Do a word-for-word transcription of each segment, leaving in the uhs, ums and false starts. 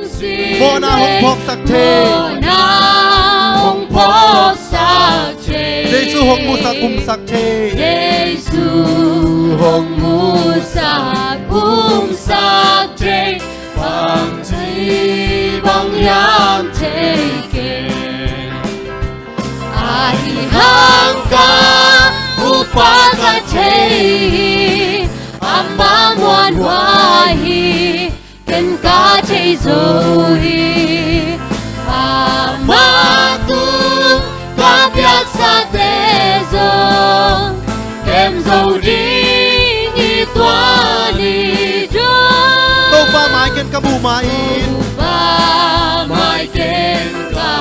Mawhna hong phawksak thei. Mawhna hong phawksak thei. Jesu hong musak kumsak thei. Jesu hong musak kumsak thei. Bangci bang hiam thei kei. Ahi hang ka upa ka thei hi. Ama muanhuai hi. Ken ka thei zo hi. Ama tung ka piaksate zong kem zo ding hi tua ni dong. Topa mai ken ka muh ma-in. Topa mai ken ka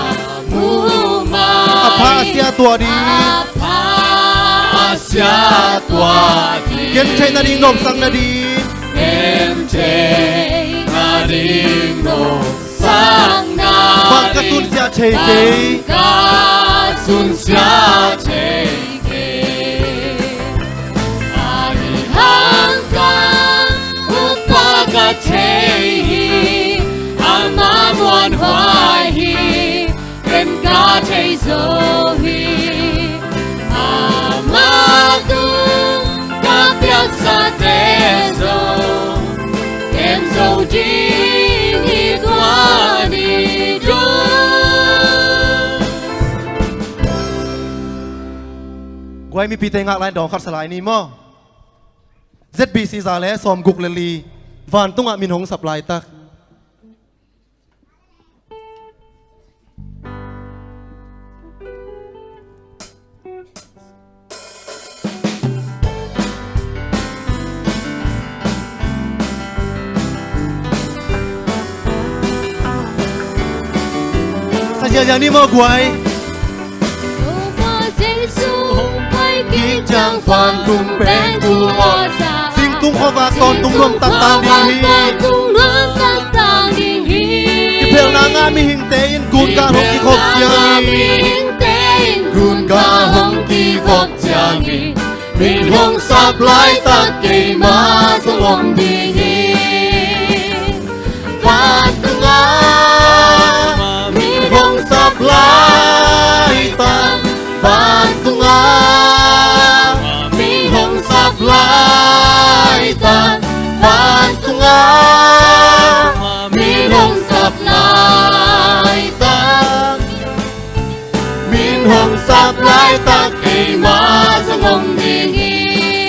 muh ma-in. A pha a sia tua ding. A pha a sia tua ding. Kem theih nading nopsak nading. Kem theih nading nopsak nading. Bang ka sunsia thei kei. Bang ka sunsia thei kei. Ahi hang ka upa ka thei hi. Ama muanhuai hi. Ken ka thei zo hi. Ama tung ka piaksate zong kem zo ding hi tua ni dong. Guai mipite ngak lai dawng khat sa lai ni maw. Z B C za le sawmguk le li. Vantungah min hong sap laitak. Sa ziahziah ni maw guai. Topa Jesu hong pai kik ciang vantung pen kum aw za. Singtung khuavak tawntung nuam taktang ding hi. Singtung khuavak tawntung nuam taktang ding hi. Kiphelhna ngah mihingte in gun gal hong kikhop ciangin. Kiphelhna ngah mihingte in gun gal hong kikhop ciangin. Min hong sap laitak keimah zong om ding hi. Vantungah min hong sap laitak. Vantungah min hong sap laitak. Vantungah min hong sap laitak. Min hong sap laitak keimah zong om ding hi.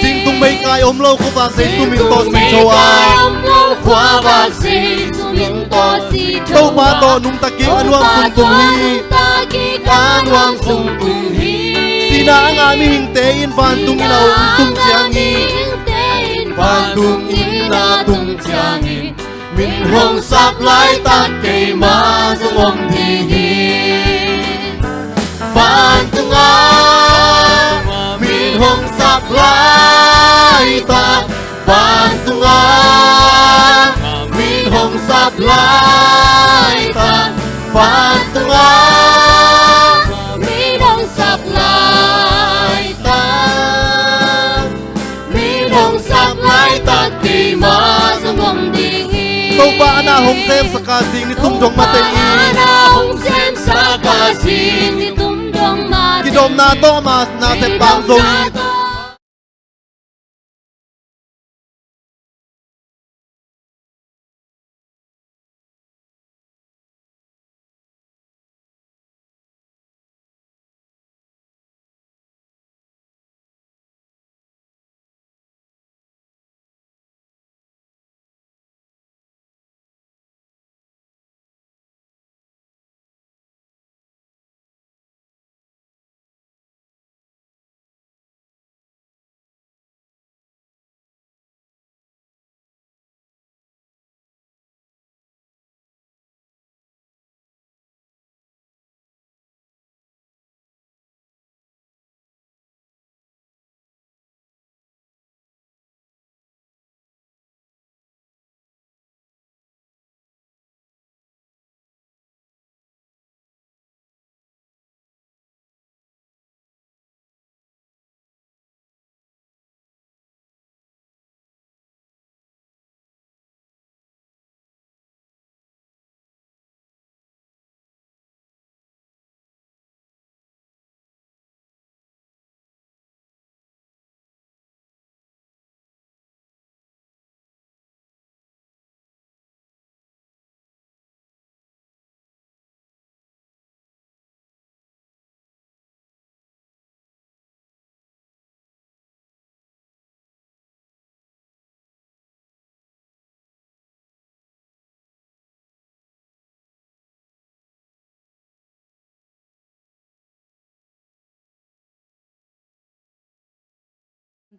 Singtung meikai om lo khuavak Jesu min tawh si tho a. Singtung meikai om lo khuavak Jesu min tawh si tho a. Topa tawh nungta kik a nuam sung tung hi. Topa tawh nungta kik a nuam sung tung hi. Sihna a ngah mihingte in vantung inn ah hong tung ciangin. Sihna a ngah mihingte in vantung inn ah tung ciangin. Min hong sap laitak keimah zong om ding hi. Vantungah min hong sap laitak. Vantungah min hong sap laitak. Vantungah min hong sap laitak. Min hong sap laitak keimah zong om ding hi. Topa a na hong semsak a zing ni tum dong mateng in. Topa a na hong semsak a zing ni tum dong mateng in. Kidopna tawh ama nasep tang zo in. Kidopna tawh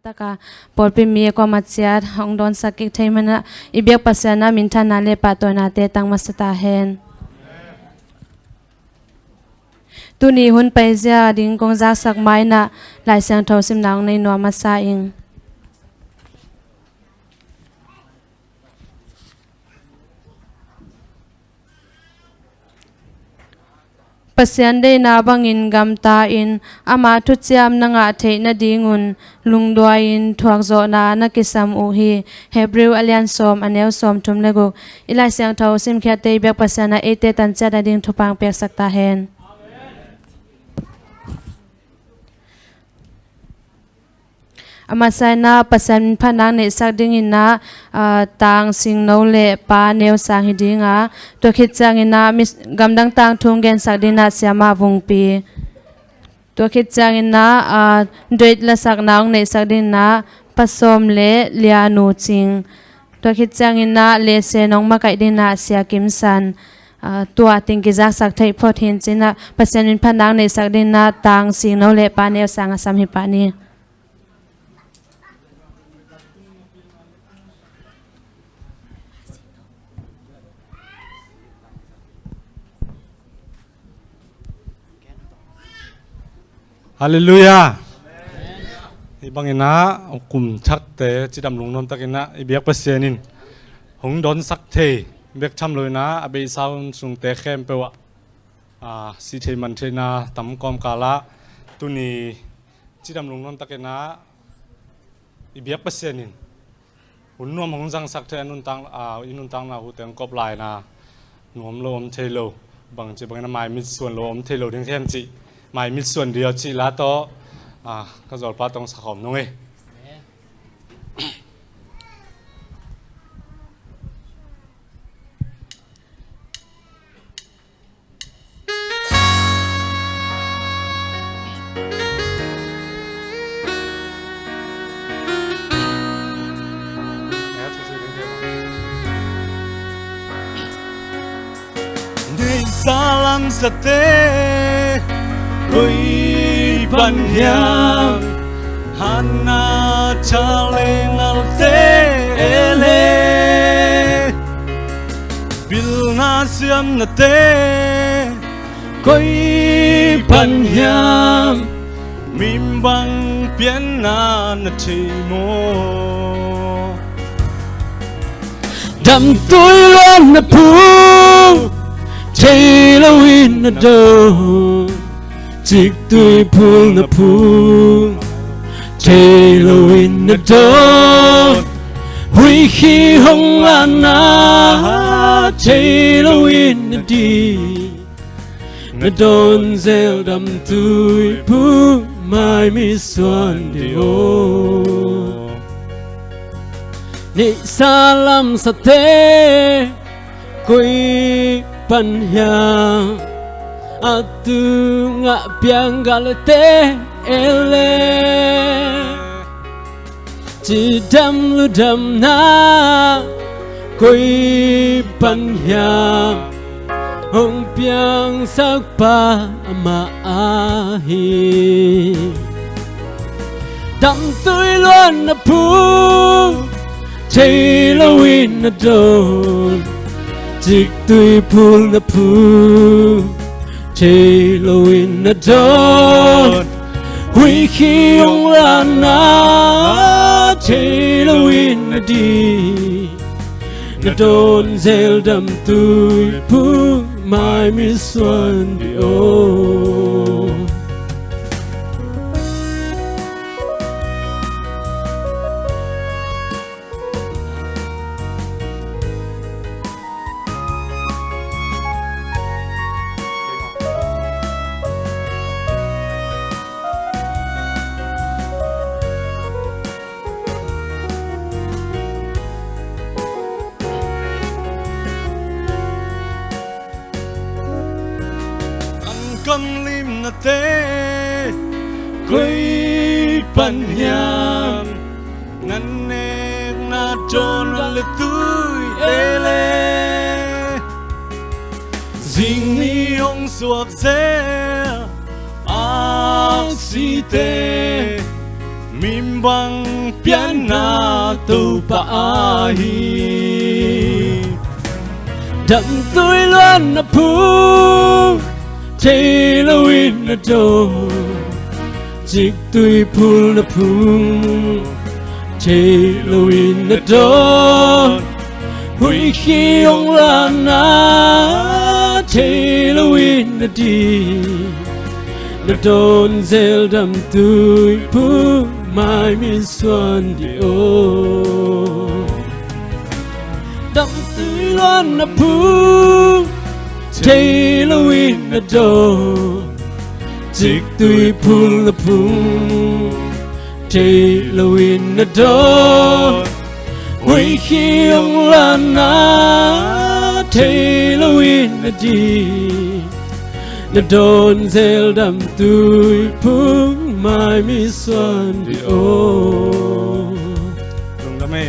Taka pawlpi mi a kuamah ciat hong dawnsak kik thei manin i biak Pasian a minthanna le pahtawinate tang masa ta hen. Tuni hun paizia ding kong zaksak ma-in ah Lai Siangtho simna hong nei nuam masa ing. Pasian deihna bangin gamta-in ama thuciam na ngah theih nadingun lungduai-in thuakzawhna na kisam uh hi. Hebrew a lian sawm, a neu sawmthum le guk. I Lai Siangtho simkhiatte i biak Pasian ah eite tanciat nading thupha hong piaksak ta hen. A masa-in ah Pasian min phatna hong neihsak dingin ah, aa, Tang Singno le Pa Neu Sang hi ding a, tua khit ciangin ah mi, gamdang tangthu hong gensak dingin ah Siamah Vungpi. Tua khit ciangin ah, aa, duet lasakna hong neihsak dingin ah Pa Sawm le Lia Nu Cing. Tua khit ciangin ah lehse hong makaih dingin ah Sia Kim San. Aa, tua teng kizaksak thei phot hi in, ci-in ah Pasian min phatna hong neihsak dingin ah Tang Singno le Pa Neu Sang a sam hi pah ni. Halleluiah. Hih bangin ah kum thakte cidam lungnuam takin ah i biak Pasian in hong dawnsak thei bek tham loin ah a beisa hun sungte khempeuh ah, aa, si thei man theihna tam kawmkal ah tuni cidam lungnuam takin ah i biak Pasian in hun nuam hong zangsak thei a nuntak, aa, i nuntakna hute hong kop lai-in ah nuam lo om thei lo, bangci bangin ah mai mitsuan lo om thei lo ding hiam cih mai mitsuan dih aw cih la tawh, aa, ka zawlpa tawh hong sakhawm nung ei. Neihsa lamsate koi pan hiam, hatna tha le ngalte e le. Pilna siamnate koi pan hiam, mi bang pianna na thei maw? Damtui luan na phu, thei loin na dawn. Ciktui phul na phu, thei loin na dawn. Huih khi hong lana, thei loin na dih. Na dawn zel damtui phu, mai mitsuan dih aw. Neihsa lamsate koi pan hiam, a tu ngah piang galate e le. Cidam ludamna koi pan hiam, hong piangsak pa amah ahi. Damtui luan na phu, thei loin na dawn. Ciktui phul na phu, thei loin na dawn. Huih khi hong lana, thei loin na dih. Na dawn zel damtui phu, mai mitsuan dih aw. An kam limnate koi pan hiam, na nekna dawn le tui e le. Zing ni hong suak zel aksite, Min bang pianna Topa ahi. Damtui luanna phung thei loin na dawn, ciktui phulna phung thei loin na dawn, huih khi hong lanna thei loin na ding, na dawn zel damtui phung mai min suan dih aw. Damtui luanna phung thei loin na dawn, ciktui phulna phung thei loin na dawn, huih khi hong lanna thei loin na ding, na dawn zel damtui phung mai min suan dih aw. Lungdam e.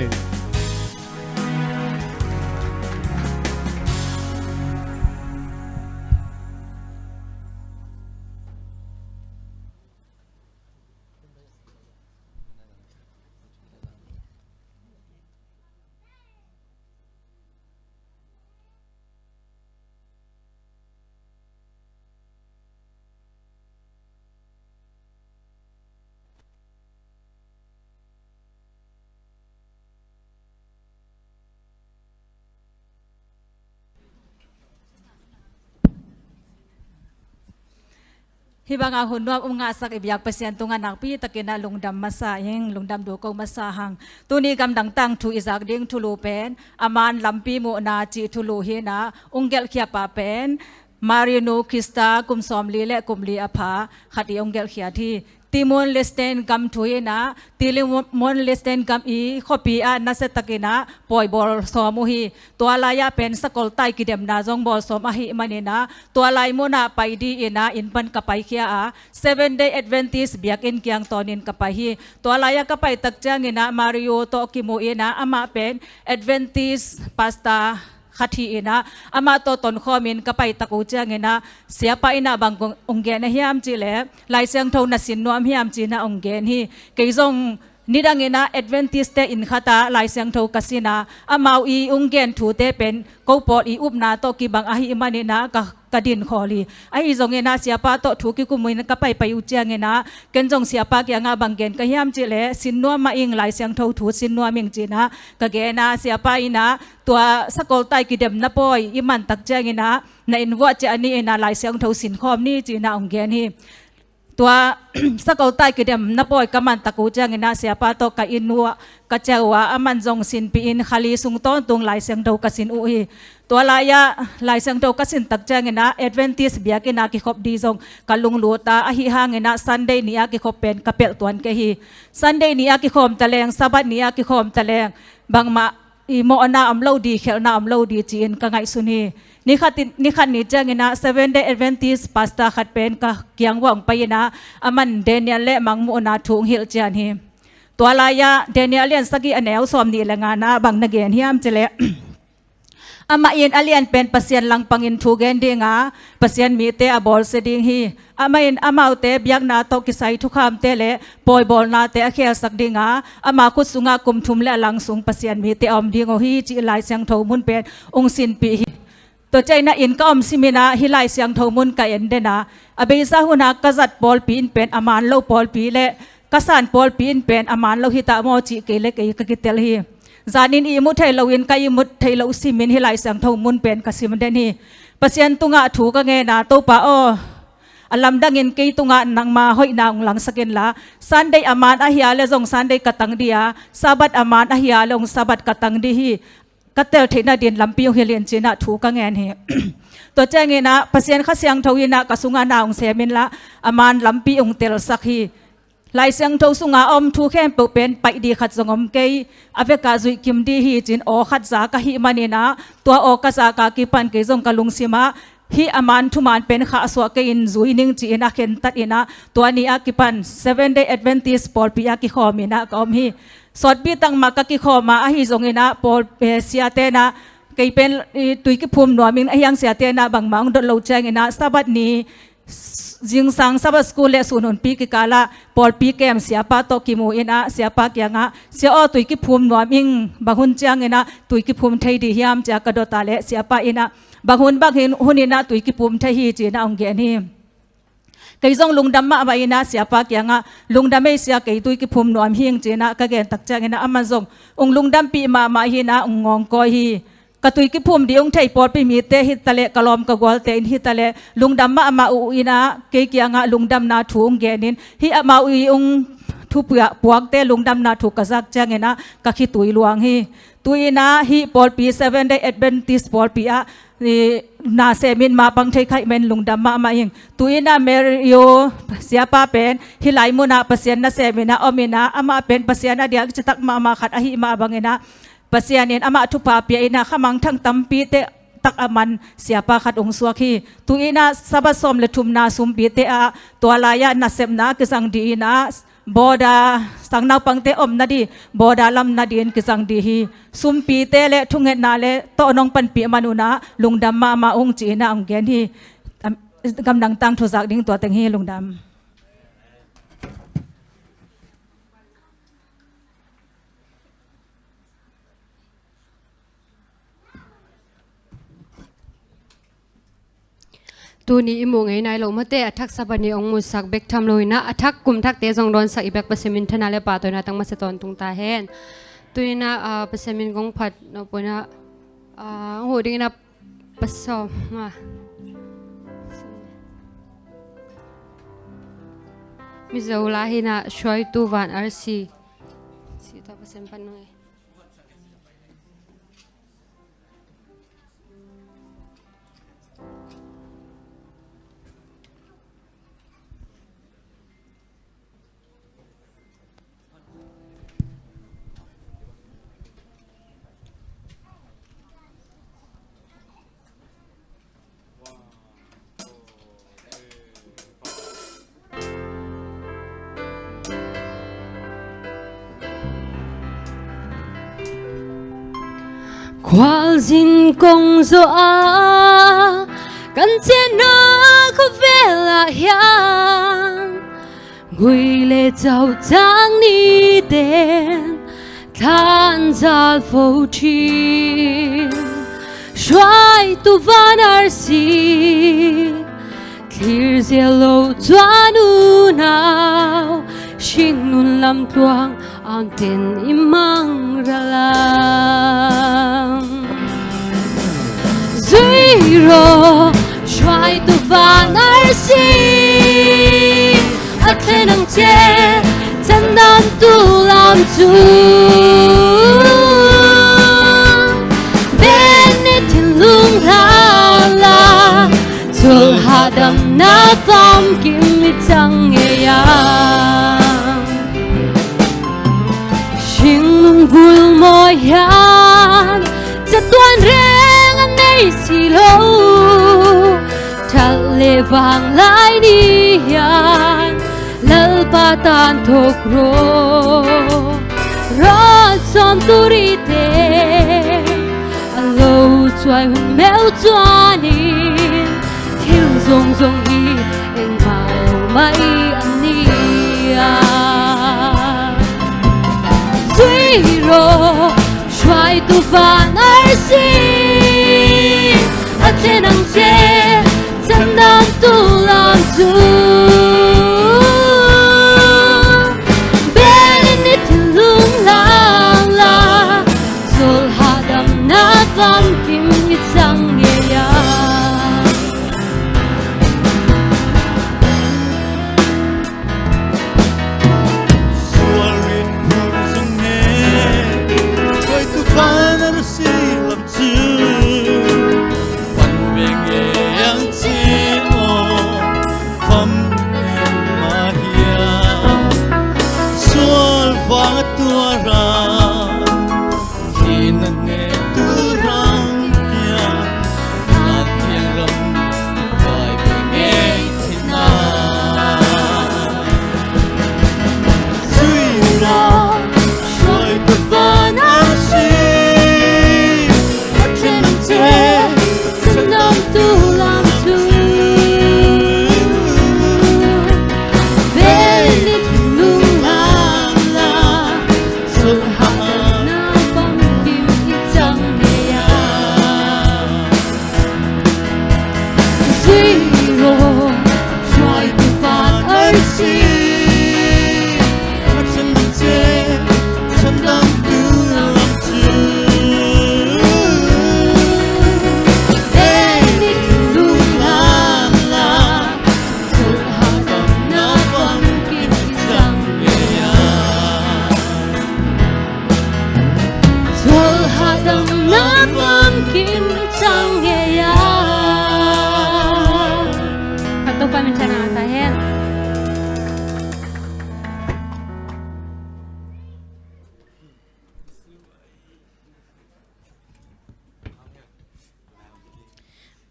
Hih banga hun nuam um ngahsak i biak Pasian tungah nakpi takin ah lungdam masa ing, lungdam duh ko masa hang. Tuni gamdang tangthu i zak ding thulu pen a man lampi muhna cih thulu hi-in ah, ung gelhkhiapa pen Marino Krista kum sawmli le kum li a pha khat i ung gelhkhiat hi. Timor-Leste gam thu hi-in ah, Timor-Leste gam i khuapi ah nasia takin ah pawi bawl sawm uh hi. Tua lai-ah pen sakoltai kidemna zong bawl sawm ahih manin ah, tua lai munah pai dingin ah inn pan ka paikhia a, Seventh Day Adventist biakinn kiang tawnin ka pai hi. Tua lai-ah ka pai tak ciangin ah Mario tawh kimu in ah, amah pen Adventist pastor khat hi-in ah, amah tawh tonkhawmin ka pai tak uh ciangin ah, siapa in ah bang ong gen a hiam cih leh, Lai Siangtho na sin nuam hiam ci-in ah ong gen hi. Kei zong nidangin ah Adventist-te inn khatah Lai Siangtho ka sin a, amau i ong gen thute pen ko pawl i upna tawh kibang ahih manin ah ka, ka din khawl hi. Ahi zongin ah siapa tawh thu kikum in ka paipai uh ciangin ah, ken zong siapa kiangah bang gen ka hiam cih leh, sin nuam mah ing, Lai Siangtho thu sin nuam ing ci-in ah ka gen a, siapa in ah, tua sakoltai kidemna pawi i man tak ciangin ah, na inn vuah ciah ni in ah Lai Siangtho sin khawm ni ci-in ah ong gen hi. Tua sakoltai kidemna pawi ka man tak uh ciangin ah siapa tawh ka inn vuah ka ciah uh a, aman zong sinpih in kha li sung tawntung Lai Siangtho ka sin uh hi. Tua lai-ah Lai Siangtho ka sin tak ciangin ah Adventist biakinn ah kikhop ding zong ka lunglut a, ahi hangin ah Sunday ni-a kikhop pen ka pelh tuan kei hi. Sunday ni-a kikhawm taleng, Sabbath ni-a kikhawm taleng, bangmah i mawhna om lo ding, khelhna om lo ding ci-in ka ngaihsun hi. Ni khat in, ni khat ni ciangin ah Seventh Day Adventist pastor khat pen ka kiang vuah ong pai in ah, aman Daniel le Mangmuhna thu ong hilh cian hi. Tua lai-ah Daniel a lian sagih a neu sawmnih le nga-na bang na gen hiam cih leh, amah in a lian pen Pasian langpangin thu gen ding a, Pasian mite a bawlsia ding hi. Amah in amaute biakna tawh kisai thukhamte le pawibawlnate a khelsak ding a, ama khut sungah kum thum le a lang sung Pasian mite a om ding uh hi, ci-in Lai Siangtho mun pen ong sinpih hi. Tua ciangin ah inn ka om simin ah hih Lai Siangtho mun ka en den a, a beisa hun ah ka zat pawlpi in pen a man lo pawlpi le ka san pawlpi in pen a man lo hi ta maw cih kei le kei ka kitel hi. Zanin ihmut theih loin ka ihmut theih loh simin hih Lai Siangtho mun pen ka sim den hi. Pasian tungah thu ka ngen a, Topa aw, a lamdangin kei tungah nangma hoihna ong langsak inla, Sunday a man ahi a le zong Sunday ka tang ding a, Sabbath a man ahi a le zong Sabbath ka tang ding hi. Ka tel theihna dingin lampi ong hilh in ci-in ah thu ka ngen hi. Tua ciangin ah Pasian Kha Siangtho in ah ka sungah na ong sem inla, a man lampi ong telsak hi. Lai Siangtho sungah a om thu khempeuh pen paih ding khat zong om kei, a vekah zuih kim ding hi ci-in aw khat zak ahih manin ah, tua aw ka zak a kipan kei zong ka lungsim ah hih a man thuman pen khahsuah kei in zui ning ci-in a khentat in ah, tua ni a kipan Seventh Day Adventist pawlpi a kikhawm in ah ka om hi. Sawtpi tak mah ka kikhawm a, ahi zongin ah pawl, eh, siate in ah kei pen, eh, tui kiphum nuam ing, ahi hang siate in ah bangmah ong dot lo ciangin ah Sabbath ni zingsang Sabbath School le sun hunpi kikalah pawlpi kem siapa tawh kimu in ah, siapa kiangah, "Sia aw, tui kiphum nuam ing, bang hun ciangin ah tui kiphum thei dih hiam?" ci-a ka dot a leh siapa in ah, "Bang hun bang hin, hun in ah tui kiphum thei hi," ci-in ah hong gen hi. Kei zong lungdam mahmah in ah siapa kiangah, "Lungdam ei sia, kei tui kiphum nuam hing," ci-in ah ka gen tak ciangin ah amah zong hong lungdampih mahmah hi in ah hong ngawngkawi hi. Ka tui kiphum dih hong thei pawlpi mite hi ta leh, ka lawm ka gualte in hi ta leh, lungdam mahmah uh in ah kei kiangah lungdamna thu hong gen in, hih amau i hong thu puak, puakte lungdamna thu ka zak ciangin ah ka khitui luang hi. Tu-in ah hih pawlpi Seventh Day Adventist pawlpi ah i na semin mapang thei kha ahih manin lungdam mahmah ing. Tu-in ah Mario siapa pen hih lai munah Pasian nasem in ah om in ah, amah pen Pasian a diak citak mahmah khat ahih mah bangin ah Pasian in amah thupha pia in ah khamangthang tampi te tak a man siapa khat hong suak hi. Tu-in ah Sabbath sawm le thumna sumpite ah tua lai-ah nasepna kizang dih in ah, border, sang naupangte om nading border lam nadingin kizang dih hi. Sumpite le thungetna le tawh nong panpih man un ah lungdam mahmah ung, ci-in ah hong gen hi. Am, gamdang tangthu zak ding tua teng hi. Lungdam. Tuni i muh ngei nai lo mate, a thak Sabbath ni hong musak bek tham lo in ah, a thak kum thakte zong dawnsak i bek Pasian min thana le pahtawina tang masa tawntung ta hen. Tuni in ah, ah, Pasian min kong phat nop un ah, ah, hong huh ding in ah, Pastor, ah, Mizo la hi in ah, Suaitu Van Arsi. Si ta Pasian pan nung e. Khualzin kong zawh a, kan ciahna khawvel ah hian, gui le caucang niten thanzal fo thin, Suaitu Van Arsi, thlir zel lo chuan unau hringnun lamtuang aunten i mangral ang. Zui rawh, Suaitu Van Arsi, a thlen ang che, chandan tu lam chu Benny thinlung hla la, chawlh hahdamna famkim i chang ngei ang. Hringnun vul mawi hian chatuan reng a nei si lo, ṭhat leh vanglai ni hian Lalpa tan thawk rawh. Rawt sawm turite a lo chuai hun meuh chuanin thil zawng zawng hi engmah lo mai an ni a. Zui rawh, Suaitu Van Arsi, a thlen ang che, chandan tu lam chu Benny thinlung hla la, chawlh hahdamna famkim i chang ngei a. Sualrit hnu zong he, Suaitu Van Arsi Topa min thang a ta hen.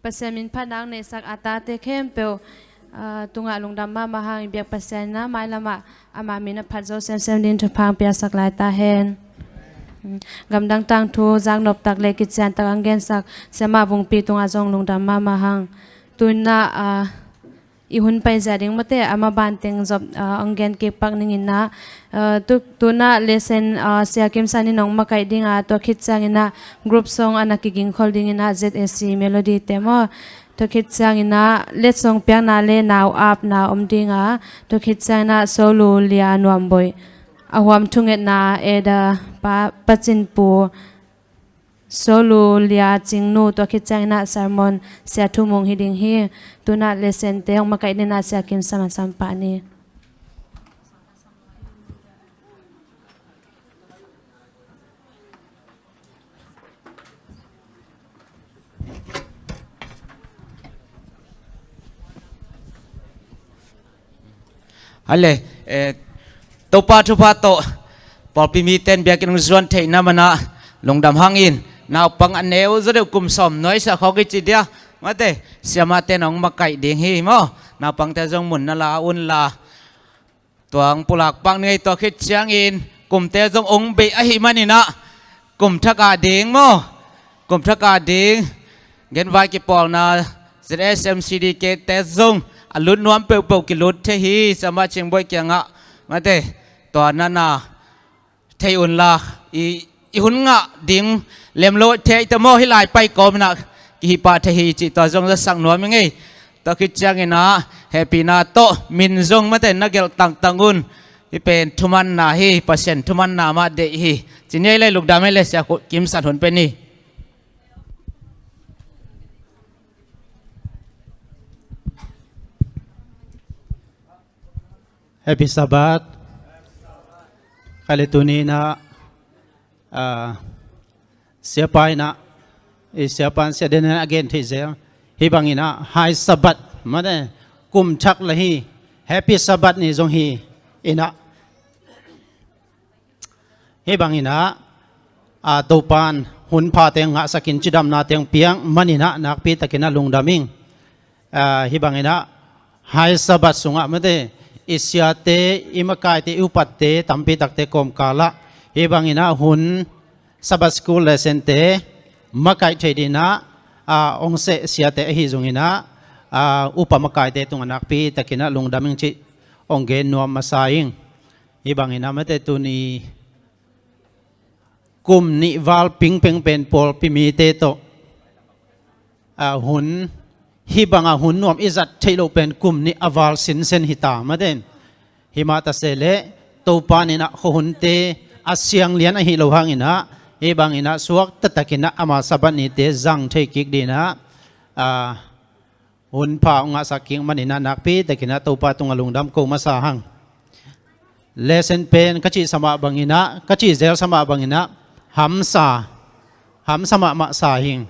Pasian min phatna a neihsak a tate khempeuh, ah, tungah lungdam mahmah hang i biak Pasian in ah mailamah ama min a phat zo semsem ding thupha hong piaksak lai ta hen. Gamdang tangthu zaknop tak le kician tak hong gensak Siamah Vungpi tungah zong lungdam mahmah hang. Tu-in ah, ah, i hun paizia ding mate, a maban teng zop, ah, hong gen kik pak ning in ah, ah, tu, tu-in ah lesson, ah, Sia Kim San in hong makaih ding a, tua khit ciangin ah group song a na kigingkhol ding in ah Z A C Melody te maw. Tua khit ciangin ah letsong piakna le nau apna om ding a, tua khit ciangin ah Solu Lia Nuamboih a huam thungetna Eda Pa, Pacin Pu, Solu Lia Cingnu, tua khit ciangin ah sermon Sia Thu Mung hi ding hi. Tu-in ah lesson te hong makaih ding in ah Sia Kim San a sam pah ni. Hale, eh, Topa thupha tawh pawlpi mite in biakinn hong zuan theihna man ah lungdam hangin, naupang a neu zaw deuh kum sawm nuai sia khawk i ci dia, mate, siamahte in hong makaih ding hi maw. Naupangte zong mun na la un la, tua hong pulak pak ni ngei. Tua khit ciangin kumte zong hong beih ahih manin ah kum thak a ding maw, kum thak a ding genvai kipawlna Z S M C D K te zong a lut nuam peuhpeuh kilut thei hi. Siamah Cingboih kiangah, mate, tua na na thei un la, i, i hun ngah ding lem lo thei ta maw, hih lai pai kawm in ah kihih pah thei hi cih tua zong zasak nuam i ngei. Tua khit ciangin ah hehpihna tawh min zong, mate, na gelh tangtang un. Hih pen thumanna hi, Pasian thumanna mah deih hi. Ci ni ei le, lungdam ei le, Sia Kim San hun pen hi. Happy Sabbath. Kha le tuni in ah, ah, siapa in ah, i siapa in Sia Den in ah a gen theih zel. Hih bangin ah High Sabbath, mate, kum thak la hi, Happy Sabbath ni zong hi in ah. Hih bangin ah, a, Topa'n hun phate ngahsak in cidamnate hong piak manin ah nakpi takin ah lungdam ing. A, hih bangin ah High Sabbath sungah, mate, i siate, i makaite, i upatte tampi takte kawmkal ah hih bangin ah hun Sabbath School lesson te makaih thei dingin ah, a, hong seh siate ahi zongin ah, a, upa makaite tungah nakpi takin ah lungdam ing cih hong gen nuam masa ing. Hih bangin ah, mate, tuni kum nih val pingpeng pen pawlpi mite tawh, a, hun, hih bangah hun nuam i zat theih loh pen kum nih a val sinsen hi ta, mate. Hih mah ta se leh Topa in ah khuahunte a sianglian ahi lo hangin ah, hih bangin ah suakta takin ah ama Sabbath nite zang thei kik dingin ah, a, hun pha hong ngahsak kik manin ah nakpi takin ah Topa tungah lungdam ko masa hang. Lesson pen ka cihsa mah bangin ah, ka cihzelsa mah bangin ah hamsa, hamsa mahmah sa hing.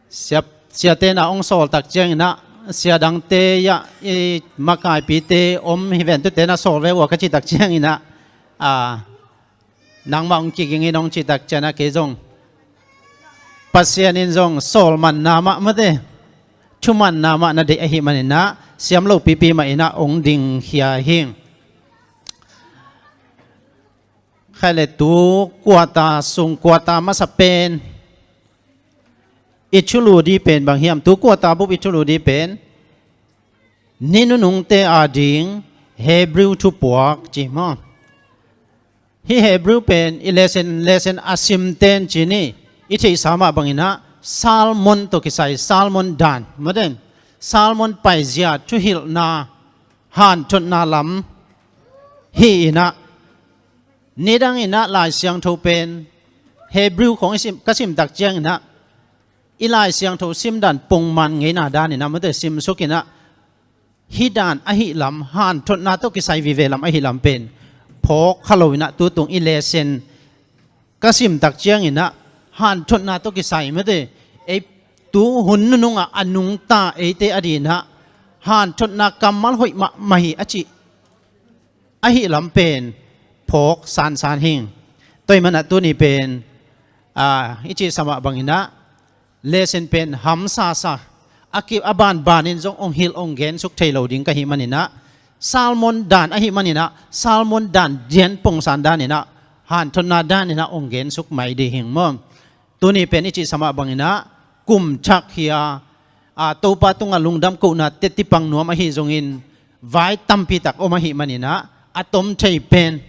Sia, siate na hong sawl tak ciangin ah, sia dangte ah, i makaipite om hi ven, tute na sawl ve ua ka cih tak ciangin ah, a, nangmah hong kiging in hong cih tak ciangin ah kei zong, Pasian in zong sawlmanna mah, mate, thumanna mah na deih ahih manin ah siam lopipi mah in ah hong dingkhia hing. Kha le tu quarter sung, quarter masa pen i thulu ding pen bang hiam? Tu quarter bup i thulu ding pen ni nunungte ading Hebrew thupuak ci maw. Hih Hebrew pen i lesson, lesson a simten ci ni, i theihsa mah bangin ah sermon tawh kisai, sermon dan, mate, sermon paizia, thuhilhna, hanthotna lam hi in ah, nidang in ah Lai Siangtho pen Hebrew khawng i sim, ka sim tak ciangin ah, i Lai Siangtho simdan pongman ngeina dan in ah, mate, simsuk in ah, hih dan ahi lam, hanthotna tawh kisai vive lam ahi lam pen phawk kha lo in ah, tutung i lesson ka sim tak ciangin ah hanthotna tawh kisai, mate, ei, Tu hun nunungah a nungta eite a dinah hanthotna kammal hoih mahmah hi a cih ahi lam pen phawk sansan hing. Tua ih manah tuni pen, a, i cihsa mah banginah lesson pen hamsasa a kip a banbanin zong ong hilh ong gensuk thei lo ding ka hih maninah, sermon dan ahih maninah sermon dan dian pongsan daninah hanthotna daninah ong gensuk mai ding hing maw. Tuni pen i cihsa mah banginah kum thak hi a, a, Topa tungah lungdam kohna teti pang nuam ahi zongin vai tampitak om ahih maninah a tom thei pen,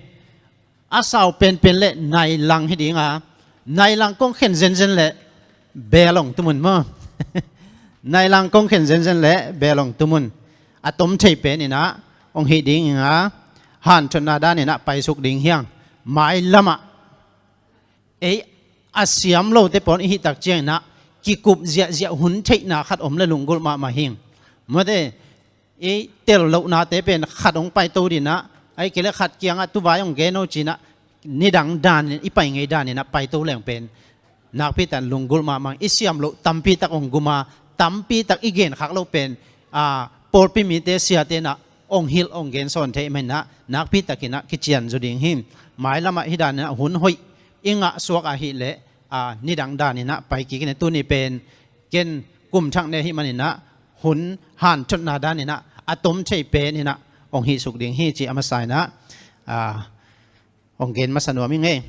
a sau penpen le nailang hi dinga, nailang kong khen zenzen le bel ong tumun maw. Nailang kong khen zenzen le bel ong tumun. A tom thei peninah ong hih dinga hanthotna daninah paisuk ding hiang. Mailamah ei a siam lote pawn i hih tak cianginah kikup ziahziah hun theihna khat om le lunggulh mahmah hing. Mate, i tel lohnate pen khat hong paito dinah, ahi kei le khat kiangah tuvai hong gen o cinah nidang danin i pai ngei daninah paito leng pen nakpitak lunggulh mahmah. I siam loh tampitak hong guma, tampitak i genkhak loh pen, a, pawlpi mite siate inah ong hilh ong gensawn thei maninah nakpitakinah kician zaw ding hi. Mailamah hi daninah hun hoih i ngahsuak ahih leh, a, nidang daninah pai kik inah tuni pen ken kum thak ne hih maninah hun hanthotna daninah a tom thei peninah ong hihsuk ding hi cih a masa inah, a, ong gen masa nuam hi ngei.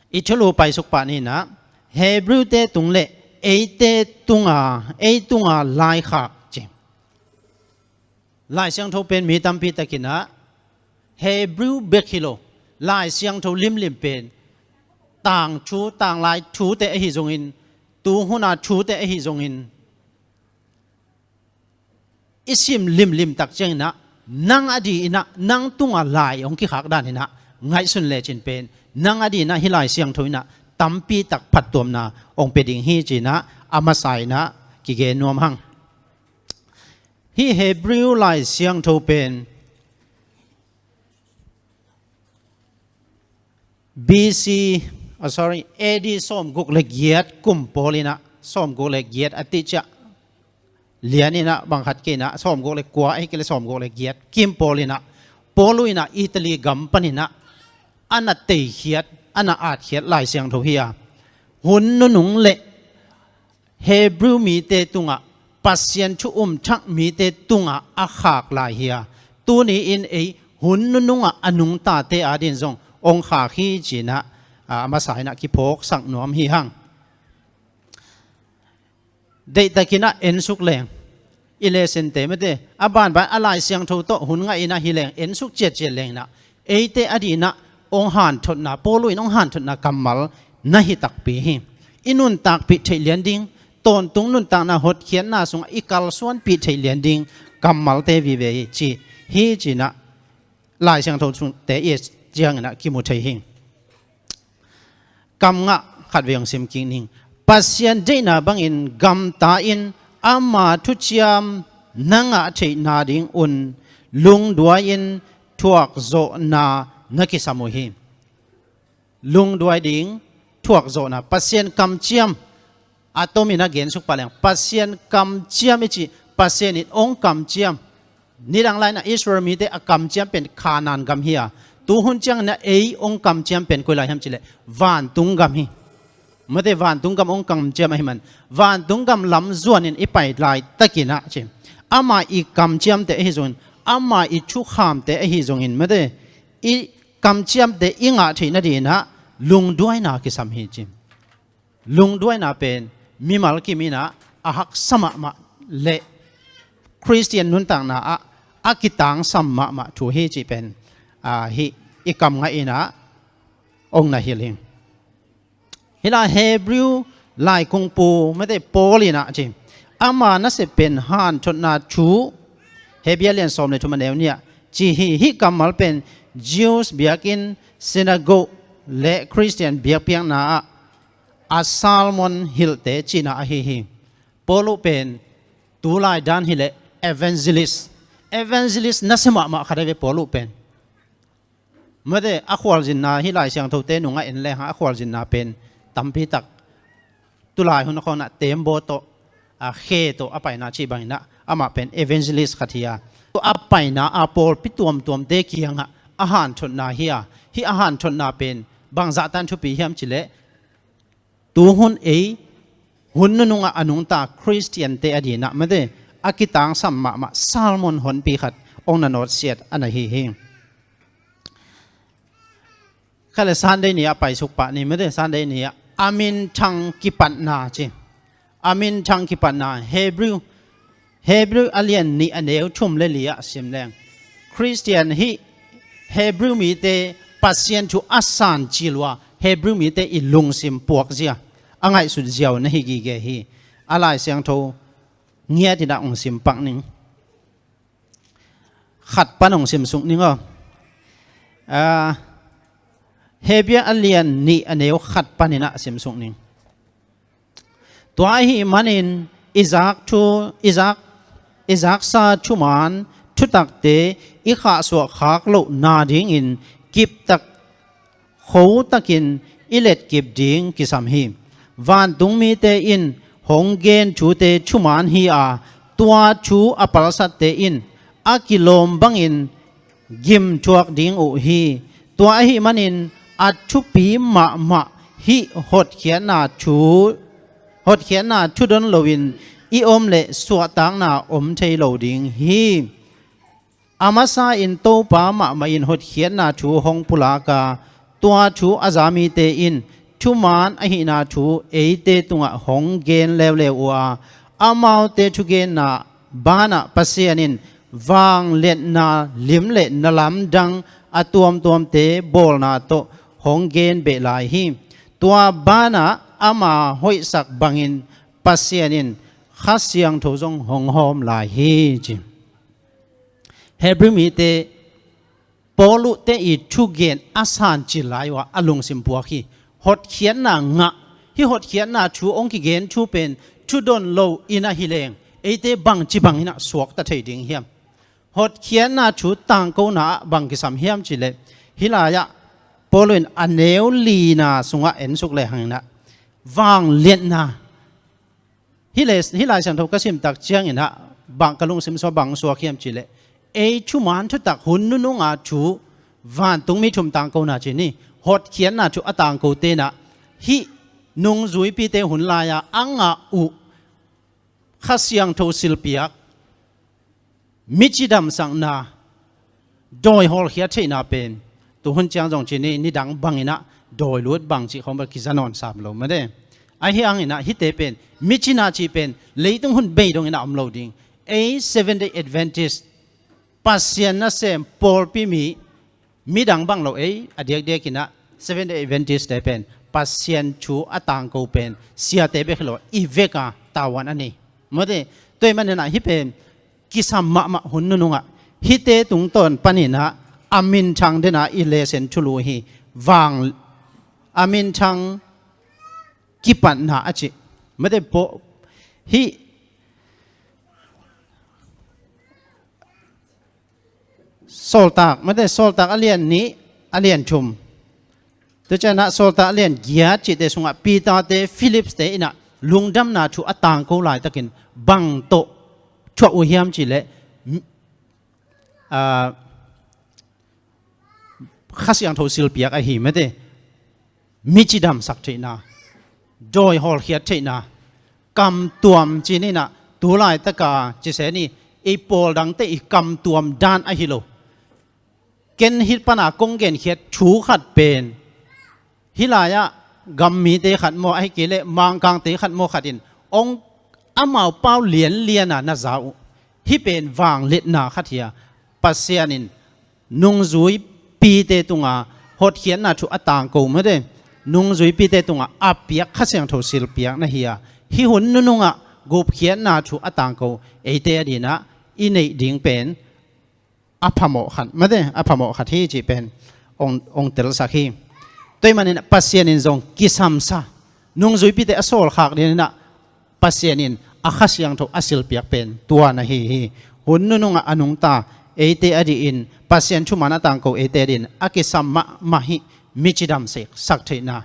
I thulu paisuk pah ninah Hebrew-te tung le eite tunga, ei tunga laikhak ci. Lai Siangtho pen mi tampitakinah Hebrew bek hi lo, Lai Siangtho limlim pen tangthu, tanglai thute ahi zongin, tuhuna thute ahi zongin, i sim limlim tak cianginah nang a dinah nang tunga lai hong kikhak daninah ngaihsun lecin pen nang a dinah hih Lai Siangtho inah tampitak phattuamna hong pia ding hi cinah a masa inah kigen nuam hang. Hih Hebrew Lai Siangtho pen B C, oh, sorry, A D sawmguk le giat kum pawl inah, sawmguk le giat a tihciah lian inah bangkhat kei inah sawmguk le kua ahi kei le sawmguk le giat kim pawl inah Paul uh inah Italy gam paninah a na teikhiat, a na atkhiat Lai Siangtho hi a, hun nunung le Hebrew mite tungah, Pasian thu um thak mite tungah a khak lai hi a, tuni in ei hun nunungah a nungtate adin zong ong khak hi cinah, a, a masa inah kiphawksak nuam hi hang. Deihtakinah ensuk leng i lesson-te mate, a banban a Lai Siangtho tawh hun ngah inah hi leng ensuk ciatciat lenginah eite a dinah ong hanthotna, Paul uh in ong hanthotna kammal na hi takpi hi. I nuntakpih theih lian ding, tawntung nuntakna hotkhiatna sungah i kalsuanpih theih lian ding kammalte vive hi ci hi cinah Lai Siangtho sungte i et cianginah kimu thei hi. Kam ngah khatvei hong sim kik ning. Pasian deihna bangin gamta in ama thuciam na ngah theihna dingun lungduai-in thuakzawhna na kisam uh hi. Lungduai ding thuakzawhna, Pasian kamciam a tomin a gensuk pah leng Pasian kamciam i cih, Pasian in ong kamciam. Nidang lai-inah Israel mite a kamciam pen Kanaan gam hi a, tuhun cianginah ei ong kamciam pen koi lai hiam cihleh vantung gam hi. Mate, vantung gam ong kamciam ahi man vantung gam lam zuanin i pai laitakinah ci, ama i kamciamte ahi zongin, ama i thukhamte ahi zongin mate, i kamciamte i ngah theih nadinah lungduaina kisam hi ci. Lungduaina pen mimal kim inah a haksa mahmah le Khristian nuntakna ah a kitangsam mahmah thu hi cih pen, a, hih i kam ngah inah ong na hilh hi. Hih lai Hebrew laikungpu mate Paul inah ci, ama nasep pen hanthotna thu, Hebrew lian sawm le thum a neu nih ah ci hi. Hih kammal pen Jews biakinn, synagogue le Khristian biakpiakna ah a sermon hilhte cihna ahi hi. Paul uh pen tulai dan hileh evangelist, evangelist nasia mahmah khat ahi ve Paul uh pen. Mate, a khualzinna hih Lai Siangthote nungah en lehang a khualzinna pen tampitak tulai hun khawng ah tembaw tawh, a, khe tawh a paina cih bangin ah amah pen evangelist khat hi a, tua a paina a pawlpi tuamtuamte kiangah a hanthotna hi a, hih a hanthotna pen bangzah tan thupi hiam cih leh, tuhun ei hun nunungah a nungta Khristiante a dinah mate a kitangsam mahmah sermon honpi khat hong na nawtsiat a na hi hi. Kha le Sunday ni a paisuk pah ni mate, Sunday ni a, a minthang kipatna ci. A minthang kipatna, Hebrew, Hebrew a lian nih a neu thum le li ah sim leng, Khristian hih Hebrew mite Pasian thu a san cil uh a, Hebrew mite i lungsim puak zia, a ngaihsut ziau na hi gige hi. A Lai Siangtho ngiat in ah hong sim pak ning. Khat pan hong sim suk ning aw. Ah, Hebrew a lian nih a neu khat panin ah sim suk ning. Tua ahih manin i zak thu, i zak, i zaksa thuman thutakte i khahsuah khak loh nadingin kiptak khotakin i letkip ding kisam hi. Vantungmite in hong gen thute thuman hi a, tua thu a palsatte in a kilawm bangin gimthuak ding uh hi. Tua ahih manin a thupi mahmah hih hotkhiatna thu, hotkhiatna thu don loin i om leh suahtakna om thei lo ding hi. A masa in Topa mahmah in hotkhiatna thu hong pulak a, tua thu a za mite in thuman ahihna thu eite tungah hong gen leuleu uh a, amaute thugenna banah Pasian in vangliatna lim le na lamdang a tuamtuamte bawlna tawh hong gen beh lai hi. Tua banah ama hoihsak bangin Pasian in Kha Siangtho zong hong hawm lai hi ci. Hebrew mite Paul uh te i thugen a san cil lai uh a, a lungsim puak hi. Hotkhiatna ngah, hih hotkhiatna thu hong kigen thu pen thu don lo in ahi leng eite bangci bangin ah suakta thei ding hiam? Hotkhiatna thu tangkona ah bang kisam hiam cih leh, hih lai-ah Paul in a neu lina sungah en suk lehang in ah vangliatna, hih le, hih Lai Siangtho ka sim tak ciangin ah bang ka lungsim sung ah bang suak hiam cih leh, ei thuman thutak hun nununga thu vantungmi thum tangkona ci ni, hotkhiatna thu a tangkote in ah hih nungzuipite hun lai-a a ngah uh Kha Siangtho silpiak, mi cidamsakna, dawi hawlkhiat theihna pen, tuhun ciang zong ci ni, nidang bangin ah dawi lut bang cih khawng bel kiza nawn sam lo mate. Ahi hangin ah hihte pen, mi cina cih pen leitung hun bei dongin ah om lo ding. Ei Seventh Day Adventist, Pasian nasem pawlpi mi, midang bang lo ei, a diakdiakin ah Seventh Day Adventist te pen Pasian thu a tangko pen siate bek hi lo, i vek a tavuan a nei. Mate, tua ahih manin ah hih pen kisam mahmah hun nunungah hihte tungtawn panin ah a minthang den a i lesson thulu hi. Vang, a minthang kipatna a cih. Mate, Paul, hih Sawltak, mate, Sawltak a lian nih, a lian thum. Tua ciangin ah Sawltak a lian giat cihte sungah Peter te, Philip te in ah lungdamna thu a tangko laitakin bang tawh thuah uh hiam cih leh, m-, ah, Kha Siangtho silpiak ahi mate. Mi cidamsak theihna, dawi hawlkhiat theihna, kamtuam ci ni in ah, tu laitaka ci se ni, ei pawl dangte i kamtuam dan ahi lo. Ken hih pana kong genkhiat thu khat pen, hih lai-ah gam mite khat maw, ahih kei leh Mangkangte khat maw khat in hong amau pau lianlian a na za uh. Hih pen vangliatna khat hi a, Pasian in nungzuipite tunga hotkhiatna thu a tangko mate, nungzuipite tunga a piak Kha Siangtho silpiak na hi a, hih hun nunungah gupkhiatna thu a tangko eite adingin ah i neih ding pen a phamawh khat mate, a phamawh khat hi cih pen hong, hong telsak hi. Tua ahih manin Pasian in zong kisamsa, nungzuipite a sawlkhak dingin ah Pasian in a Kha Siangtho a silpiak pen tua na hi hi. Hun nunungah a nungta eite adingin, Pasian thuman a tangko eite adingin a kisam mahmah hih mi cidamsak theihna.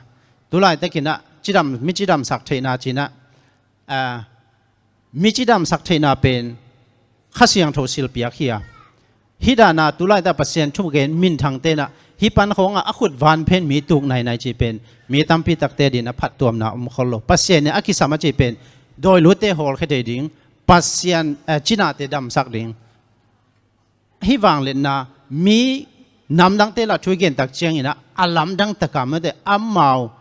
Tu laitakin ah cidam, mi cidamsak theihna cinah, a, mi cidamsak theihna pen Kha Siangtho silpiak hi a. Hih dana tu laitak Pasian thugen minthang tenah hih pan khawngah a khut van phen mi tuk nainai cih pen mi tampi takte dinah phattuamna om khol lo. Pasian in a kisam a cih pen dawi lutte hawlkhia thei ding, Pasian, eh, cinate damsak ding. Hih vangliatna mi namdangte lah thu i gen tak cianginah a lamdang taka mate amau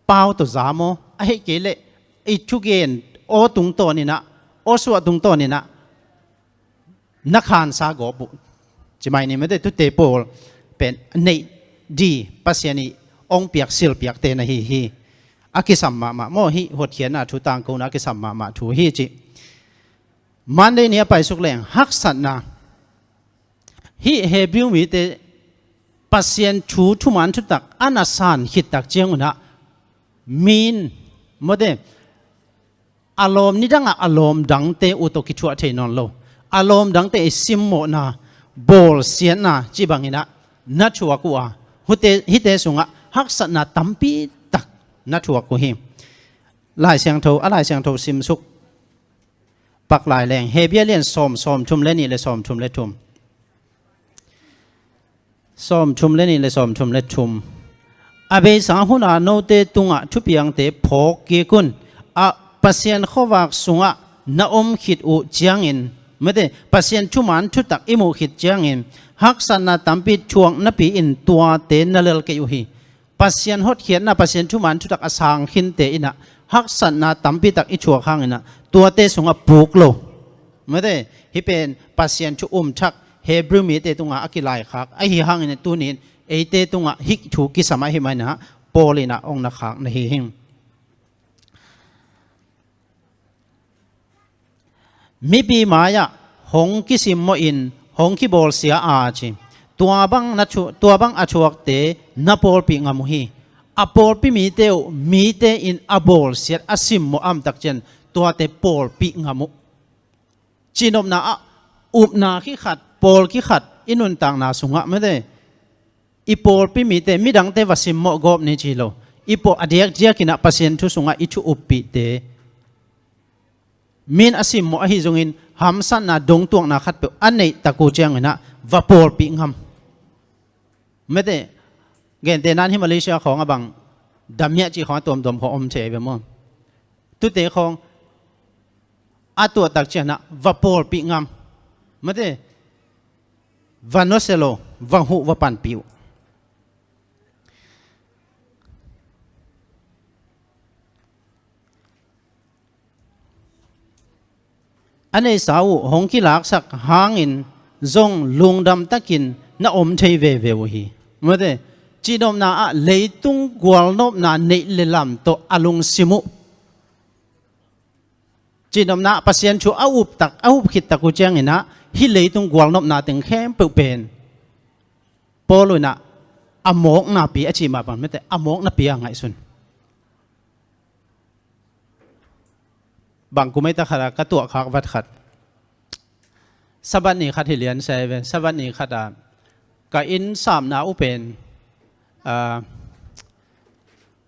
pau tawh za maw, ahih kei leh i thugen aw tungtawninah, aw suah tungtawninah na khansa gawp uh ci mai ni mate, tute pawl pen neih di Pasian i ong piak silpiakte na hi hi. A kisam mahmah maw, hih hotkhiatna thu tangkona a kisam mahmah thu hi ci. Monday ni a paisuk leng haksatna. Hih Hebrew mite Pasian thu thuman thutak a na san khit tak ciangunah min mawte a lawm nidangah a lawm dangte uh tawh kithuah thei nawn lo. A lawm dangte i simmawhna, bawlsiatna cih banginah na thuak uh a, hute, hihte sungah haksatna tampi tak na thuak uh hi. Lai Siangtho, a Lai Siangtho simsuk pak lai leng, Hebrew lian sawm, sawmthum le nih le sawmthum le thum. Sawmthum le nih le sawmthum le thum. A beisa huna note tungah thupiangte phawk kik un. A Pasian khuavak sungah na om khit uh ciangin, mate, Pasian thuman thutak i muh khit ciangin, haksatna tampi thuak napi-in tuate na lel kei uh hi. Pasian hotkhiatna, Pasian thuman thutak a sang khinte inah haksatna tampitak i thuak hanginah tuate sungah puk lo. Mate, hih pen Pasian thu umthak Hebrew mite tungah a kilaikhak ahi hanginah tunin eite tungah hih thu kisam ahi maninah Paul inah ong na khak na hi hi. Mipi mai-ah hong kisimmawhin hong kibawlsia a ci. Tua bang na thu-, tua bang a thuakte na pawlpih ngam uh hi. A pawlpi mite uh, mite in a bawlsiat a simmawh a om tak ciang tuate pawlpih ngam uh. Cihnopna ah upna khikhat, pawl khikhat i nuntakna sungah mate i pawlpi mite, midangte va simmawh gawp ni ci lo. I pawl a diakdiakinah Pasian thu sungah i thu uppihte min a simmawh ahi zongin hamsatna dongtuakna khatpeuh a neih tak uh cianginah va pawlpih ngam. Mate, gente nan hi Malaysia khawng a bang damiah cih khawng a tuamtuam khawng om thei ve maw? Tute khawng a tuah tak cianah va pawlpih ngam. Mate, va nusia lo, va huh, va panpih uh. A neihsa uh hong kilaksak hangin zong lungdamtakin na om thei veve uh hi. Mate, cihnopna ah leitung gualnopna neih le lam tawh a lungsim uh. Cihnopna ah Pasian thu a up tak, a up khit tak uh cianginah hih leitung gualnopna teng khempeuh pen Paul inah a mawknapi a cih mah bang mate, a mawknapi a ngaihsun. Bang kum ei ta khat a ka tuahkhak vat khat. Sabbath ni khat hi lian sia ve. Sabbath ni khat a ka inn sapna uh pen, ah,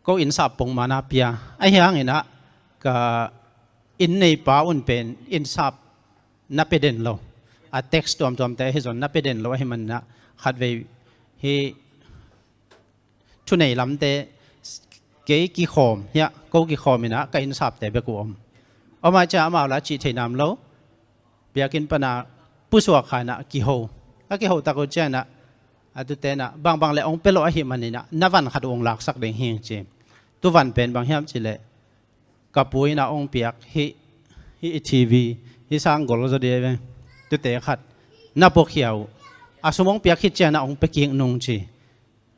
ko inn sap pongmana pia. Ahi hanginah ka inn neipa un pen inn sap na pia den lo. A tax tuamtuamte ahi zong na pia den lo ahi maninah khatvei hih thunei lamte kei kikhawm, hiah ko kikhawm inah ka inn sapte bek uh om. Om a ciah amau lah cih thei nam lo. Biakinn pana pusuak kha inah kiho. A kiho tak uh cianah a tute inah bangbang le ong pia lo ahi maninah na van khat uh ong laksak ding hi ci. Tu van pen bang hiam cih leh ka pu inah ong piak hih, hih i T V, hih sang gol zaw dih ve. Tute khat na puakhia uh. A sum ong piak khit cianah ong pia kik nung ci.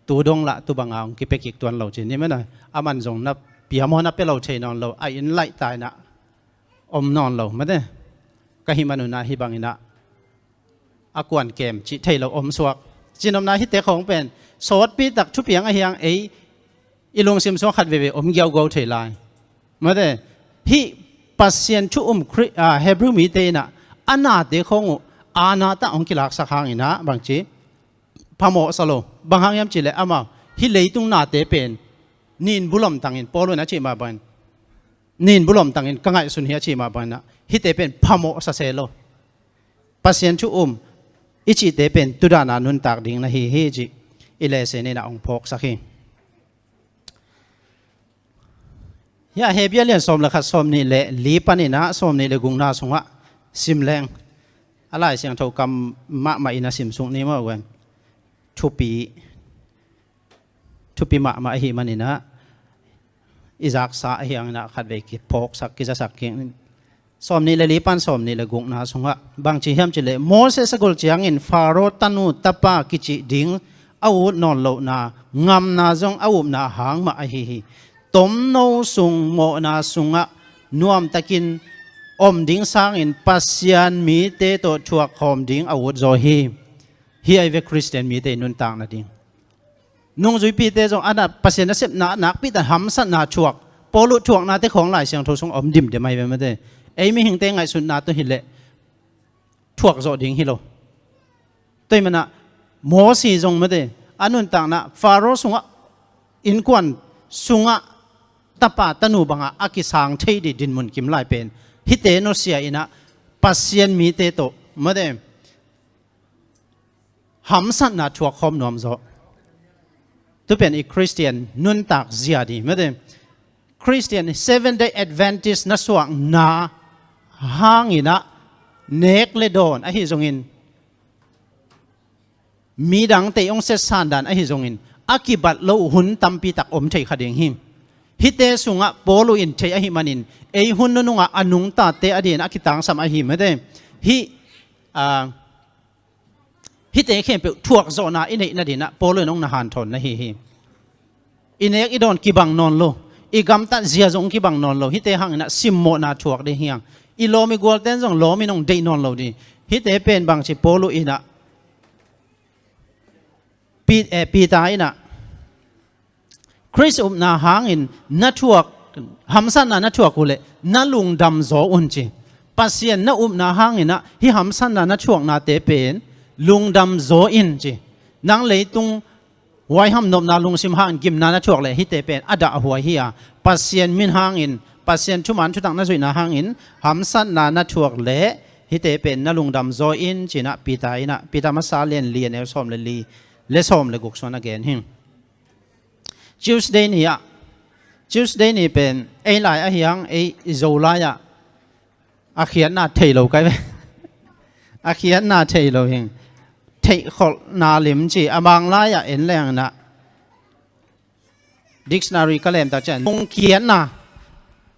Tu dong lah tu banga ong kipia kik tuan lo ci. Ni mena a man zong na pia maw na pia lo thei nawn lo. A inn laih ta inah om nawn lo. Mate, ka hih man unah hih banginah a kuan kem cih thei lo om suak. Cihnopna hihte khawng pen sawtpi tak thupiang ahi hang ei i lungsim sung khat veve om giaugiau thei lai. Mate, hih Pasian thu um Khri-, ah, Hebrew mite inah a nate khawng uh a nata ong kilaksak hanginah bangci phamawh sa lo. Bang hang hiam cih leh amau hih leitung nate pen Nin bulom tangin, Paul in a cih mah bangin, nin bulom tangin ka ngaihsun hi a cih mah bangin ah, hihte pen phamawh sa se lo. Pasian thu um i cihte pen tu dan a nuntak ding na hi hi cih i lesson in ah hong phawksak hi. Hiah Hebru a lian sawm le khat, sawm nih le li panin ah sawm nih le gukna sungah sim leng. A Lai Siangtho kam mahmah in a sim suk ni maw, wen. Thupi, thupi mahmah ahih manin ah i zaksa ahih hangin ah khatvei kiphawksak, kizasak kik ning. Sawm nih le li pan sawm nih le gukna sungah bang ci hiam cih leh, Moses a gol ciangin Faro tanu tapa kicih ding a ut nawn lohna, ngamna zong a upna hang mah ahi hi. Tomno sung mawhna sungah nuamtakin om ding sangin Pasian mite tawh thuak khawm ding a ut zaw hi. Hih ahi ve Khristian mite i nuntak nading. Nungzuipite zong a na Pasian nasepna nakpi tak hamsatna thuak, Paul uh thuaknate khawng Lai Siangtho sung om dimdem ahi ve mate. Ei mihingte ngaihsutna tawh hileh thuak zawh ding hi lo. Tua ahih manin ah Moses zong mate, a nuntakna Faro sungah, innkuan sungah tapa tanu bangah a kisang thei ding dinmun kim lai pen hihte nusia in ah Pasian mite tawh mate hamsatna thuak khawm nuam zaw. Tu pen i Khristian nuntak zia ding mate. Khristian Seventh Day Adventist na suakna hangin ah nek le dawn ahi zongin, midangte hong setsan dan ahi zongin, a kibat lo hun tampi tak om thei kha ding hi. Hihte sungah Paul uh in thei ahih manin, ei hun nunungah a nungtate adingin a kitangsam ahi mate. Hih, ah, hihte khempeuh thuak zawhna i neih nadingin ah Paul in hong na hanthawn na hi hi. I nek i dawn kibang nawn lo, i gamtat zia zong kibang nawn lo. Hihte hangin ah simmawhna thuak ding hi hang. I lawm i gualten zong lawm in hong deih nawn lo ding. Hihte pen bangci Paul uh in ah Pi-, eh, Peter in ah Khrist upna hangin na thuak, hamsatna na thuak uhleh na lungdam zaw un ci. Pasian na upna hangin ah hih hamsatna na thuaknate pen lungdam zaw in ci. Nang leitung huaiham nopna lungsim hangin gimna na thuak leh hihte pen a dahhuai hi a, Pasian min hangin, Pasian thuman thutak na zuihna hangin hamsatna na thuak leh hihte pen na lungdam zaw in ci-in ah Peter in ah, Peter masa lian li a neu sawm le li le sawm le guk sung a gen hi. Tuesday ni ah, Tuesday ni pen ei lai ahi hang, ei i Zo lai ah a khiatna thei lo kai ve. A khiatna thei lo hi. Theihkholhna lim ci a, Manglai ah en leng in ah dictionary ka lem tak ciang lungkiatna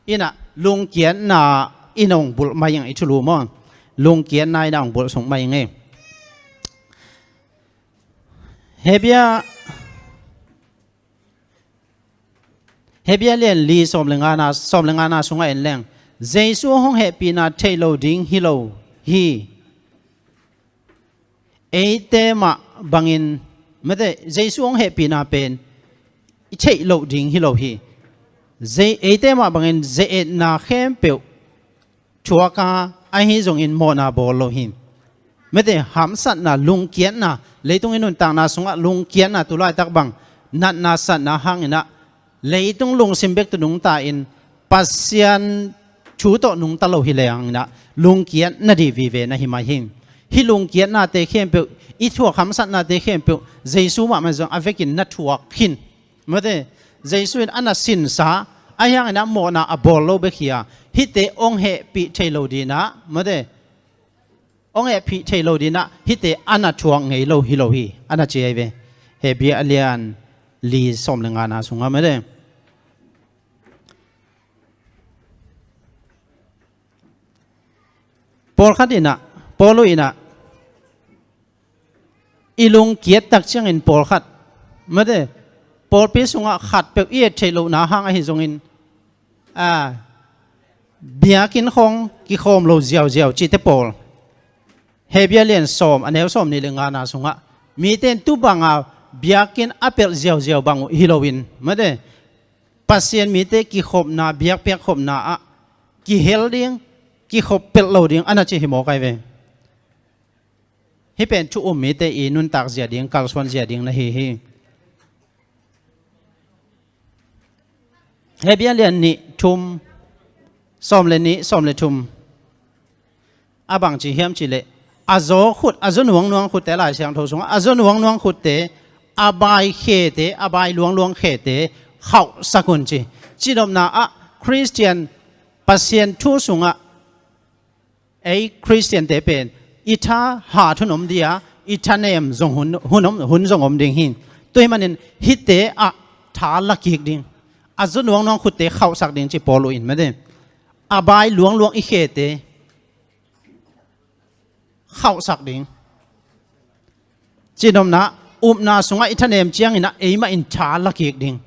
in ah, lungkiatna in hong bulh mai ing, i thulu maw. Lungkiatna in hong bulh suk mai ing e. Hebru, Hebru lian li sawm le ngana, sawm le ngana sungah en leng, Jesu hong hehpihna theih lo ding hi lo hi. Eite mah bangin, mate, Jesu hong hehpihna pen i theih loh ding hi lo hi. Zei-, eite mah bangin ze-etna khempeuh thuak a, ahi zongin mawhna bawl lo hi. Mate, hamsatna, lungkiatna, leitung i nuntakna sungah lungkiatna, tu laitak bang natna satna hangin ah leitung lungsim bek tawh nungta in, Pasian thu tawh nungta lo hi leng in ah lungkiat nading vive na hi mai hi. Hih lungkiatnate khempeuh, i thuak hamsatnate khempeuh Jesu mahmah zong a vekin na thuak khin. Mate, Jesu in a na sinsa, ahi hangin ah mawhna a bawl lo bek hi a, hihte hong hehpih thei lo dingin ah, mate, hong hehpih thei lo dingin ah hihte a na thuak ngei lo hi lo hi, a na ci ahi ve. Hebru a lian li sawm le ngana sungah mate. Pawlkhat in ah, Paul in ah, i lungkiat tak ciangin pawlkhat, mate, pawlpi sungah khatpeuh i et theih lohna hang ahi zongin, a, biakinn khawng kikhawm lo ziauziau cihte pawl. Hebru lian sawm a neu sawm nih le ngana sungah mite in tu banga biakinn a pelh ziauziau bang uh hi loin, mate, Pasian mite kikhopna, biakpiak khopna ah kihel ding, kikhop pelh lo ding a na ci hi mawk ahi ve. Hih pen thu um mite i nuntak zia ding, kalsuan zia ding na hi hi. Hebru lian nih, thum, sawm le nih, sawm le thum. A bang ci hiam cih leh, a zaw khut, a zaw nuangnuang khutte, Lai Siangtho sungah a zaw nuangnuang khutte, a bai khete, a bai luangluang khete khauhsak un ci. Cinopna ah Khristian Pasian thu sungah ei Khristiante pen i tha hat hun om ding a, i thanem zong hun, hun om, hun zong om ding hi. Tua ahih manin hihte ah tha la kik ding. A zaw nuangnuang khutte khauhsak ding ci Paul in, mate. A bai luangluang i khete khauhsak ding. Cinopna, upna sungah i thanem ciangin ah eimah in tha la kik ding.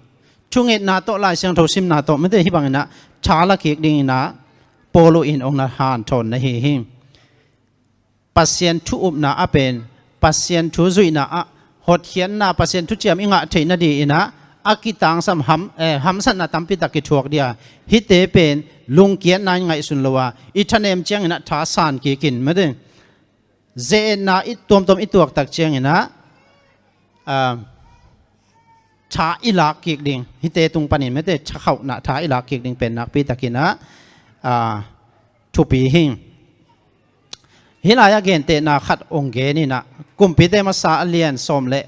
Thungetna tawh, Lai Siangtho simna tawh, mate, hih bangin ah tha la kik dingin ah Paul in ong na hanthawn na hi hi. Pasian thu upna ah pen, Pasian thu zuihna ah, hotkhiatna, Pasian thuciam i ngah theih nadingin ah a kitangsam ham, eh, hamsatna tampi tak kithuak ding a, hihte pen lungkiatna in ngaihsun lo a, i thanem ciangin ah tha san kik in, mate. Ze-etna i tuamtuam i tuak tak ciangin ah, ah, tha i lak kik ding, hihte tung panin, mate, thakhauhna tha i lak kik ding pen nakpi takin ah, ah, thupi hi. Hih lai-ah gentehna khat ong gen in ah, Kumpite Masa a lian sawm le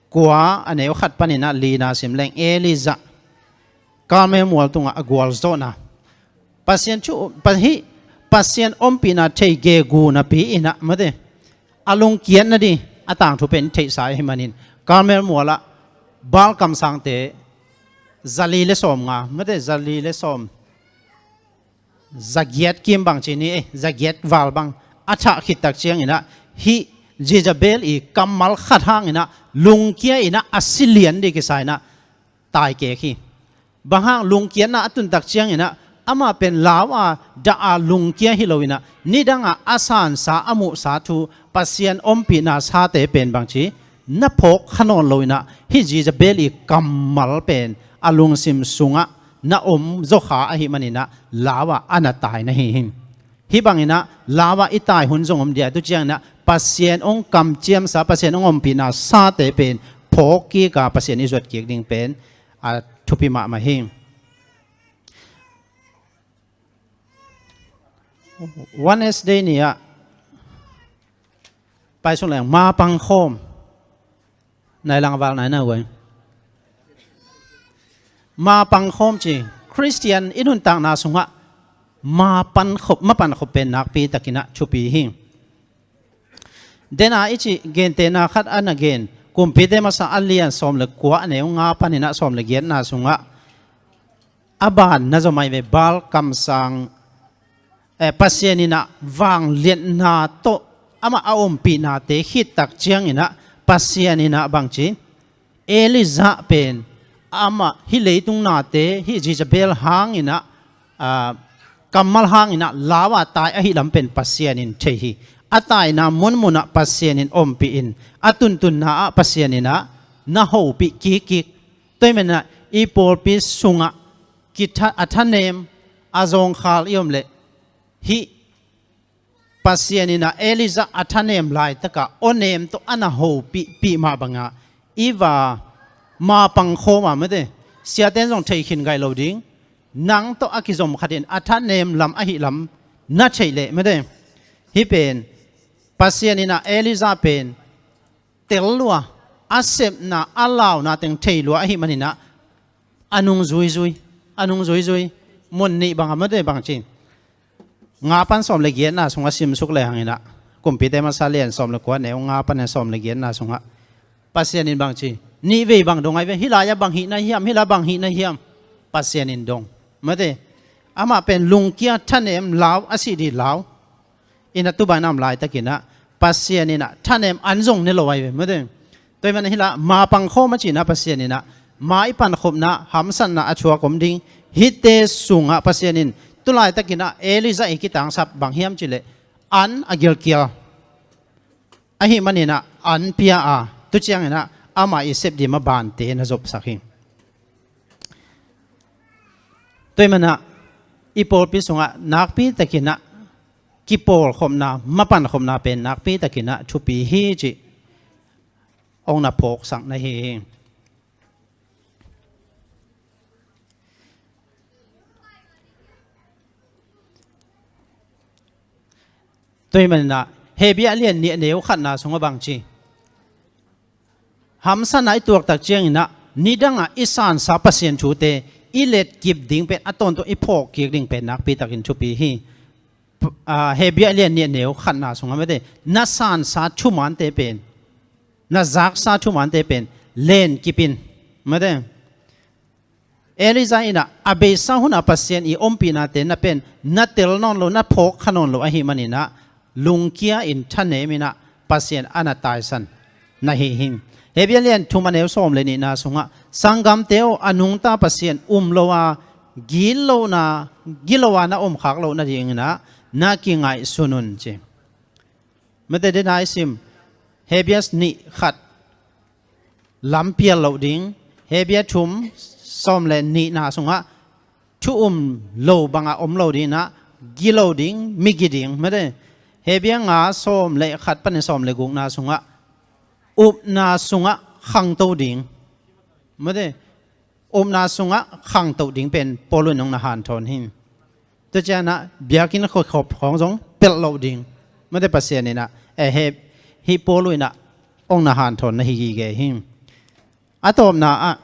kua, a neu khat panin ah lina sim leng, Elijah Karmel mual tungah a gualzawhna. Pasian thu, pa-, hih Pasian ompihna thei gegu napi in ah, mate, a lungkiat nading a tangthu pen theihsa ahih manin, Karmel mualah Baal kamsangte zali le sawmnga, mate, zali le sawm, zagiat kim bang ci ni, eh, zagiat val bang a thah khit tak ciangin ah, hih Jezebel i kammal khat hangin ah lungkia in ah a si lian ding kisa in ah taikek hi. Bang hang, lungkiatna a tun tak ciangin ah, amah pen lau a, dah a lungkia hi lo in ah, nidang a a sansa, a muhsa thu, Pasian ompihna sate pen bang ci, na phawk kha nawn lo in ah, hih Jezebel i kammal pen a lungsim sungah na om zaw kha ahih manin ah, lau a a na tai na hi hi. Hih bangin ah, lau a i tai hun zong om ding a, tu ciangin ah Pasian ong kamciamsa, Pasian ong ompihna sate pen phawk kik a, Pasian i zuat kik ding pen a thupi mahmah hi. Wednesday ni-ah pai sung leng, mapang khawm. Nai lang val nai na uai. Mapang khawm ci, Khristian i nuntakna sungah mapan khop, mapan khop pen nakpi takin ah thupi hi. Dena i cih gentehna khat a na gen, Kumpite Masa a lian sawm le kua, a neu nga panin ah sawm le giatna sungah, a ban na zom ai ve, Baal kamsang, eh, Pasian in ah vangliatna tawh amah a ompihnate khit tak ciangin ah, Pasian in ah bang ci, Elijah pen amah hih leitung nate, hih Jezebel hangin ah, ah, kammal hangin ah lau a tai ahih lam pen Pasian in thei hi. A taina munmun ah Pasian in ompih in, a tuntunna ah Pasian in ah na hopih kikkik. Tua ahih manin ah i pawlpi sungah kitha-, a thanem, a zawngkhal i om leh, hih Pasian in ah Elijah a thanem laitakah awnem tawh a na hopihpih mah bangah, i va mapang khawm a, mate, siate in zong thei khin gai lo ding, nang tawh a kizom khat in a thanem lam ahih lam na theih leh, mate, hih pen Pasian in ah Elijah pen tel lua, a sepna, a launa teng thei lua ahih manin ah, a nung zuizui, a nung zuizui, mun nih bang a, mate, bang ci, nga pan sawm le giatna sungah simsuk le hangin ah, Kumpite Masa lian sawm le kua, neu nga pan sawm le giatna sungah, Pasian in bang ci, nih vei bang dong ai ve, hih lai-ah bang hih na hiam, hih lai bang hih na hiam, Pasian in dong, mate, amah pen lungkia, thanem, lau, a sih ding lau. In ah tu bang a om laitakin ah, Pasian in ah thanem an zong ne lo ai ve, mate. Tua ahih manin hih lai-ah mapang khawm a cihna, Pasian in ah ma i pankhopna, hamsatna a thuak om ding, hihte sungah Pasian in tu laitakin ah Elijah i kitangsap bang hiam cih leh, an a gilkial ahih manin ah an pia a, tu ciangin ah amah i sep ding mah bante na zopsak hi. Tua ahih manin ah i pawlpi sungah nakpi takin ah kipawlkhopna, mapankhopna pen nakpi takin ah thupi hi cih ong na phawksak na hi hi. Tua hi maninah Hebrew a lian nih a neu khatna sungah bang ci? Hamsatna i tuaktak cianginah nidangah i sansa Pasian thute i letkip ding pen a tawntung i phawkkik ding pen nakpitakin thupi hi. Hebrew a lian nih a neu khatna sungah mate, na sansa thumante pen, na zaksa thumante pen lenkipin mate. Elijah inah a beisa hunah Pasian i ompihnate na pen na tel nawn lo, na phawk kha nawn lo ahi maninah lungkia in thaneminah Pasian a na taisan na hi hi. Hebrew lian thum a neu sawm le nihna sungah, "Sanggamte aw, a nungta Pasian um lo a, gilo na, gilo a na omkhak loh nadinginah na kingaihsun un," ci. Mate, dena i sim Hebrew nih khat lampial loh ding, Hebrew thum sawm le nihna sungah thu um lo bangah om lo dinginah gilo ding, migi ding mate. Hebrew nga sawm le khat panin sawm le gukna sungah upna sungah khangto ding mate. Upna sungah khangto ding pen Paul in hong na hanthawn hi. Tua cianah biakinn khawkhop khawng zong pelh loh ding mate, Pasian inah, eh, he, hih Paul inah hong na hanthawn na hi gige hi. A tawpna ah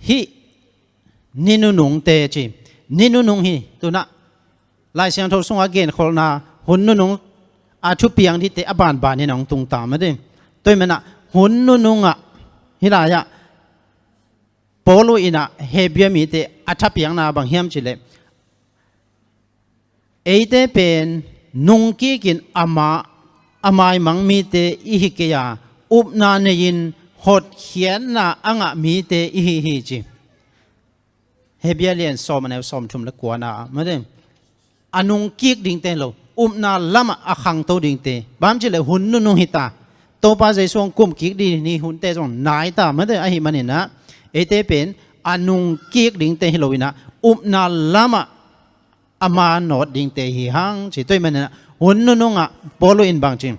hih ni nunungte ci. Ni nunung hi tunah Lai Siangtho sungah genkholhna hun nunung a thupiang dihte a banbanin a hong tungta mate. Tua hi manah hun nunungah hih lai-ah Paul inah Hebrew mite a thapiakna bang hiam cileh, eite pen nungkikin ama, a maimang mite i hi kei a, upna nei-in hotkhiatna a ngah mite i hi hi ci. Hebrew lian sawm a neu sawm thum le kuana mate, a nungkik dingte hi lo, upna lamah a khangto dingte. Bang hiam cileh hun nunung hita, Topa Jesu hong kumkik ding ni hunte zong naita mate. Ahi maninah eite pen a nungkik dingte hi loinah upna lamah ama nawt dingte hi hang ci. Tua hi maninah hun nunungah Paul in bang ci?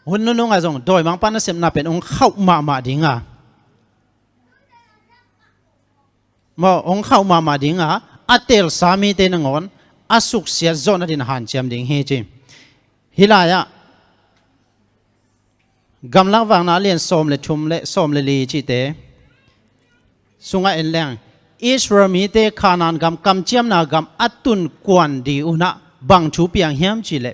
Hun nunungah zong dawimangpa nasepna pen hong khauh mahmah dinga, maw, hong khauh mahmah dinga, a teelsa mite nangawn a suksiat zawh nadin hanciam ding hi ci. Hih lai-ah Gamlak Vakna lian sawm le thum le sawm le li cihte sungah en leng, Israel mite Kanaan gam, kamciamna gam a tun kuan ding unah bang thu piang hiam cileh,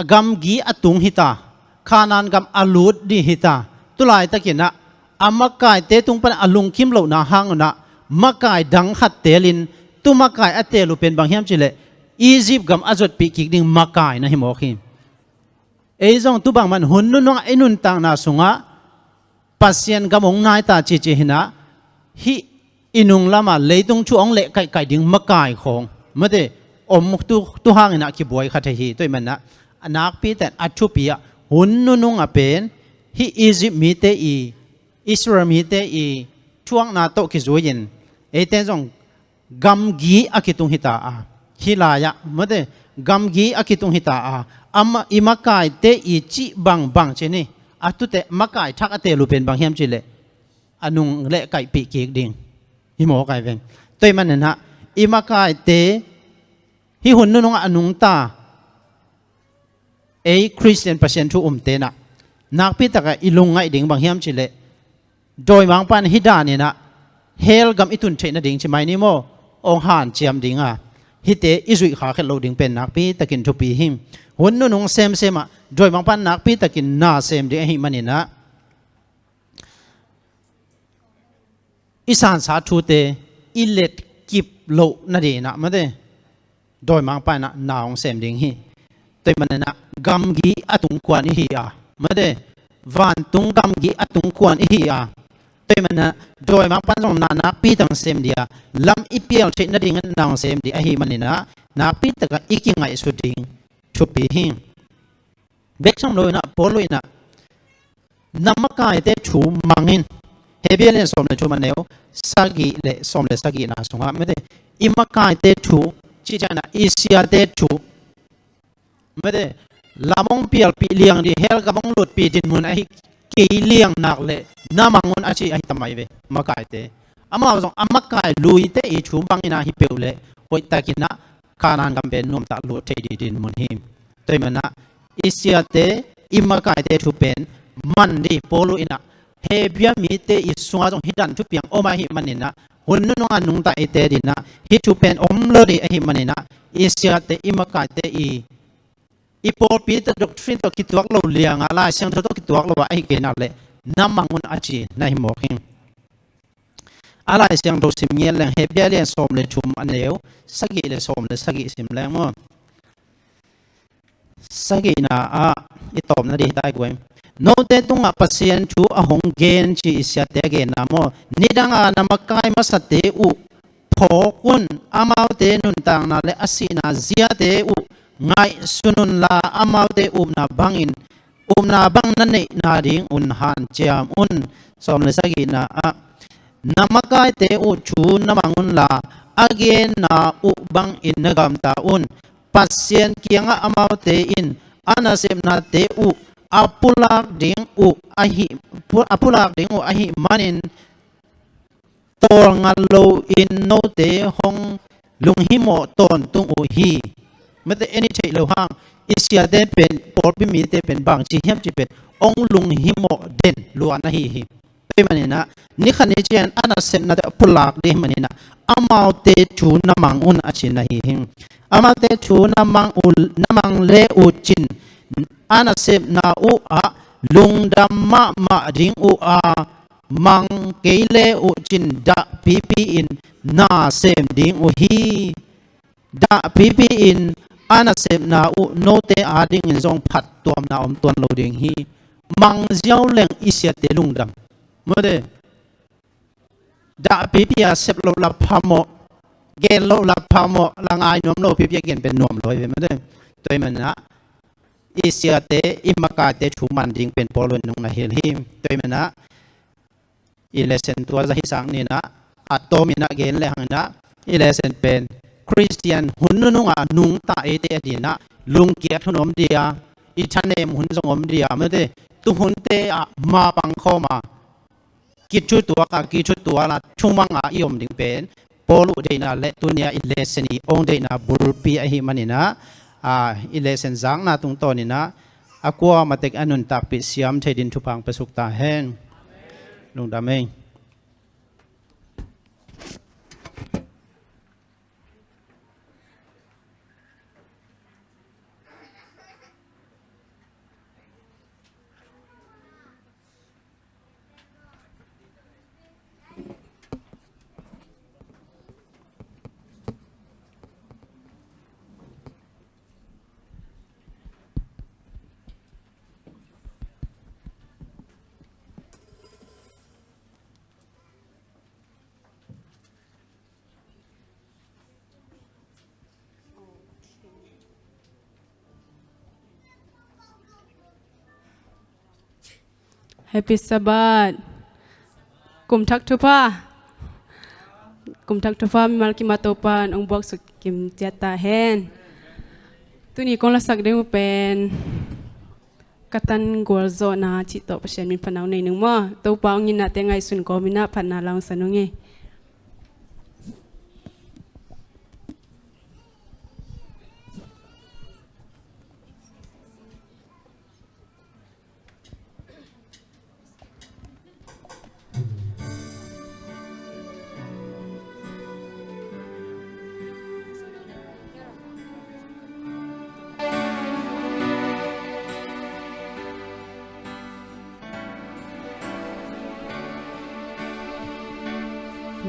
a gamgi a tung hita, Kanaan gam a lut ding hita. Tulaitakinah a makaite tung pan a lungkim lohna hangunah makai dang khat teelin, tu makai a teel uh pen bang hiam cileh, Egypt gam a zotpih kik ding makai na hi mawk hi. Ei zong tu bangman hun nunungah i nuntakna sungah Pasian gam hong naita cici hinah, hih i nung lamah leitung thu hong lehkaihkaih ding makai khawng mate, om tu, tu hanginah kibuai kha thei hi. Tua hi manah a nakpitakin a thupi-ah hun nunungah pen hih Egypt mite i, Israel mite i thuakna tawh kizui-in eite zong gamgi a kitung hita a, hih lai-ah mate, gamgi a kitung hita a, ama, i makaite i cih bangbang ci ni, a tute makai thak a teel uh pen bang hiam cileh, a nung lehkaihpih kik ding hi mawk ai veng. Tua hi maninah i makaite hih hun nunungah a nungta ei Khristian Pasian thu umte inah nakpitakah i lungngaih ding bang hiam cileh, dawimangpa in hih daninah hell gam i tun theih nading ci mai ni maw, hong hanciam dinga, hihte i zuih kha khet loh ding pen nakpitakin thupi hi. Hun nunung semsemah dawimangpa in nakpitakin na sem ding ahi maninah i sansa thute i letkip loh nadinah mate, dawimangpa inah na hong sem ding hi. Tua hi maninah gamgi a tung kuan i hi a mate, vantung gamgi a tung kuan i hi a, tua hi maninah dawimangpa in zong na nakpitakin sem ding a, lam i pial theih nadingin na hong sem ding ahi maninah nakpitakah i kingaihsut ding thupi hi. Bek tham loinah Paul inah na makaite thu mangin, Hebrew lian sawm le thum a neu sagih le sawm le sagihna sungah mate, i makaite thu, cih cianginah i siate thu mate, lam hong pialpih liang ding, hell gam hong lutpih dinmun ahi kei liang nak leh na mang un a ci ahi tamai ve makaite. Amau zong a makai luite i thu bangin ah hi peuh leh hoihtakin ah Kanaan gam pen nuamtak lut thei ding dinmun hi. Tua ahih manin ah i siate, i makaite thu pen man ding Paul in ah Hebru mite i sungah zong hih dan thupiang om ahih manin ah hun nunung a nungta i te ding ah hih thu pen om lo ding ahih manin ah i siate, i makaite, i i pawlpi tawh doctrine tawh kituak lo liang a, Lai Siangtho tawh kituak lo a, ahi kei nak leh na mang un a ci na hi mawk hi. A Lai Siangtho sim ngiat leng Hebru lian sawm le thum a neu sagih le sawm le sagih sim leng maw. Sagihna ah i tawpna ding hi ta i guai. Note tungah Pasian thu a hong gen ci i siate a genna maw. Nidang a na makai masate uh phawk un, amaute nuntakna le a sihna ziate uh ngaihsun unla, amaute upna bangin, upna bang na neihna ding un hanciam un. Sawm le sagihna ah, na makaite uh thu na mang unla, a genna uh bangin na gamta un. Pasian kiangah amaute in a nasepnate uh a pulak ding uh ahi, pu-, a pulak ding uh ahih manin tawlnga loin note hong lunghimawh tawntung uh hi. Mate, en i theih loh hang i siate pen, pawlpi mite pen bangci hiam cih pen hong lunghimawh den lua na hi hi. Tua ahih manin ah ni khat ni ciang a nasepnate a pulak ding ahih manin ah amaute thu na mang un a ci na hi hi. Amaute thu na mang uh, na mang le uh cin a nasepna uh ah lungdam mahmah ding uh a, mang kei le uh cin dahpipi in na sem ding uh hi. Dahpipi in a nasepna uh note adingin zong phattuamna om tuan lo ding hi. Mang ziau leng i siate lungdam. Mate, dahpipi a sep loh la phamawh, gen loh la phamawh, la ngai nuam lo pipi a gen pen nuam lo hi ve mate. Tua ahih manin ah i siate, i makaite thu man ding pen Paul in nung na hilh hi. Tua ahih manin ah i lesson tua zah hi sang ni in ah, a tawm in ah gen le hang in ah, i lesson pen Khristian hun nunung a nungta eite adingin ah lungkiat hun om dia, i thanem hun zong om dia, mate, tuhunte ah mapang khawm a kithutuak a, kithutual a, thumang a i om ding pen Paul uh deihna le tuni a i lesson i hong deihna bulpi ahih manin ah, a, i lesson zakna tungtawn in ah a kuamah tek a nuntakpih siam thei ding thupha hong pia suk ta hen. Lungdam ei. Happy Sabbath. Kum thak thupha. Kum thak thupha mimal kim a Topa'n hong buaksuk kim ciat ta hen. Tuni kong lasak ding uh pen Ka tan gualzawhna cih tawh Pasian min phatna hong nei ning maw. Topa hong itnate ngaihsun kawmin ah phatna la hong sa nung ei.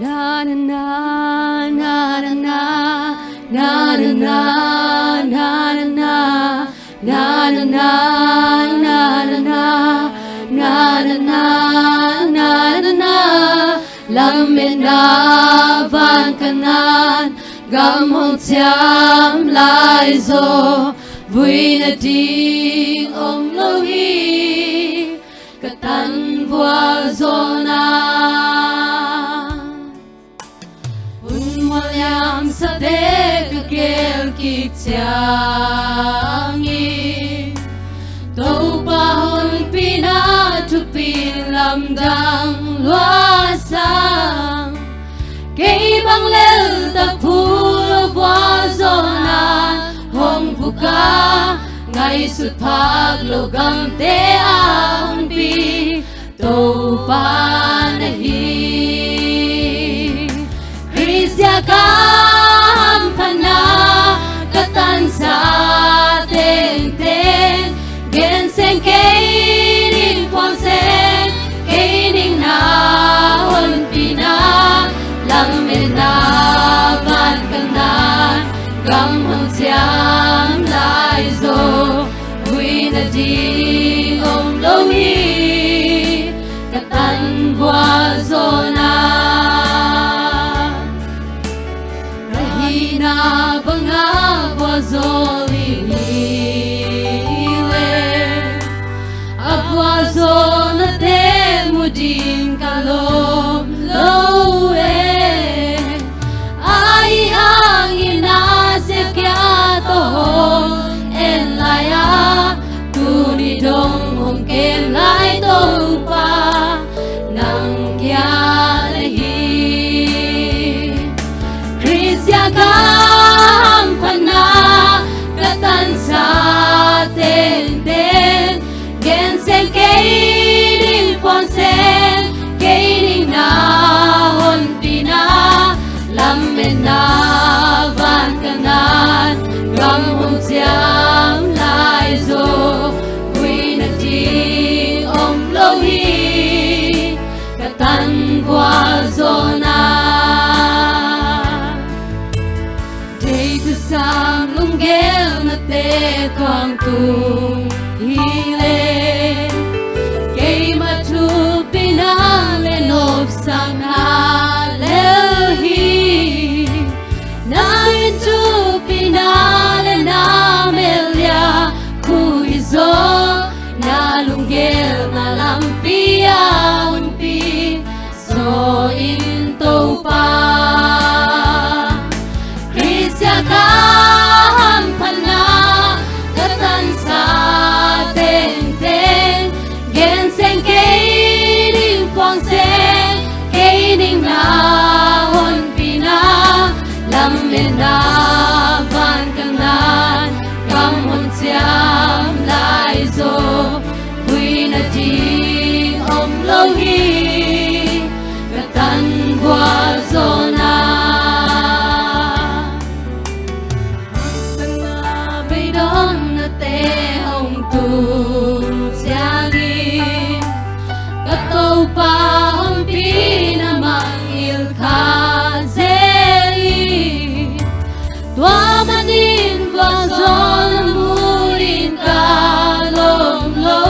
Na na na, na na na, na na na, na na na, na na na, na na na, na na na, na na na. Lametna van Kanaan gam hong ciam lai zaw, vui nading om lo hi. Ka tan gualzawhna hun mual liamsate ka geel kik ciangin, Topa honpina thupi lamdang lua sang. Sutphak lo gamte a hongpi Topa na hi. Khristia ka hamphatna ka tansa tengteng, gen seng kei ning, phuang seng kei ning na honpina, lametna van ka ngan, gam hong ciam lai zaw, vui nading om lo hi, ka tan gualzawhna. Ka hihna bangah gualzawl ing hi leh, a gualzawhnate mu ding ka lawm lo e. Ahi hangin a siakia tawh hong en lai a, tuni dong hong kem lai Topa, nang kia na hi. Khristia ka hamphatna ka tansa tengteng, gen seng kei ning, phuang seng kei ning na honpina, lametna van ka ngan, gam hong ciam lai zaw, vui nading om lo hi, ka tan gualzawhna. Deihsakna lunggulhna te tuang tung hi leh, keima thupina leh nopsakna lel hi. Na in thupina leh na mel a khuh hi zaw, na lunggulhna lampi a hong pi zaw in Topa. Khristia ka hamphatna ka tansa tengteng, gen seng kei ning, phuang seng kei ning na honpina, lametna van ka ngan, gam hong ciam lai zaw, vui nading om lo hi, ka tan gualzawhna. Ka beidawngna te hong tung ciangin, ka Topa ompihna mangngilh kha zel hi. Tua manin gualzawhna mu ding ka lawm lo,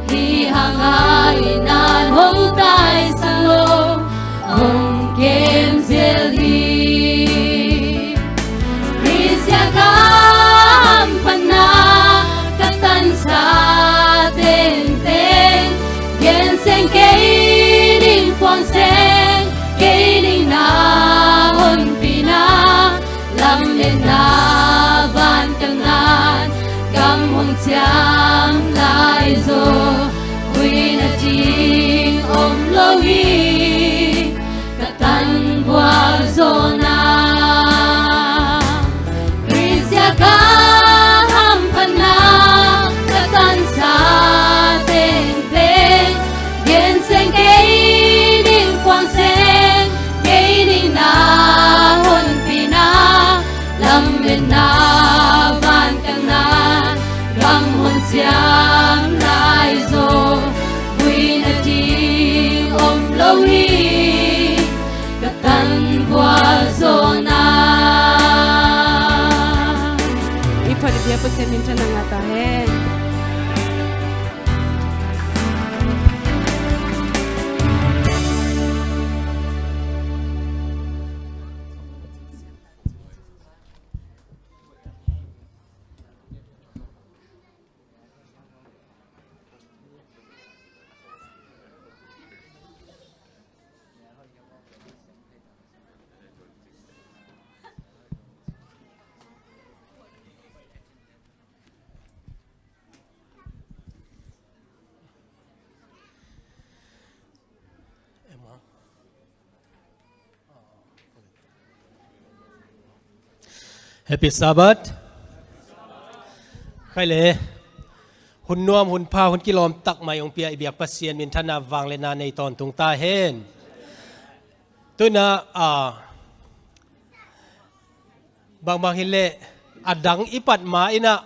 hi hangin a hong taisan lo, hong kem zel hi. Khristia ka hamphatna ka tansa tengteng, gen seng kei ning, phuang seng kei ning na honpina, lametna van ka ngan, gam hong ciam lai zaw, vui nading om lo hi, ka tan gualzawhna. Khristia ka hamphatna ka tansa tengteng, gen seng kei ning, phuang seng kei ning na honpina, lametna van ka ngan, gam hong ciam lai zaw, vui nading om lo hi, ka tan gualzawhna. I phat i bia Pasian minthanna ngah ta hen. Happy Sabbath. Khai le, hun nuam, hun pha, hun kilawm tak mai hong pia i biak Pasian minthanna vangliatna nei tawntung ta hen. Tuna, ah, bangbang hileh a dang i pat ma inah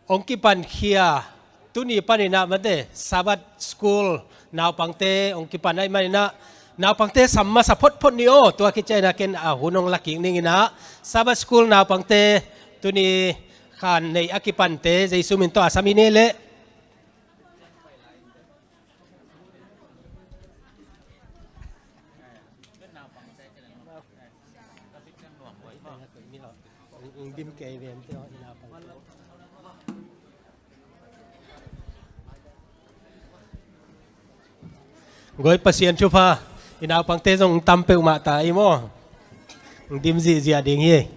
hong kipankhia, tuni paninah mate Sabbath School naupangte hong kipan ahih maninah naupangte sam masa photphot ni aw. Tua khit ciangin ah ken a hun hong la kik ning inah Sabbath School naupangte tuni khan neih a kipante Jesu min tawh a sam hi ni leh. Goi Pasian thupha, i naupangte zong tam peuhmah ta i maw. Dim zihziah ding hi.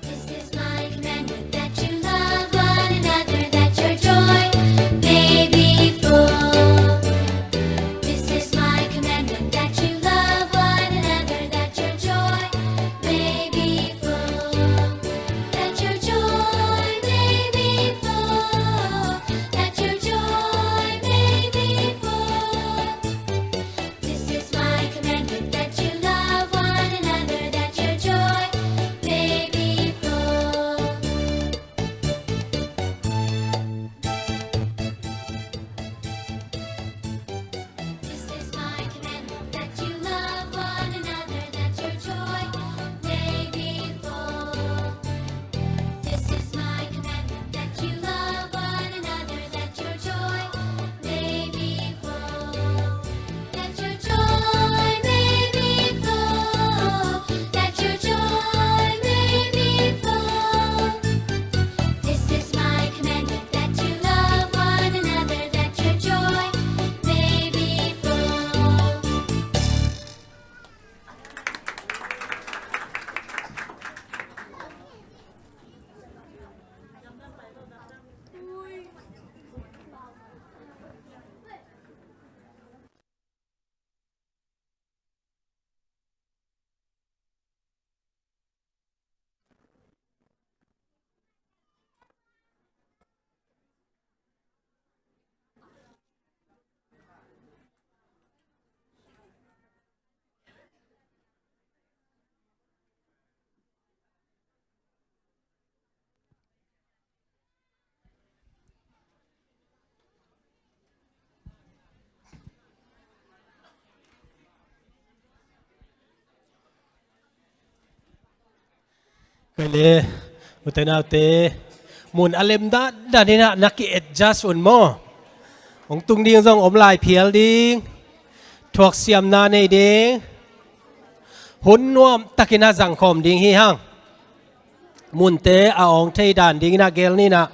This is my commandment, that you love one another, that your joy may be full. This is my commandment, that you love one another, that your joy may be full. That your joy may be full. That your joy may be full. This is my commandment, that you love one another, that your joy Kei le, ute naute, mun a lem dandan in ah na ki-adjust un maw. Hong tung ding zong om lai phial ding. Thuaksiamna nei ding. Hun nuam takin ah zangkhawm ding hi hang. Munte a awng thei dan dingin ah gel ni in ah.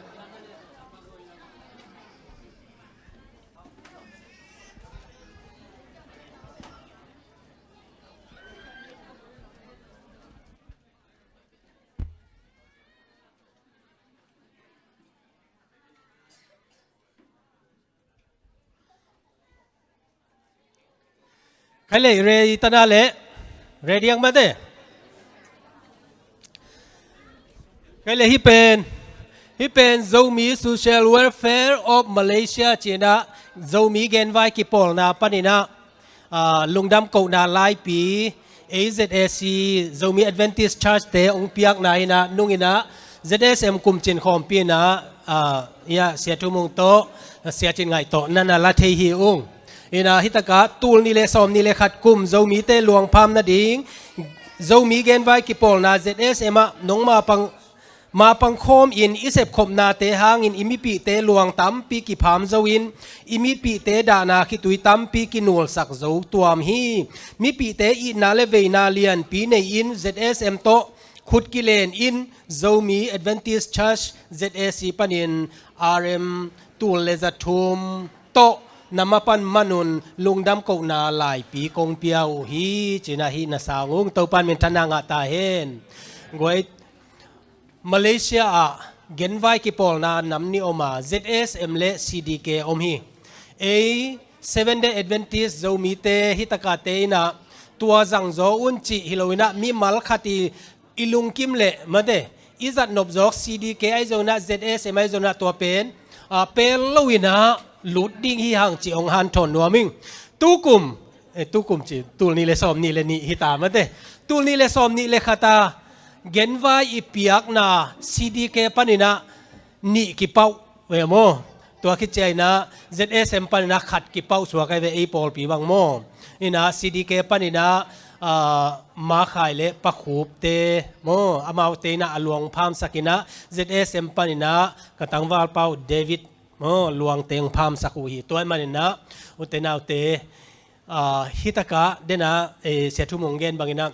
Kei le, ready ta na le. Ready ang mate. Kei le, hih pen, hih pen Zomi Social Welfare of Malaysia ci-in ah, Zomi genvai kipawlna panin ah, ah, lungdam kohna laipi, A Z A C, Zomi Adventist Church te hong piakna hi in ah, nung in ah, Z S M kum cin khawmpi in ah, ah, ia, Sia Thu Mung tawh, Sia Cin Ngaih tawh, na na la thei hi ung. In ah, hi tak ah, tul nih le sawmnih le khat kum Zomite luang pham nading, Zomi genvai kipawlna Z S M ah, nong ma pang, ma pang khawm in i sepkhopnate hangin i mipihte luang tampi kipham zo in, i mipihte dahna khitui tampi kinulsak zo tuam hi. Mipihte itna le veina lianpi nei in Z S M tawh khut kilen in Zomi Adventist Church Z A C panin R M tul le za thum tawh na mapan man un lungdam kohna laipi kong pia uh hi, ci-in ah hih na sang ung. Topa'n minthanna ngah ta hen. Guai, Malaysia ah genvai kipawlna nam nih om a, Z S M le C D K om hi. Ei Seventh Day Adventist Zomite hi tak ah te in ah tua zangzaw un cih hi lo in ah, mimal khat i, i lungkim le mate, i zat nop zawk C D K ahi zong in ah, Z S M ahi zong in ah, tua pen, ah, pel lo in ah lut ding hi hang ci hong hanthawn nuam ing. Tukum, eh, tukum ci, tul nih le sawmnih le nih hi ta mate. Tul nih le sawmnih le khat a genvai i piakna C D K panin ah nih kipauh ve maw. Tua khit ciang in ah Z S M panin ah khat kipauh suak ahi ve, ei pawlpi bang maw. In ah C D K panin ah, ah, Ma Khai le Pa Khup te maw, amaute in ah a luang phamsak in ah Z S M panin ah ka tangvalpa uh David maw, luangte hong phamsak uh hi. Tua ahih manin ah, ute naute, ah, hi tak ah, den ah, eh, Sia Thu Mung gen bangin ah,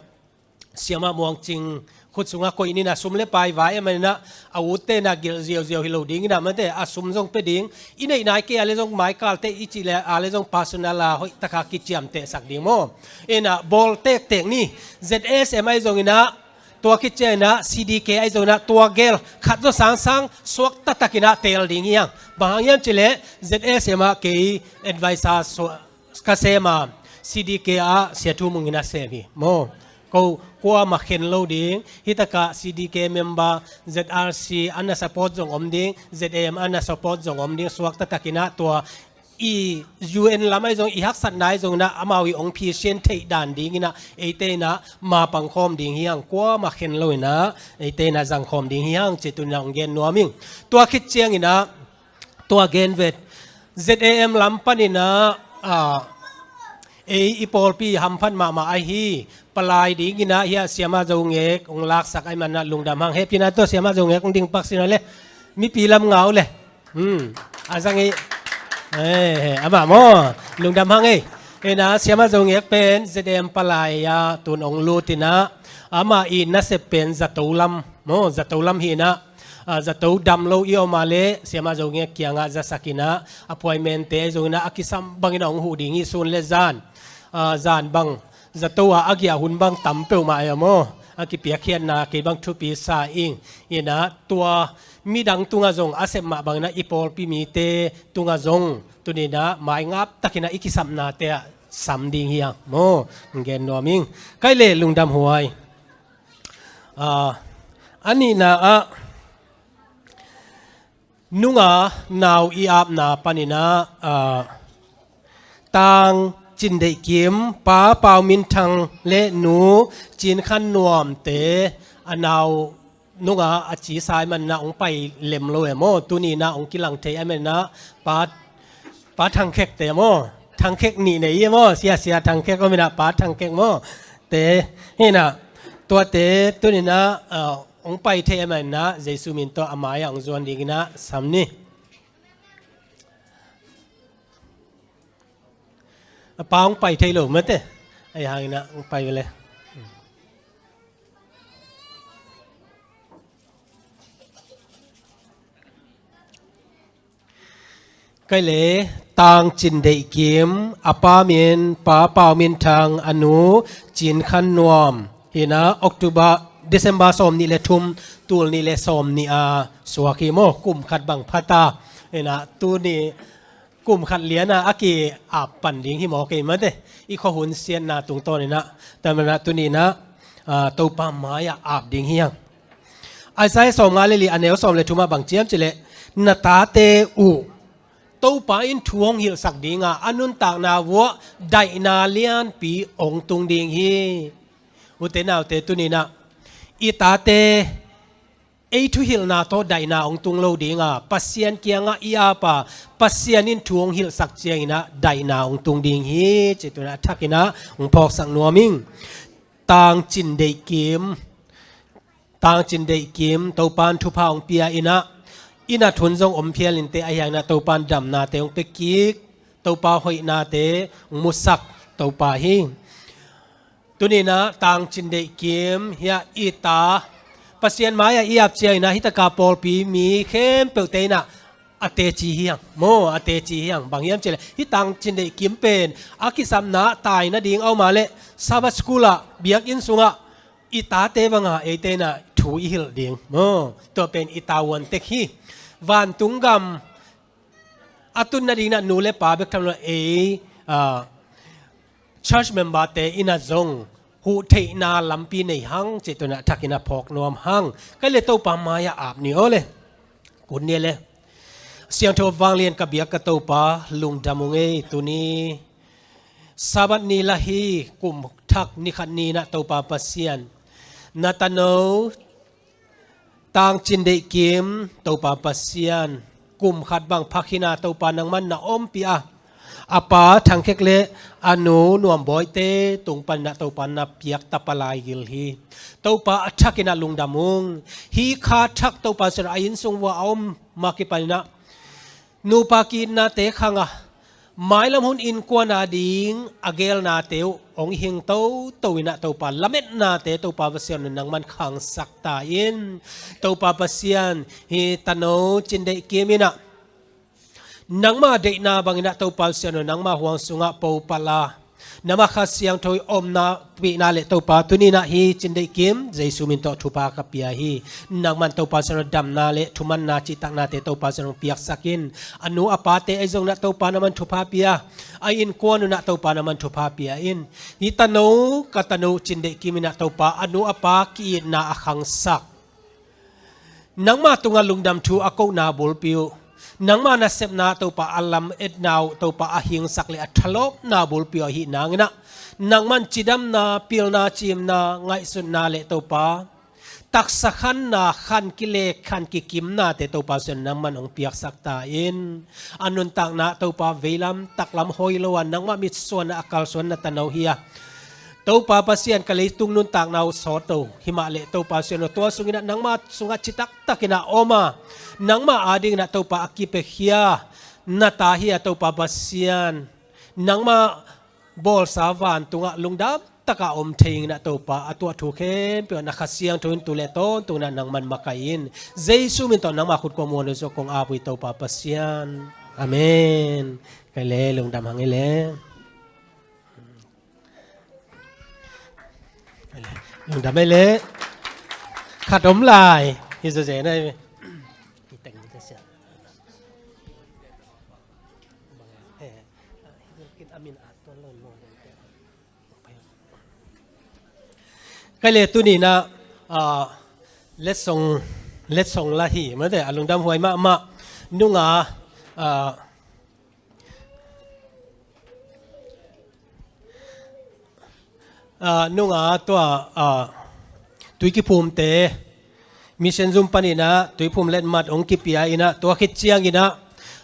Siamah Muang Cing khut sungah koih ni in ah, sum le pai vai ahih manin ah, a utte in ah gelh ziauziau hi lo ding in ah mate, a sum zong pia ding, i neih nai kei a le zong, mai kalte i cih le a le zong personal a hoih tak a kiciamtehsak ding maw. In ah bawl tektek ni, Z S M ahi zong in ah, tua khit ciang in ah C D K ahi zong in ah, tua gel khat zaw sangsang suakta takin ah teel ding hi hang. Bang hang hiam cih leh Z S M ah kei advisor suak ka sem a, C D K ah Sia Thu Mung in a sem hi maw. Ko kuamah khen lo ding, hi tak ah C D K member, Z R C a na support zong om ding, Z A M a na support zong om ding, suakta takin ah tua i U N lam ahi zong, i haksatna ahi zong in ah, amau i hong phisian theih dan ding in ah, eite in ah ma pang khawm ding hi hang, kuamah khen lo in ah, eite in ah zang khawm ding hi hang, ci tu in ah hong gen nuam ing. Tua khit ciang in ah, tua gen vet, Z A M lam panin ah, ah, ei i pawlpi hamphat mahmah ahi, palai ding in ah, hiah Siamah Zo Ngek hong laksak ahih manin ah lungdam hang. Hehpihna tawh Siamah Zo Ngek hong ding pak sin a le, mipi lam ngau le. Hmm. A zang ei. Eh, eh, amah maw, lungdam hang ei. In ah Siamah Zo Ngek pen Z A M palai ah tun hong lut in ah, amah i nasep pen zato lam maw, zato lam hi in ah, ah, zato dam lo i om a le, Siamah Zo Ngek kiangah zasak in ah, appointment te ahi zong in ah, a kisam bangin ah hong huh ding hi sun le zan. Ah, zan bang zato ah a giah hun bang tam peuhmah ahi a maw. A kipiakkhiatna kei bang thupi sa ing. In ah tua midang tungah zong a sep mah bangin ah, i pawlpi mite tungah zong tuni in ah maingap takin ah i kisapnate ah sam ding hi hang maw. Gen nuam ing. Kei le, lungdam huai. Ah, a nihna ah, nunga nau i apna panin ah, ah, Tang Cin Deih Kim, Pa Pau Min Thang le Nu Cin Khan Nuam te a nau nunga a cisa ahih manin ah hong pai lem lo e maw. Tuni in ah hong kilang thei ahih manin ah, Pa, Pa Thang Khek te maw. Thang Khek nih nei e maw. Sia, Sia Thang Khek om in ah, Pa Thang Khek maw. Te, hi in ah, tuate tuni in ah, ah, hong pai thei a man inah Jesu min tawh a mai-ah hong zuan dinginah sam ni. A pa hong pai thei lo mate. Ahi hanginah hong pai ve le. Kei le Tang Cin Deih Kim, a pa min Pa Pau Min Thang, a nu Cin Khan Nuam. Hinah October, December sawm nih le thum, tul nih le sawm nih a suak hi maw, kum khat bang phata. Hinah tuni kum khat liana a ki-ap pan ding hi maw kei mate. I khuahun siatna tungtawn inah, tamanah tuni inah, ah, Topa mai-ah ap ding hi hang. Isaiah sawmnga le li a neu sawm le thumah bang ciam cileh, na tate uh Topa in thu hong hilhsak dinga, a nuntakna vuah daihna lianpi hong tung ding hi. Ute naute tuninah i tate ei thuhilhna tawh daihna hong tung lo dinga, Pasian kiangah i apa, Pasian in thu hong hilhsak cianginah daihna hong tung ding hi. Ci tunah a thakinah hong phawksak nuam ing. Tang Cin Deih Kim, Tang Cin Deih Kim, Topan thupha hong pia inah, i nat hun zong om phial inteh, ahi hanginah Topan damnate hong pia kik, Topa hoihnate hong musak Topa hi. Tuninah Tang Cin Deih Kim hiah i ta, Pasian mai-ah i ap cianginah hih taka pawlpi mi khempeuhte inah a teci hi hang maw, a teci hi hang. Bang hiam cileh, hih Tang Cin Deih Kim pen a kisapna tai nading a om a leh Sabbath school ah, biakinn sungah i tate banga eite inah thu i hilh ding maw, tua pen i tavuan tek hi. Vantung gam a tun nadinginah nu le pa bek tham lo, ei, ah, church member-te inah zong huh theihna lampi nei hang, ci tunah a thakinah phawk nuam hang. Kei le Topa mai-ah ap ni aw le. Kut ni le. Siangtho vanglian ka biak ka Topa, lungdam ung ei. Tuni Sabbath ni lah hi, kum thak ni khat ni inah Topa Pasian, na tano Tang Cin Deih Kim, Topa Pasian, kum khat bang phakhinah Topa nangman na ompih a, a pa Thang Khek le a nu Nuam Bawite tung paninah Topa na piak tapa laigil hi. Topa a thakinah lungdam ung. Hih kha thak Topa Pasian a inn sung vuah a om ma kipaninah nupa ki-itnate khanga, mailam hun innkuan ading a gelnate uh hong hing toto inah Topa lametnate Topa Pasian uh nangman khangsak ta in. Topa Pasian, hih tano Cin Deih Kim inah nangma deihna banginah Topa Pasian uh nangma huang sungah popal a, nangma Kha Siangtho i omna pihna le Topa tuninah hih Cin Deih Kim Jesu min tawh thupha ka pia hi. Nangman Topa Pasian uh damna le thumanna cihtaknate Topa Pasian uh piaksak in. A nu a pate ei zong inah Topa nangman thupha pia, a innkuan uh inah Topa nangman thupha pia in. Hih tano, ka tano Cin Deih Kim inah Topa a nu a pa ki-itna a khangsak, nangma tungah lungdam thu a kohna bulpi uh, nangma nasepna Topa a lametna uh Topa a hingsak le a thalawpna bulpi uh ahih nanginah nangman cidamna, pilna, ciimna, ngaihsutna le Topa taksa khanna, khan kilek khan kikimnate Topa Pasian nangman hong piaksak ta in. A nuntakna Topa veilam taklam hoi lo a, nangmah mitsuanah a kalsuan na tano hi a, Topa Pasian, ka leitung nuntakna uh sawt lo himah leh Topa Pasian uh tua sunginah nangma sungah citaktakinah om a, nangma adinginah Topa a kipiakhia na ta hi a, Topa Pasian, nangma bawlsa vantungah lungdam taka om thei inginah Topa a tuah thu khempeuh ah na Kha Siangtho in tu le tawntung inah nangman makaih in. Jesu min tawh nangma khut kua muan uh zong kong ap uh hi Topa Pasian. Amen. Kei le lungdam hang ei le. Lungdam ei le. Khat om lai. Hi zazen ei. Kei le tuninah, ah, letsong, letsong la hi mate, a lungdam huai mahmah. Nunga, ah, ah, nunga tua, ah, Tuikiphumte Mission zum paninah tuiphum letmat hong kipia inah, tua khit cianginah,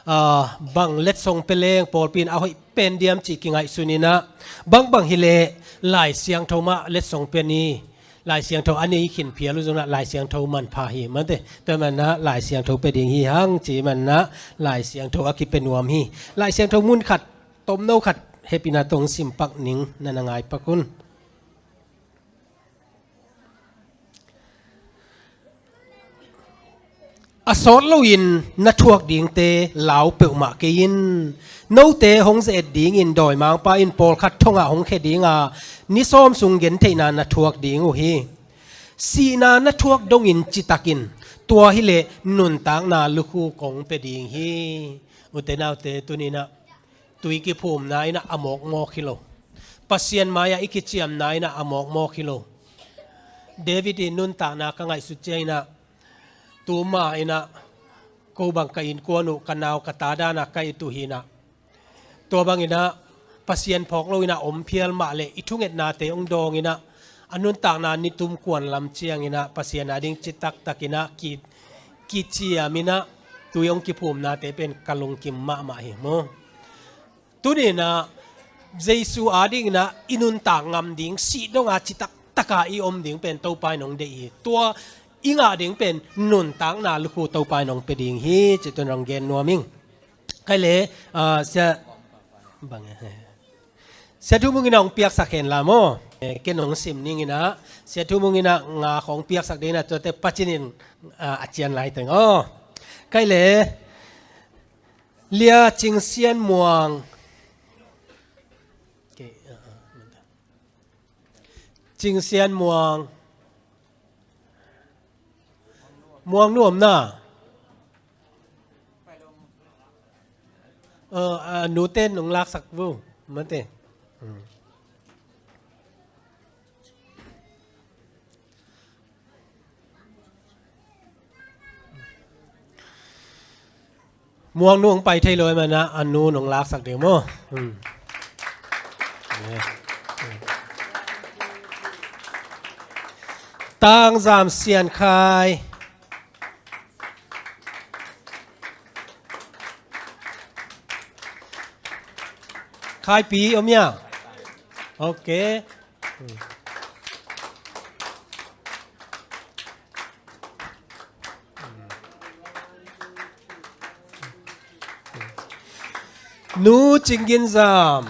ah, bang letsong pia leng pawlpi in a hoih pen diam cih kingaihsun inah, bangbang hileh Lai Siangtho mah letsong pia ni, Lai Siangtho a nei khin phial uh zongin ah Lai Siangtho manpha hi mate. Tua manah Lai Siangtho pia ding hi hang ci manah Lai Siangtho a kipia nuam hi. Lai Siangtho mun khat, tomno khat hehpihna tawh hong simpak ning, na na ngai pak un. A sawt loin na thuak dingte lau peuhmah kei in. Note hong ze-et dingin dawimangpa in pawlkhat thongah hong khia ding a, ni sawm sung gentheihna na thuak ding uh hi. Sihna na thuak dongin citak in, tua hileh nuntakna lukhu kong pia ding hi. Ute naute, tuni-in ah tui kiphumna in ah a mawkmawk hi lo. Pasian mai-ah i kiciamna in ah a mawkmawk hi lo. David in nuntakna ka ngaihsut ciangin ah, tuma in ah ko bang ka innkuan uh, ka nau ka ta dan a ka it uh hi-in ah, tua bangin ah Pasian phawk loin ah om phial mah leh i thungetnate hong dawngin ah, a nuntakna nitum kuan lam ciangin ah Pasian ading citaktakin ah ki, kiciamin ah tui hong kiphumnate pen ka lungkim mahmah hi maw. Tuni-in ah Jesu adingin ah i nuntak ngam ding, sih dong a citaktak a i om ding pen Topa in hong deih hi. Tua i ngah ding pen nuntakna lukhu Topa in hong pia ding hi, cih tuni-in hong gen nuam ing. Kei le, ah, Sia, bang, eh, Sia Thu Mung in ah hong piaksak hen la maw. Eh, ken hong sim ning in ah, Sia Thu Mung in ah nga khawng piaksak ding in ah, tuate Pa Cin in, ah, a cian lai teng aw. Kei le, Lia Cing Sian Muang. Okay, ah, ah, Cing Sian Muang. Muang nuam na. Ờ, à, nu tên nong laksak vo. Mate. Hmm. Muang nu hong pai thei lo ahih manin a nu nong laksak ding maw. Hmm. Tangzam Sian Khai. Khai Pi om hia? Ok. Nu Cing Gin Zam.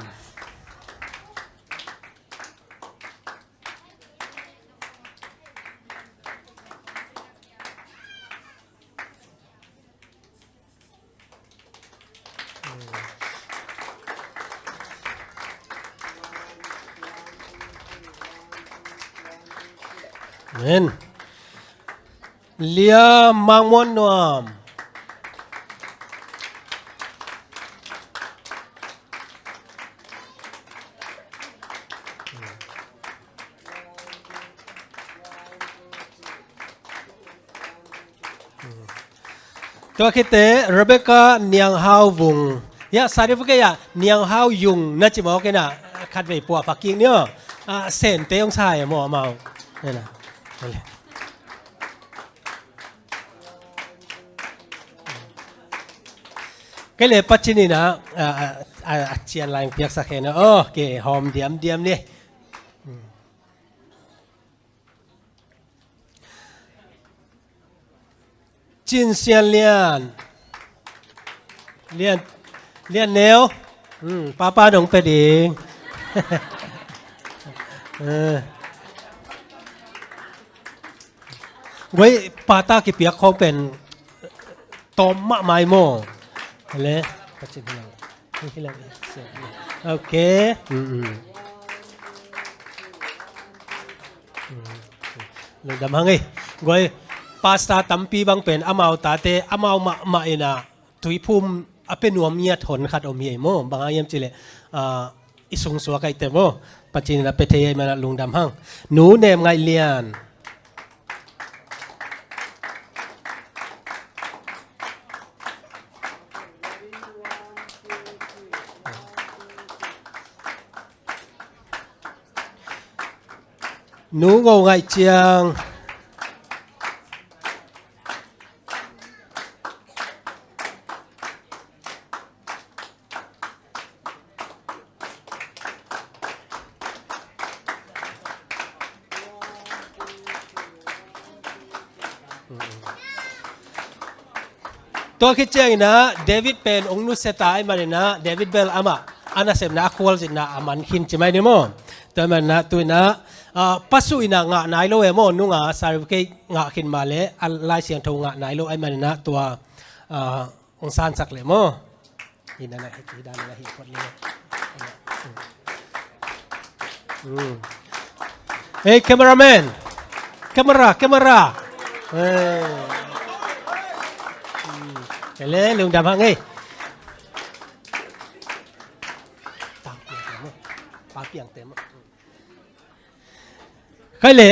Amen. Lia Mang Muan Nuam. Tua khit teh Rebecca Niang Hau Vung. Ya, certificate ya, Niang Hau Yung na ci mawk in a, khatvei puah pha kik ni aw. A, Sente hong sa hi maw amau. Kei le Pa Cin in a, a, a, a, a cian lai hong piaksak hen aw. Ok, hawm diamdiam ni. Cin Sian Lian. Lian, Lian Neu. Hmm, Papa nong pia ding. Eh. Guai, pata kipiak khawng pen tawm mahmah hi maw. Le, Pa Cin Lian. Ok. Mm, mm. Mm. Lungdam hang ei. Guai, pastor tampi bang pen amau tate, amau mahmah in a tuiphum a pia nuam ngiat hon khat om hi ei maw. Bang hang hiam cih leh, ah, i sungsuak ahih teh maw. Pa Cin in a pia thei ahih manin a lungdam hang. Nu Nem Ngaih Lian. Nu Ngo Ngaih Ciang. Tua khit ciangin ah David pen ong nusia ta ahih manin ah David bel amah a nasepna a khualzinna a man khin ci mai ni maw. Tua ahih manin ah tu-in ah, ah, pasuh in ah ngah nai lo e maw, nunga certificate ngah khin mah leh a Lai Siangtho ngah nai lo ahih manin ah tua, ah, ong sansak leh maw. Hi na na hi, hi na na hi, pot ni na. Hmm. Hey, cameraman. Camera, camera. Eh. Hmm. Kei le, lungdam hang ei. Tang piang te maw. Pa piang te maw. Khai le,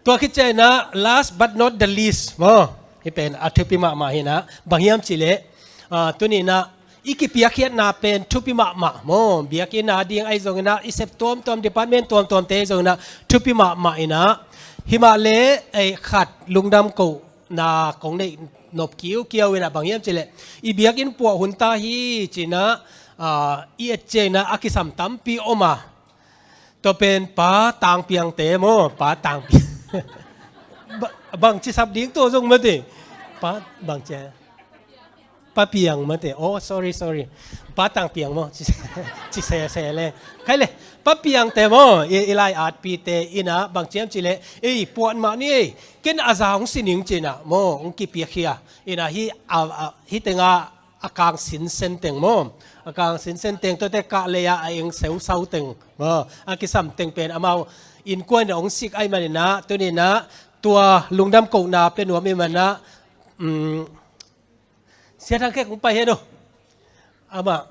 tua khit ciangin ah, last but not the least maw. Hih pen a thupi mahmah hi in ah, bang hiam cih leh, ah, tuni in ah i kipiakkhiatna pen thupi mahmah maw. Biakinn a ding ahi zongin ah, i sep tuamtuam, department tuamtuamte ahi zongin ah thupi mahmah in ah, hi mah leh ei khat lungdam kohna kong neih nop kiukiau in ah, bang hiam cih leh i biakinn puah hun ta hi ci in ah, ah, i et ciangin ah a kisam tampi om a. Tua pen Pa Tang Piang te maw, Pa Tang Piang. Ba-, bangci sap ding tua zong mate. Pa, bangci, Pa Piang mate. Oh, sorry, sorry. Pa Tang Piang maw. Ci, ci sese le. Khai le, Pa Piang te maw, i, i lai-atpite in ah bangci hiam cih leh, ei, puan mah ni ei. Ken a za hong si ning ci in ah maw, hong kipiakhia. In ah hih, a, a, hih teng ah a kang sinsen teng maw. A kang sinsen teng, tuate kah lei-a a eng seusau teng maw. A kisam teng pen amau innkuan in ah hong sik ahih manin ah, tuni in ah tua lungdam kohna pia nuam ahih manin ah, um, Sia Thang Khek hong pai hen aw. Amah,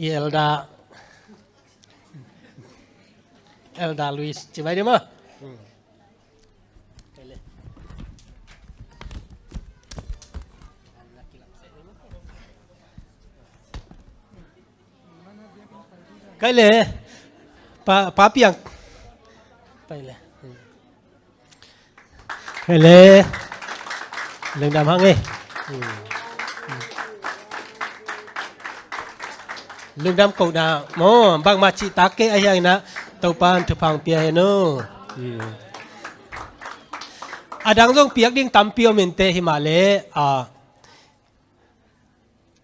i Elder, Elder Luis, ci mai ni maw. Khai le, Pa, Pa Piang. Pai le. Khai le. Lungdam hang ei. Lungdam kohna maw, bangmah cihtak kei ahih hangin ah Topa'n thupha hong pia hen aw. A dang zong piak ding tampi om inteh, hi mah leh, ah,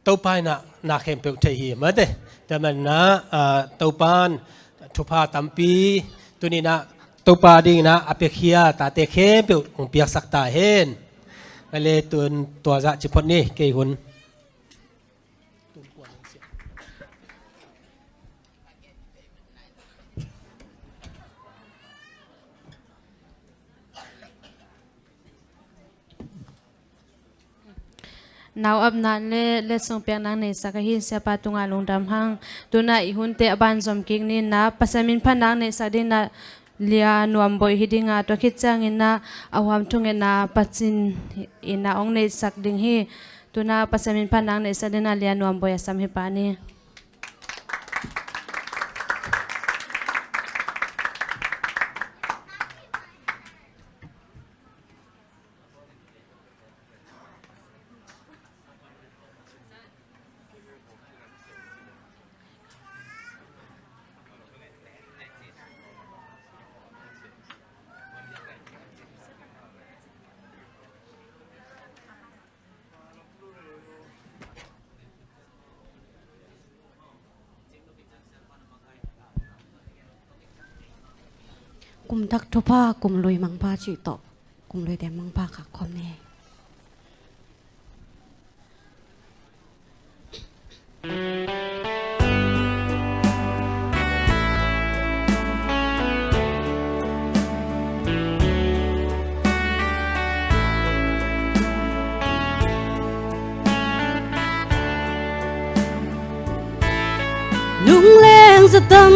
Topa in ah na khempeuh thei hi mate. Tua manin ah, ah, Topa'n thupha tampi tuni in ah Topa dingin ah a piakhia tate khempeuh hong piaksak ta hen. Khai le, tu-in tua zah ci phot ni, kei hun. Nau apna le letsong piakna neisak ahi siapa tungah lungdam hang. Tu-in ah i hunte a ban zom kik ni in ah, Pasian min phatna neisak dingin ah Lia Nuam Bawi hi ding a, tua khit ciangin ah a huam thungetna Pasian in ah hong neisak ding hi. Tu-in ah Pasian min phatna neisak dingin ah Lia Nuam Bawi a sam hi pah ni. Kum thak thupha, kum lui mangpha cih tawh, kum luite mangpha khak khawm ni. Lungleng za tam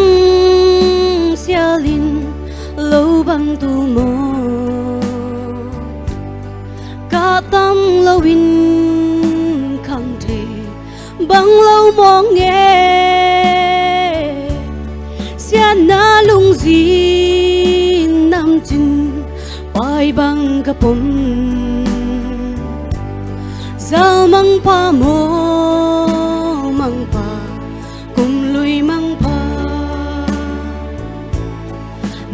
sialin lo bang tu maw? Kah tam loin khang thei bang lo mawng e. Siatna lungzin namcin pai bang ka pom. Zal mangpha maw mangpha, kum lui mangpha.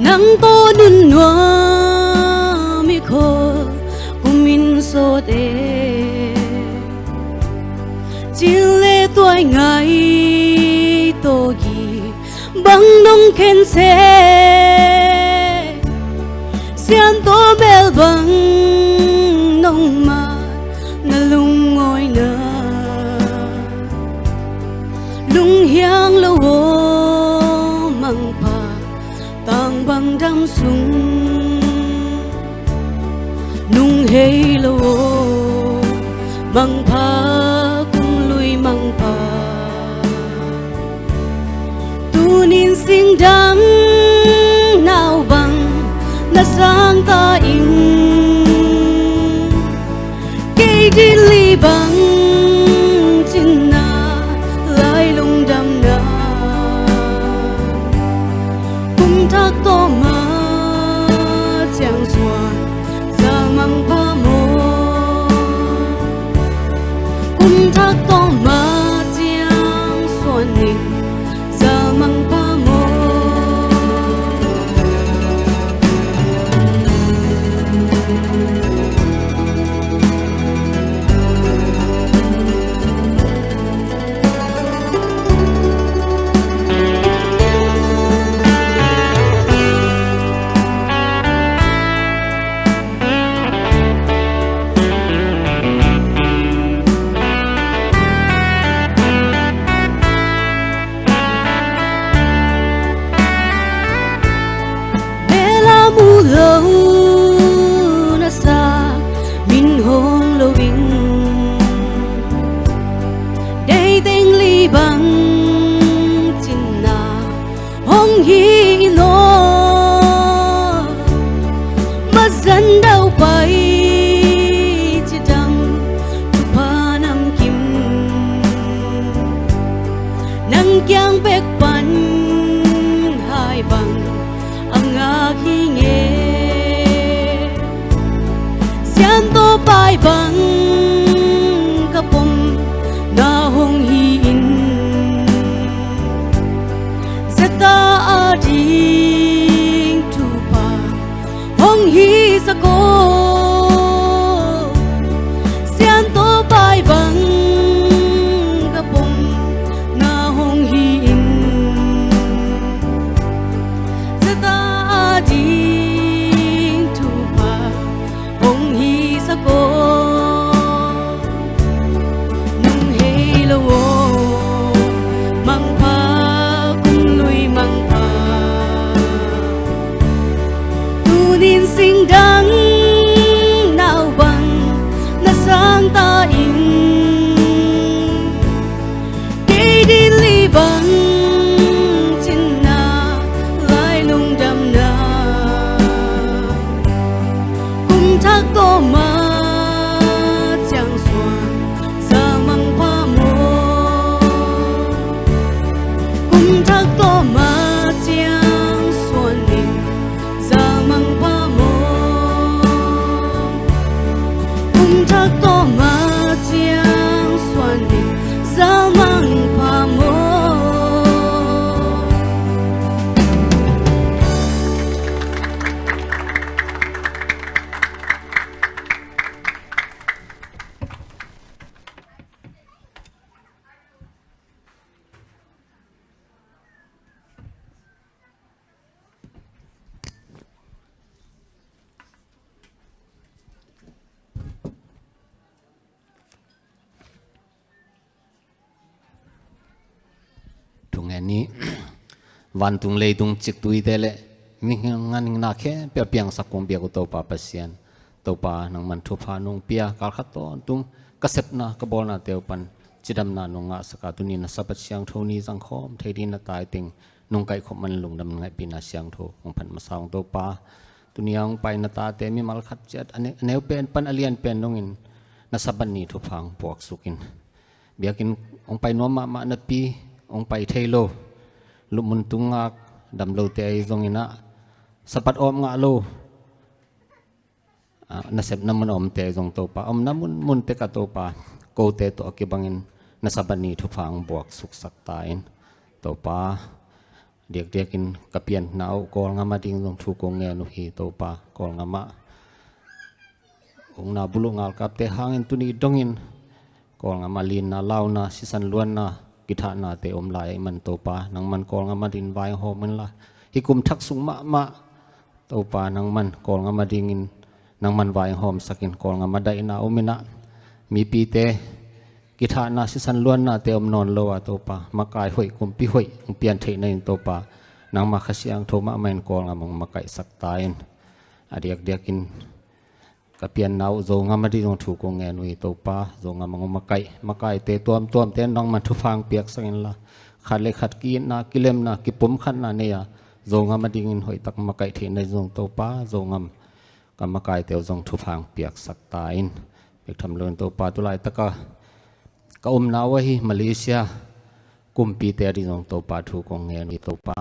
Nang tawh nun nuam i khawl kum in sawt e. Ngai tawh gih bang nong khen seh, siangtho bel bang nong mat na lungawina. Lunghiang lo aw mangpha, tang bang dam sung. Nung hei lo aw mangpha, kung lui mangpha. Tunin singdang nau bang na sang ta ing. Kei din li bang cinna lai lungdamna. Kum thak tawh ma ciang suan, za mangpha maw. Kum thak tawh ma ciang suan ning, za mangpha maw. Bela mu lo na sa min hong lo in. Dei teng li bang cinna hong hi in aw. Mazan dau pai cidam thupha namkim. Nang kiang bek pan hai bang a ngak hi nge. Siangtho pai bang ka pom na hong hi in. Zeta a ding thupha hong hi sak aw. Siangtho pai bang ka pom na hong hi in. Zeta a ding thupha hong hi sak aw. Nung hei lo aw mangpha, kung lui mangpha. Tunin singdang nau bang na sang ta in. Kei din li bang cinna lai lungdamna. Kum thak tawh ma ciang suan, za mangpha maw. Kum thak tawh ma ciang suan ning, za mangpha maw. Kum thak tawh ma ciang suan ning, za mangpha maw. Thungen ni, vantung leitung ciktuite le mi ngan na khempeuh a piangsak kong biak uh Topa Pasian. Topa nangman thupha nong pia, kalkhat tawntung ka sepna ka bawlnate uh pan cidamna nong ngahsak a, tuni na Sabbath siangtho ni zangkhawm thei ding na tai teng nong kaihkhop man lungdam ngaihpihna siangtho hong phat masa ung Topa. Tuni a hong pai na tate mimal khat ciat a ne-, a neu pen pan a lian pen dongin na Sabbath ni thupha hong puaksuk in. Biakinn hong pai nuam mahmah napi hong pai thei lo, lupmun tung ngak dam lote ahi zongin ah, Sabbath awp ngah lo, ah, nasepna mun a omte zong Topa, omna munmun tek ah Topa, kote tawh a kibangin na Sabbath ni thupha hong buak suksak ta in Topa. Diakdiakin ka pianna uh Kawlngam a ding zong thu kong ngen uh hi Topa. Kawlngam ah ukna buluh ngalkapte hangin tuni dongin Kawlngam ah linna launa, sisan luanna, kithahnate om lai ahih man Topa, nangman Kawlgam adingin vaihawm inla, hih kum thak sung mahmah Topa, nangman Kawlgam adingin nangman vaihawmsak in, Kawlgam a daihna om in ah, mipite kithahna sisan luannate om nawn lo a Topa, makai hoih, kumpi hoih hong pian theih nadingin Topa, nangma Kha Siangtho mahmah in Kawlgam hong makaihsak ta in. A diakdiakin ka pianna uh Zogam ading zong thu kong ngen uh hi Topa, Zogam hong makaih, makaite tuamtuamte nangman thupha hong piaksak inla, khat le khat ki-itna, kilemna, kipumkhatna nei a, Zogam adingin hoihtak makaih theih nading zong Topa, Zogam ka makaite uh zong thupha hong piaksak ta in. Bek tham loin Topa, tu laitaka ka omna uh ahi Malaysia kumpite ading zong Topa thu kong ngen uh hi Topa.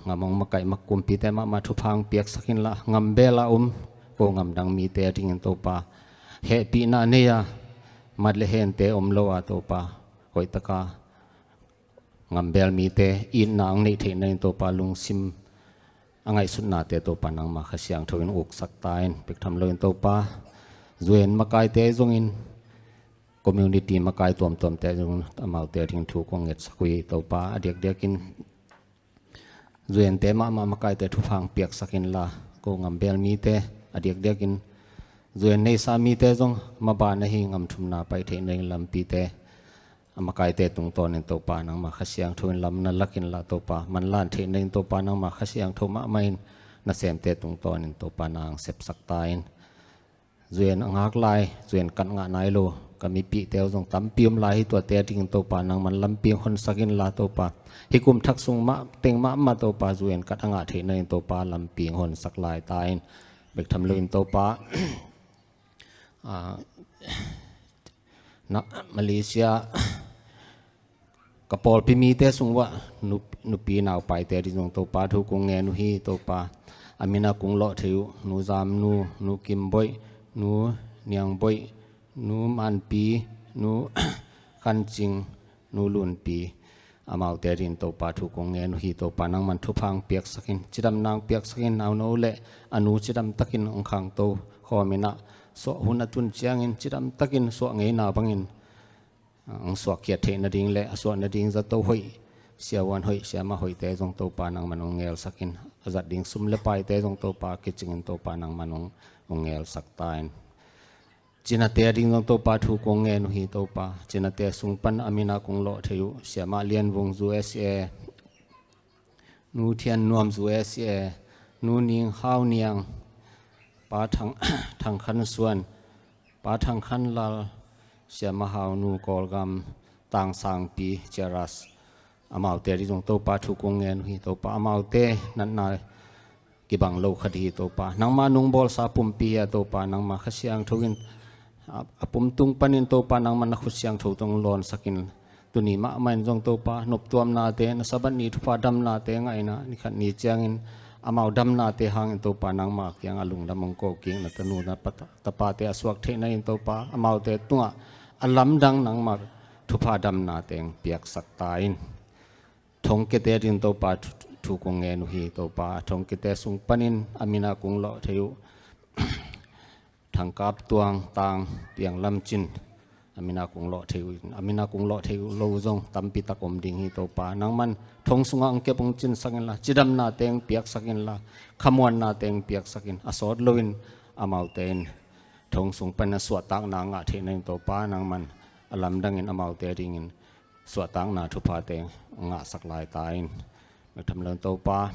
Gam hong makaih ma kumpite mahmah thupha hong piaksak inla, gam bel a om ko gam dang mite adingin Topa, hehpihna nei a, mat le hente om lo a Topa, hoihtaka gam bel mite itna hong neih theih nadingin Topa, lungsim a ngaihsutnate Topa, nangma Kha Siangtho in uksak ta in. Bek tham loin Topa, U N makaite zongin, community makai tuamtuamte zong, amaute adingin thu kong ngetsak uh hi Topa. A diakdiakin U N-te mahmah makaite thupha hong piaksak inla, ko gam bel mite, a diakdiakin U N neisa mite zong maban ahi gam thumna pai theih nading lampite a makaite tungtawnin Topa, nangma Kha Siangtho in lam na lak inla Topa, manlan theih nading Topa, nangma Kha Siangtho mahmah in nasemte tungtawnin Topa, na hong sepsak ta in. U N a ngak lai, U N card ngah nai lo ka mipihte uh zong tampi om lai hi, tuate adingin Topa, nangman lampi hong honsak inla Topa, hih kum thak sung mah teng mahmah Topa, U N card a ngah theih nadingin Topa, lampi hong honsak lai ta in. Bek tham loin Topa, ah, na, Malaysia ka pawlpi mite sung uah nu, nupi naupaite ading zong Topa, thu kong ngen uh hi Topa. A min a kong lawh thei uh Nu Zam Nu, Nu Kim Boih, Nu Niang Boih, Nu Man Pi, Nu Khan Cing, Nu Lun Pi, amaute adingin Topa, thu kong ngen uh hi Topa, nangman thupha hong piaksak in, cidamna hong piaksak in. A u no le a nu cidam takin hong khangto khawm in ah, suah hun a tun ciangin cidam takin suah ngeina bangin hong suakkhiat theih nading le a suah nading zato hoih, siavuan hoih, siamah hoihte zong Topa, nangman hong ngelsak in. A zat ding sum le paite zong Topa, kicingin Topa, nangman hong, hong ngelsak ta in. Cinate ading zong Topa, thu kong ngen uh hi Topa. Cinate sung pan a min a kong lawh thei uh Siamah Lian Vung, U S A, Nu Thian Nuam, U S A, Nu Ning Hau Niang, Pa Thang, Thang Khan Suan, Pa Thang Khan Lal, Siamah Hau Nu Kawlgam, Tang Sangpi, Cheras, amaute ading zong Topa, thu kong ngen uh hi Topa. Amaute natna kibang lo khat hi Topa. Nangma nong bawlsa pumpi hi a Topa, nangma Kha Siangtho in a, a pum tung panin Topa, nangman na khut siangtho tawh hong lawnsak in. Tuni mahmah in zong Topa, noptuamnate, na Sabbath ni thupha damnate ngah in ah, ni khat ni ciangin amau damnate hangin Topa, nangma kiangah lungdam hong ko kik, na tanu na pa, tapate a suak theih nading Topa, amaute tungah a lamdang nangma thupha damnate hong piaksak ta in. Thongkiate ading Topa, thu, thu kong ngen uh hi Topa. Thongkiate sung panin a min a kong lawh thei uh Thang Kap Tuang, Tang Piang Lam Cin, a min a kong lawh thei uh, a min a kong lawh thei uh lo zong tampi tak om ding hi Topa. Nangman thong sungah hong kep hong cinsak inla, cidamnate hong piaksak inla, khamuannate hong piaksak in. A sawt loin amaute in thong sung panin a suahtakna ngah theih nading Topa, nangman a lamdangin amaute adingin suahtakna thuphate ngahsak lai ta in. Bek tham loin Topa,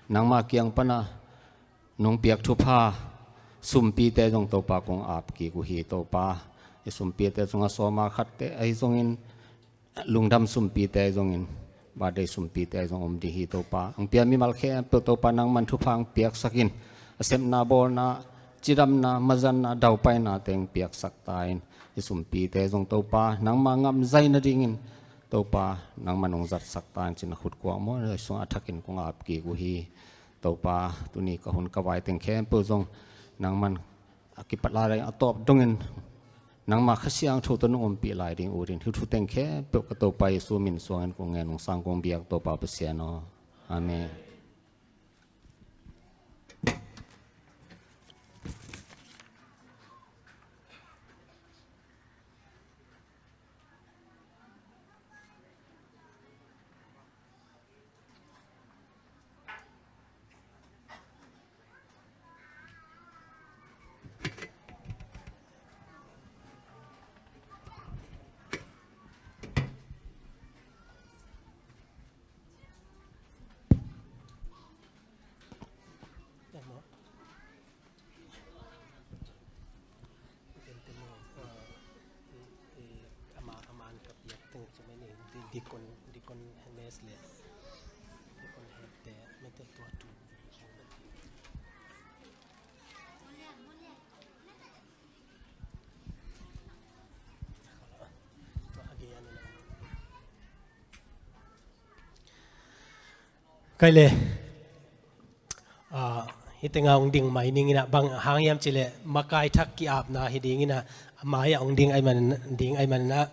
nangma kiang pana nong piak thupha sumpite zong Topa, kong ap kik uh hi Topa. I sumpite sungah sawma khatte ahi zongin, lungdam sumpite ahi zongin, birthday sumpite ahi zong om ding hi Topa. Hong pia mimal khempeuh Topa, nangman thupha hong piaksak in. A sepna, bawlna, cidamna, mazanna, daupainate hong piaksak ta in. I sumpite zong Topa, nangma ngamzai nadingin Topa, nangman hong zatsak ta in, ci-in a khut kuakmawh sungah a thakin kong ap kik uh hi. Topa, tuni ka hun ka vai teng khempeuh zong nangman a kipat lai a tawp dongin nangma Kha Siangtho tawh nong ompih lai ding uh ding. Hih thu teng khempeuh ka Topa Jesu min suangin kong ngen, nong sang, kong biak, Topa Pasian aw. Amen. Kai le, ah, hih tengah hong ding mai ning in ah, bang hang hiam cih leh makai thak ki-apna hi ding in ah, a mai-ah hong ding ahih man, ding ahih man in ah,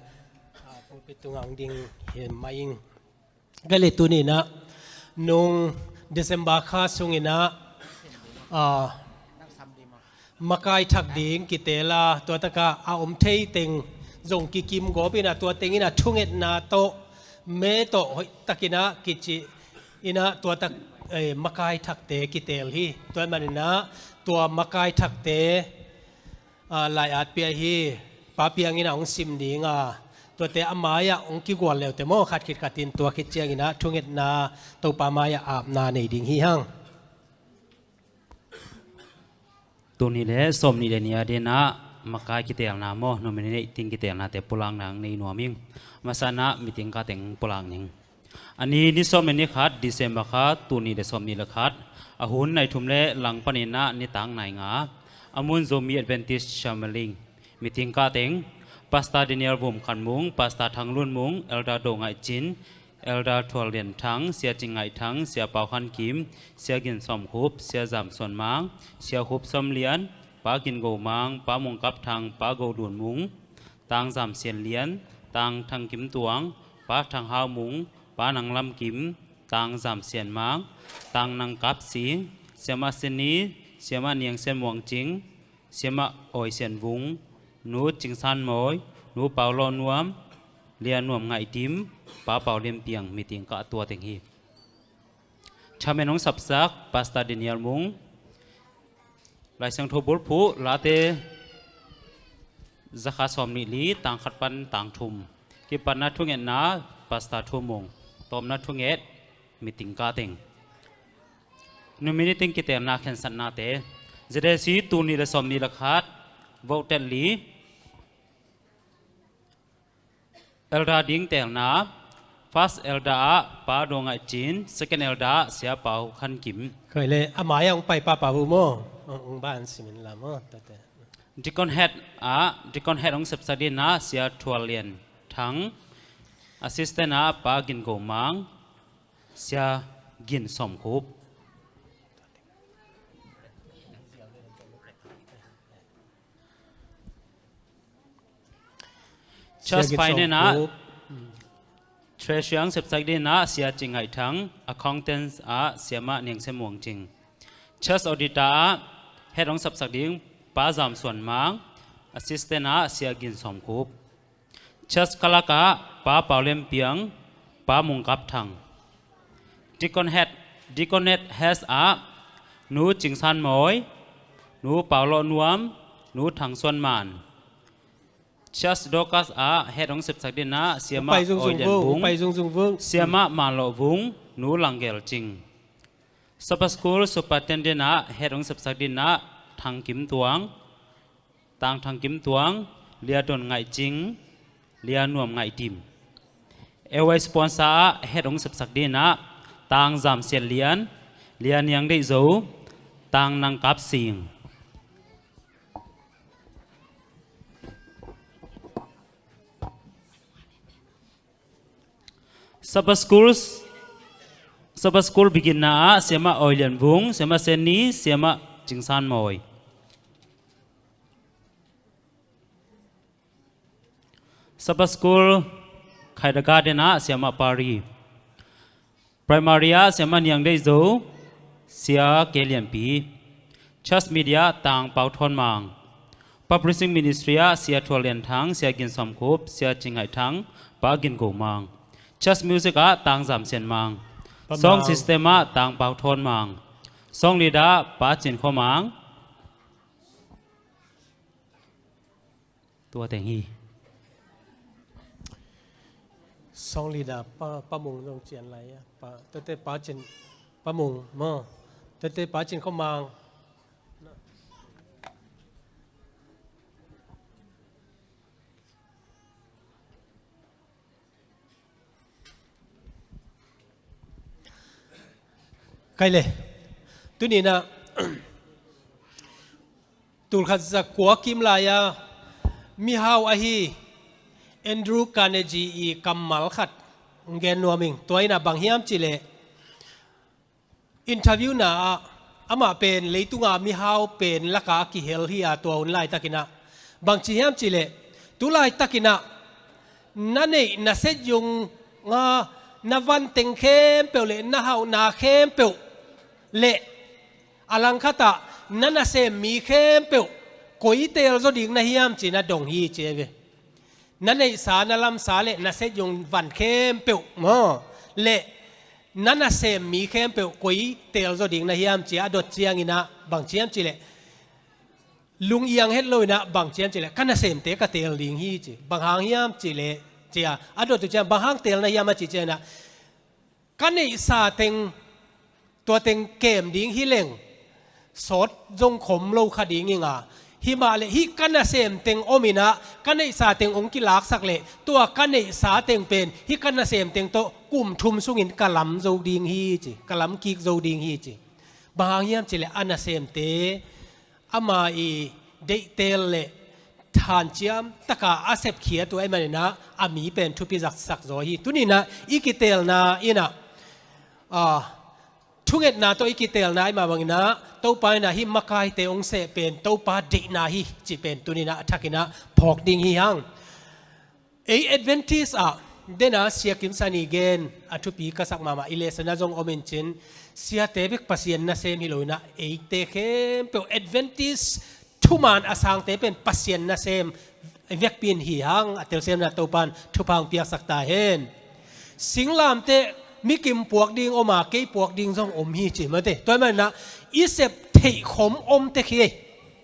ah, pulpit tungah hong ding hi mai ing. Kai le, tuni in ah nung December kha sung in ah, ah, makai thak ding kiteel a, tua takah a om thei teng zong kikim gawp in ah, tua teng in ah thungetna tawh, me tawh hoih tak in ah kici in ah, tua tak, eh, makai thakte kiteel hi. Tua ahih man in ah tua makai thakte, ah, lai-at pia hi. Pa Piang in ah hong sim ding a, tuate a mai-ah hong kigual leute maw, khat khit khat in, tua khit ciang in ah thungetna, Topa mai-ah apna nei ding hi hang. Tuni le sawmnih le nih a dingin ah makai kiteelna maw, nominating kiteelnate pulakna nei nuam ing. Masa in ah meeting kah teng pulak ning. A ni, ni sawm le ni khat, December kha, tul nih le sawmnih le khat. A hun nai thum le lang panin ah nitak nai nga. A mun Zomi Adventist Church Maling. Meeting kah teng, Pastor Daniel Vum Khan Mung, Pastor Thang Lun Mung, Elder Do Ngaih Cin, Elder Thual Lian Thang, Sia Cing Ngaih Thang, Sia Pau Khan Kim, Sia Gin Sawm Khup, Sia Zam Suan Mang, Sia Khup Sawm Lian, Pa Gin Go Mang, Pa Mung Kap Thang, Pa Go Dun Mung, Tang Zam Sian Lian, Tang Thang Kim Tuang, Pa Thang Hau Mung, Pa Nang Lam Kim, Tang Zam Sian Mang, Tang Nang Kap Sing, Siamah Seni, Siamah Niang Sian Muang Cing, Siamah Oi Sian Vung, Nu Cing San Mawi, Nu Pau Law Nuam, Lia Nuam Ngaih Dim, Pa Pau Lian Piang, meeting kah tua teng hi. Chairman hong sapsak, Pastor Daniel Mung. Lai Siangtho bulphuh, Late zakha sawmnih li, tang khat pan tang thum. Kipatna thungetna, Pastor Thu Mung. Tawpna thunget, meeting kah teng. Nominating kiteelna khensatnate. ZAC tul nih le sawmnih le khat, vote tel li. Elder ding teelna, first elder ah Pa Do Ngaih Cin, second elder ah Sia Pau Khan Kim. Koi le, a mai-ah hong pai papa uh maw? Hong, hong ban simin la maw, tate. Deacon head ah, deacon head hong sepsak dingin ah Sia Thual Lian Thang, assistant ah Pa Gin Go Mang, Sia Gin Sawm Khup. Church finance ah, treasurer hong sepsak dingin ah Sia Cing Ngaih Thang, accountants ah Siamah Niang Sian Muang Cing. Church auditor ah head hong sepsak ding Pa Zam Suan Mang, assistant ah Sia Gin Sawm Khup. Church clerk ah Pa Pau Lian Piang, Pa Mung Kap Thang. Deacon head, deaconate head ah Nu Cing San Mawi, Nu Pau Law Nuam, Nu Thang Suan Man. Church Dorcas ah head hong sepsak dingin ah Siamah Oi Lian Vung, Siamah Man Law Vung, Nu Lang Gel Cing. Sabbath School superintendent ah head hong sepsak dingin ah Thang Kim Tuang, Tang Thang Kim Tuang, Lia Don Ngaih Cing, Lia Nuam Ngaih Dim. Airway sponsor ah head hong sepsak dingin ah Tang Zam Sian Lian, Lia Niang Deih Zo, Tang Nang Kap Sing. Sabbath School, Sabbath School beginner ah Siamah Oi Lian Vung, Siamah Seni, Siamah Cing San Mawi. Sabbath School kindergarten ah Siamah Pari. Primary ah Siamah Niang Deih Zo, Sia Kei Lian Pi. Church media Tang Pau Thawn Mang. Publishing ministry ah Sia Thual Lian Thang, Sia Gin Sawm Khup, Sia Cing Ngaih Thang, Pa Gin Go Mang. Church music ah Tang Zam Sian Mang. Sound system ah Tang Pau Thawn Mang. Song leader ah Pa Cin Khaw Mang. Tua teng hi. Song leader Pa, Pa Mung zong cian lai a. Pa, tete Pa Cin, Pa Mung maw. Tete Pa Cin Khaw Mang. Kai le. Tuni in ah tulkhat zakua kim lai-a mihau ahi Andrew Carnegie i kammal khat gen nuam ing. Tua in ah bang hiam cih leh, Interview na ah amah pen leitunga mihau pen laka a kihel hi a, tua hun laitakinah bangci hiam cihleh, tu laitakinah na neih na set yung a na vanteng khempeuh le na hauhna khempeuh le a langkhatah na nasem mi khempeuh koi teel zaw ding na hiam ci-in a dong hi ci ve. Na neihsa, na lamsa le na set yung van khempeuh maw le na nasem mi khempeuh koi teel zaw ding na hiam ci-a a dot cianginah bangci hiam cihleh, lungiang het loinah bangci hiam cihleh, ka nasemte ka teel ding hi ci. Bang hang hiam cihleh, ci-a a dot uh ciang bang hang teel na hiam a ci cianginah, ka neihsa teng tua teng kem ding hi leng sawt zong khom lo kha ding ing a, himah le hih ka nasem teng ominah ka neihsa teng hong kilaksak leh tua ka neihsa teng pen hih ka nasem teng tawh kum thum sungin ka lam zo ding hi ci, ka lam kik zo ding hi ci. Bang hang hiam cihleh a nasemte ama i deihteel le thanciam taka a sepkhiat uh ahih maninah a mi pen thupi zaksak zaw hi. Tuninah i kiteelna inah, a, thungetna tawh i kiteelna ahih mah banginah Topa inah hih makaite hong seh pen Topa deihna hi cih pen tuninah a thakinah phawk ding hi hang. Ei Adventist ah dena Sia Kim Sani gen a thupi ka sak mahmah, i lesson ah zong om in cin, siate bek Pasian nasem hi loinah eite khempeuh Adventist thuman a sangte pen Pasian nasem vekpi in hi hang a telsiamna Topan thupha hong piaksak ta hen. Singlamteh mikim puak ding om a, kei puak ding zong om hi ci mate. Tua ahih maninah i sep theih khom om tek hi.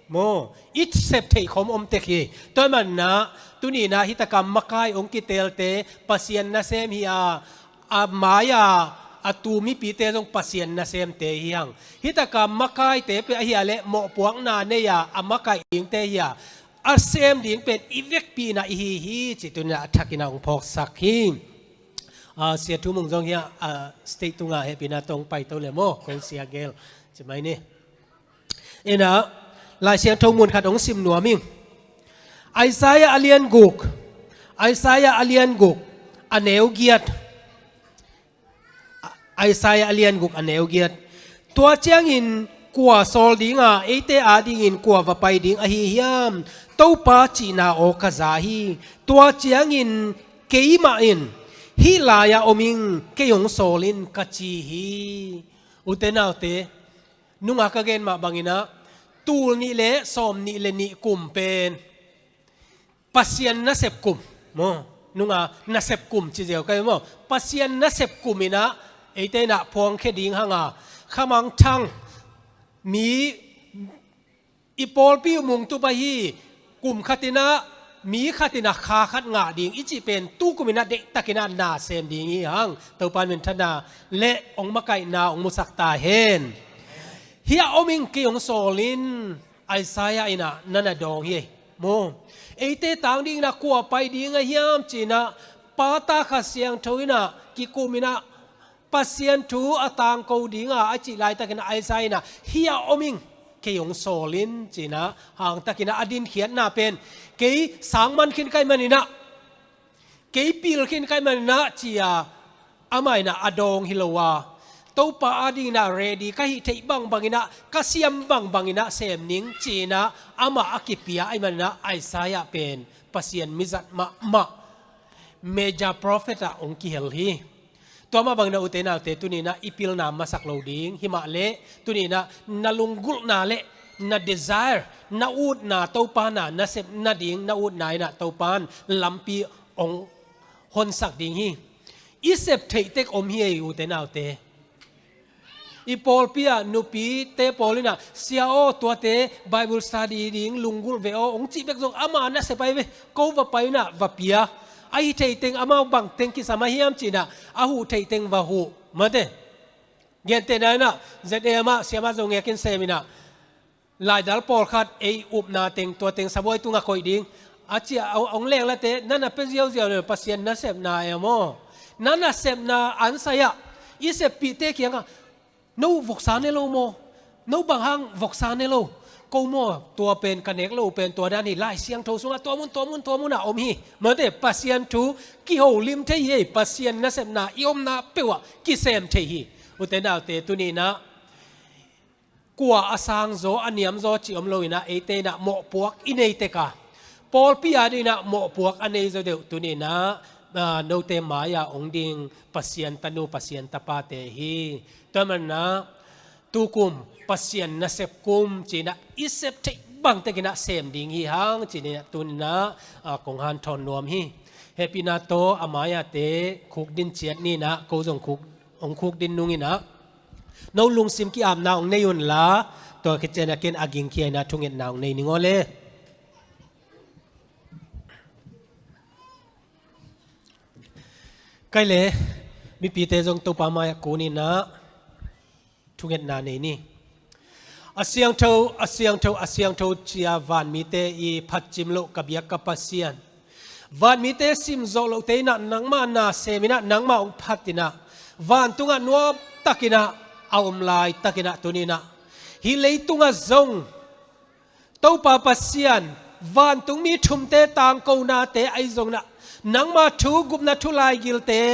Maw, i sep theih khom om tek hi. Tua ahih maninah tuninah hih taka makai hong kiteelte Pasian nasem hi a, a mai-a a tu mipite zong Pasian nasemte hi hang. Hih taka makaite pen ahi a leh mawhpuakna nei-a a makaih dingte hi a, a sem ding pen i vekpi inah i hi hi cih tuninah a thakinah hong phawksak hi. A, Sia Thu Mung zong hi a, a, stage tungah hehpihna tawh hong paito le maw, ko sia gel ci mai ni. Inah, Lai Siangtho mun khat hong sim nuam ing. Isaiah a lian guk, Isaiah a lian guk a neu giat. Isaiah a lian guk a neu giat. Tua ciangin kua sawl dinga eite adingin kua va pai ding ahi hiam? Topa cihna aw ka za hi. Tua ciangin keimah in hih lai-ah om ing, kei hong sawl in ka ci hi. Ute naute, nunga ka gen mah banginah tul nih le sawm nih le nih kum pen Pasian nasep kum maw, nunga nasep kum ci ziau ka hi maw? Pasian nasep kum inah eite inah phuangkhia ding hanga, khamangthang mi i pawlpi uh mungtup ahi kum khatinah mi khatinah kha khat ngah ding i cih pen tu kuminah deihtakinah nasem ding hi hang. Topan minthanna le hong makaihna hong musak ta hen. Hih a om ing, kei hong sawl in, Isaiah inah na na dawng hi. Maw, eite tang dinginah kua pai ding a hiam cinah Pa, Ta, Kha Siangtho inah kikuminah Pasian thu a tangko dinga a cih laitakinah Isaiah inah hih a om ing, kei hong sawl in cinah hangtakinah a dinkhiatna pen kei sangman khin ka hih maninah, kei pil khin ka hih maninah ci-a amah inah a dawng hi lo a, Topa adinginah ready ka hih theih bangbanginah, ka siam bangbanginah sem ning cinah amah a kipia ahih maninah Isaiah pen Pasian mizat mahmah, major prophet ah hong kihel hi. Tua mah banginah ute naute, tuninah i pilna masak lo ding himah leh tuninah na lunggulhna le na desire, na utna, Topa na nasep nading na utna inah Topan lampi hong honsak ding hi. I sep theih tek om hi ei ute naute. I pawlpi ah nupite pawl inah, Sia aw, tuate Bible study ding lunggulh ve aw hong cih bek zong ama nasep ahi ve, ko va pai inah va pia. Ahi theiteng amau bangteng kisam ahiam cinah a huh theiteng va huh. Mate, gentehna inah Z A M ah siamah zong ngekin sem inah, laidal pawlkhat ei upna teng, tua teng sabuai tungah koih ding a ci-a hong lenglate, na na pia ziauziau le Pasian nasepna e maw? Na nasepna ansai-ah i seppihte kiangah, no voksa ne lo maw? No bang hang voksa ne lo? Ko maw, tua pen ka nek lo pen tua dan hi, Lai Siangtho sungah tua mun, tua mun, tua munah om hi. Mate, Pasian thu kiholim thei hi ei, Pasian nasepna i omna peuhah kisem thei hi. Ute naute, tuninah kua a sangzaw, a niamzaw cih om lo inah, eite inah mawhpuak i nei tek a, pawlpi ading inah mawhpuak a nei zaw deuh tuni inah, ah, note mai-ah hong ding Pasian tanu, Pasian tapate hi. Tua manah tukum Pasian nasep kum ci inah i sep theih bang tek inah sem ding hi hang ci inah tuni inah, ah, kong hanthawn nuam hi. Hehpihna tawh a mai-ahte khukdin ciat ni inah, ko zong khuk, hong khukdin nung inah, no lungsim ki-apna hong nei unla, tua khit ciang inah ken a gingkhia inah thungetna hong nei ning aw le. Kai le, mipite zong Topa mai-ah kun inah thungetna nei ni. A siangtho, a siangtho, a siangtho ci-a vanmite i phatcim loh ka biak ka Pasian, vanmite simzawh lohte inah nangmah na sem inah, nangmah hong phat inah, vantungah nuamtak inah a om laitak inah tuni inah, hih leitungah zong Topa Pasian, vantungmi thumte tangkonate ahi zong inah, nangma thu gupna thu laigilte,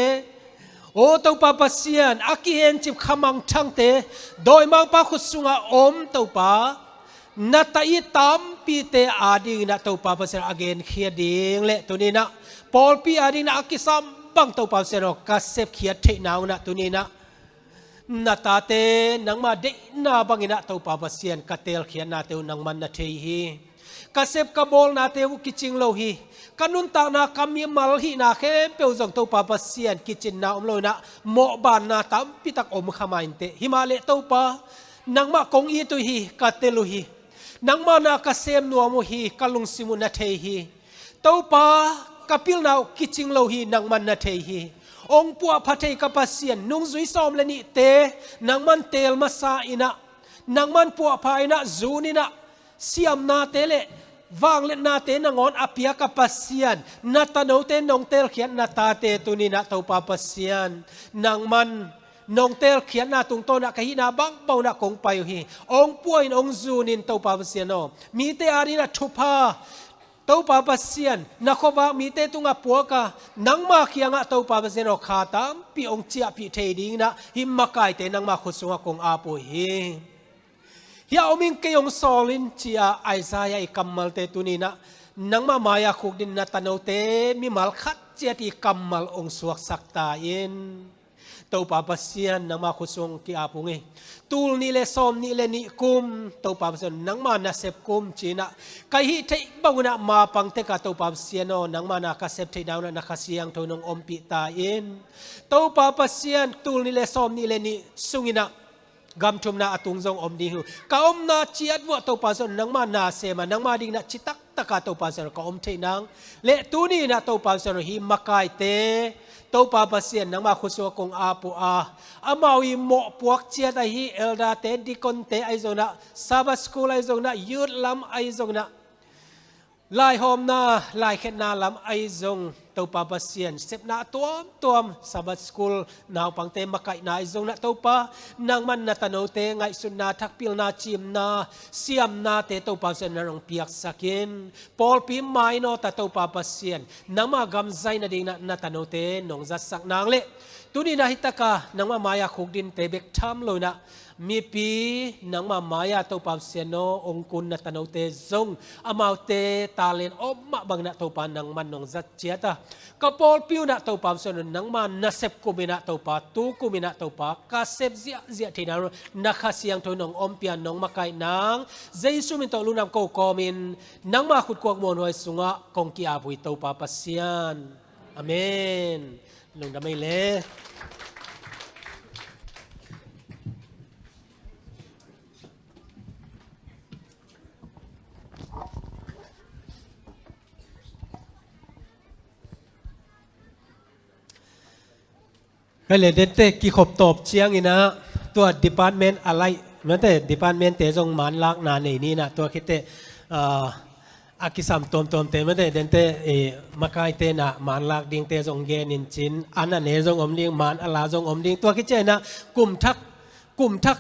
aw Topa Pasian, a kihencip kha mangthangte, dawimangpa khut sungah om Topa, na ta i tampite ading inah Topa Pasian a genkhia ding le tuni inah pawlpi ading inah a kisam bang Topa Pasian aw, ka sepkhiat theihna uh inah tuni inah na tate nangma deihna bang inah Topa Pasian, ka teelkhiatnate uh nangman na thei hi. Ka sep ka bawlnate uh kicing lo hi. Ka nuntakna, ka mimal hihna khempeuh zong Topa Pasian, kicinna om lo inah mawhbanna tampitak om kha mah inteh. Hi mah leh Topa, nangmah kong it uh hi, ka tel uh hi. Nangma na ka sem nuam uh hi, ka lungsim uh na thei hi. Topa, ka pilna uh kicing lo hi, nangman na thei hi. Hong puahpha thei ka Pasian, nungzui sawm le nihte nangman teel masa inah, nangman puahpha inah, zun inah, siamnate le vangliatnate nangawn a pia ka Pasian, na tanote nong teelkhiat na tate tuni inah Topa Pasian, nangman nong teelkhiatna tungtawn ah ka hihna bangbang ah kong pai uh hi. Hong pua in, hong zun in Topa Pasian aw. Mite ading ah thupha Topa Pasian, na khuavak mite tungah puak a, nangma kiangah Topa Pasian aw, kha tampi hong ciahpih thei dingin ah hih makaite nangma khut sungah kong ap uh hi. Hih a om ing, kei hong sawl in, ci-a Isaiah i kammalte tuni-in ah nangmah mai-a khukdin na tanote mimal khat ciat i kammal hong suaksak ta in. Topa Pasian, nangmah khut sung ki-ap ung hi. Tul nih le sawm nih le nih kum, Topa Pasian, nangmah nasep kum ci-in ah ka hih theih bang un ah mapang tek a, Topa Pasian aw, nangmah na ka sep theih dan un ah na Kha Siangtho nong ompih ta in. Topa Pasian, tul nih le sawm nih le nih sungin ah gam thumna a tung zong om ding hi. Ka omna ciat vuah Topa Pasian, nangmah na sem a, nangmah dingin ah citak taka Topa Pasian ka om theih nang le tuni-in ah Topa Pasian hih makaite Topa Pasian nangmah khut sungah kong ap uh a, amau i mawhpuak ciat ahi elderte, deaconte ahi zongin ah, Sabbath school ahi zongin ah, youth lam ahi zongin ah, laihawmna, laikhetna lam ahi zong, Topa Pasian, sepna tuamtuam, Sabbath school naupangte makaihna ahi zongin ah, Topa, nangman na tanote ngaihsutna, thakpilna, ciimna, siamnate Topa Pasian na nong piaksak in. Pawlpi mainawt ah Topa Pasian, nangmah gam zai nadingin ah na tanote nong zatsak nang le tuni-in ah hih taka nangmah mai-a khukdinte bek tham loin ah, mipi nangmah mai-a Topa Pasian aw hong kun na tanote zong amaute talent om mah bangin ah Topa nangman nong zat ciat a, ka pawlpi un ah Topa Pasian aw, nangmah nasep kumin ah Topa, tu kumin ah Topa, ka sep ziahziah theihna un na Kha Siangtho nong ompih a, nong makaih nang Jesu min tawh lungdam ko kawmin nangmah khut kuak muanhuai sungah kong ki-ap uh hi, Topa Pasian. Amen. Lungdam ei le. Kei le dente kikhop tawp ciangin ah tua department a laih, mate, departmentte zong manlakna nei ni-in ah, tua khitteh, ah, a kisam tuamtuamte, mate, dente, eh, makaite in ah manlak dingte zong gen in cin, an a ne zong om ding, man a la zong om ding, tua khit ciangin ah kum thak, kum thak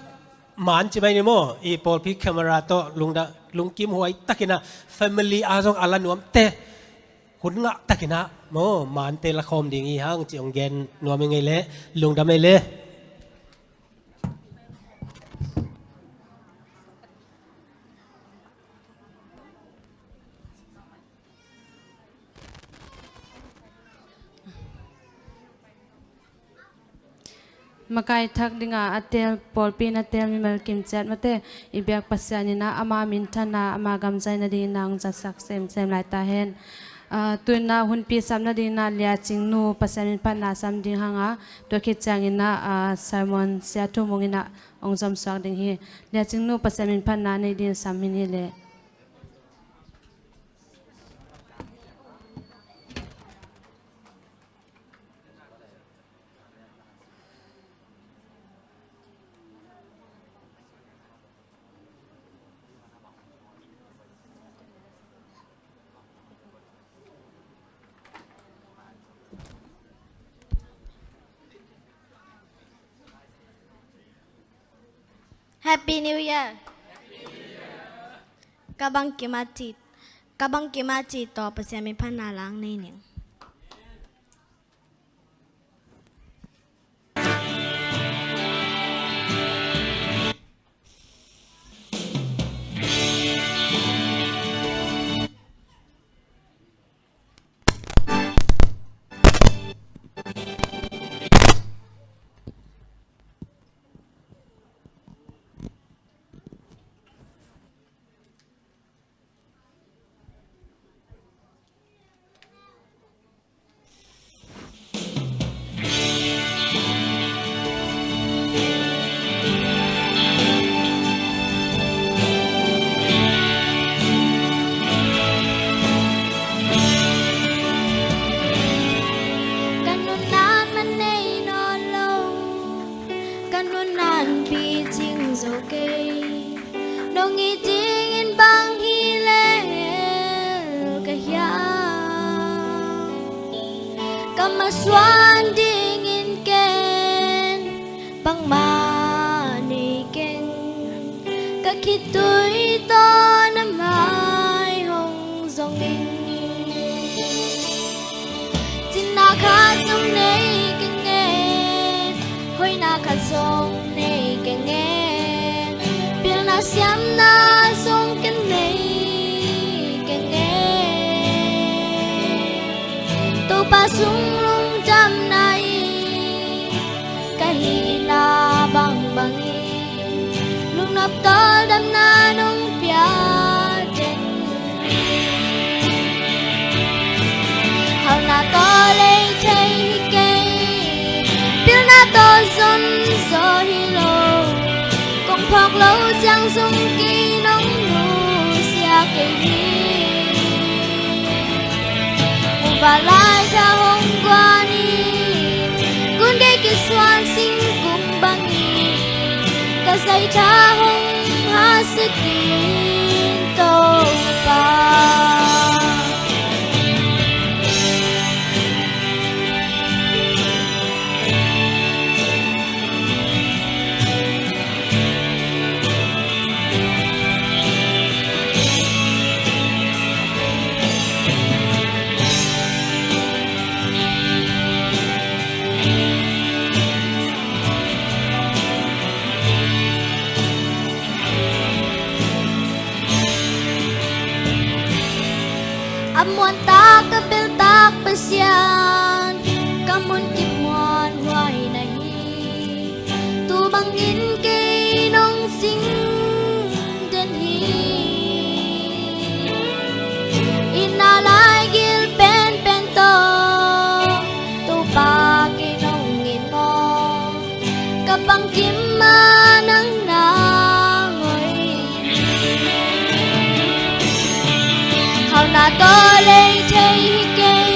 man ci mai ni maw, i pawlpi camera tawh lungda, lungkim huai takin ah family a zong a la nuamte hun ngah takin ah maw, mante la khawm ding hi hang ci hong gen nuam ing ei le. Lungdam ei le. Makai thak dinga a teel, pawlpi in a teel mimal kimciat mate, i biak Pasian in ah ama minthanna, ama gam zaina dingin ah hong zatsak semsem lai ta hen. Ah, tu-in ah hunpi sapna dingin ah Lia Cing nu Pasian minphatna sam ding hang a, tua khit ciangin ah, ah, sermon Sia Thu Mung in ah hong zomsuak ding hi. Lia Cing nu Pasian minphatna nei dingin sam hi ni leh. Happy New Year. Ka bangkim a ci, ka bangkim a ci tawh Pasian minphatna la hong nei ning. Ka nunnak man nei nawn lo, ka nunnak picing zo kei. Nong it dingin bang hi lel ka hiam? Ka masuan dingin ken bangmah nei keng. Ka khitui tawh na mai hong zongin, cinna khat zong nei keng e, hoihna khat zong nei keng e, pilna siamna zong ken nei keng e. Topa sung lungdamna in ka hihna bangbang in, lungnop tawldamna nong pia den. Hauhna tawh lei thei hi kei, pilna tawh zon zaw hi lo. Kong phawk lo ciang zong kei nong nusia kei hi. Muvanlai tha hong guan in, gun gei kisuan singkung bangin, ka zaitha hong hasak in Topa. A muantak a beltak Pasian, ka munkip muanhuai na hi. Tu bangin kei nong sing den hi. Itna laigil penpen tawh Topa kei nong it maw? Ka bangkim ah nang na hoih. Hauhna tawh lei thei hi kei,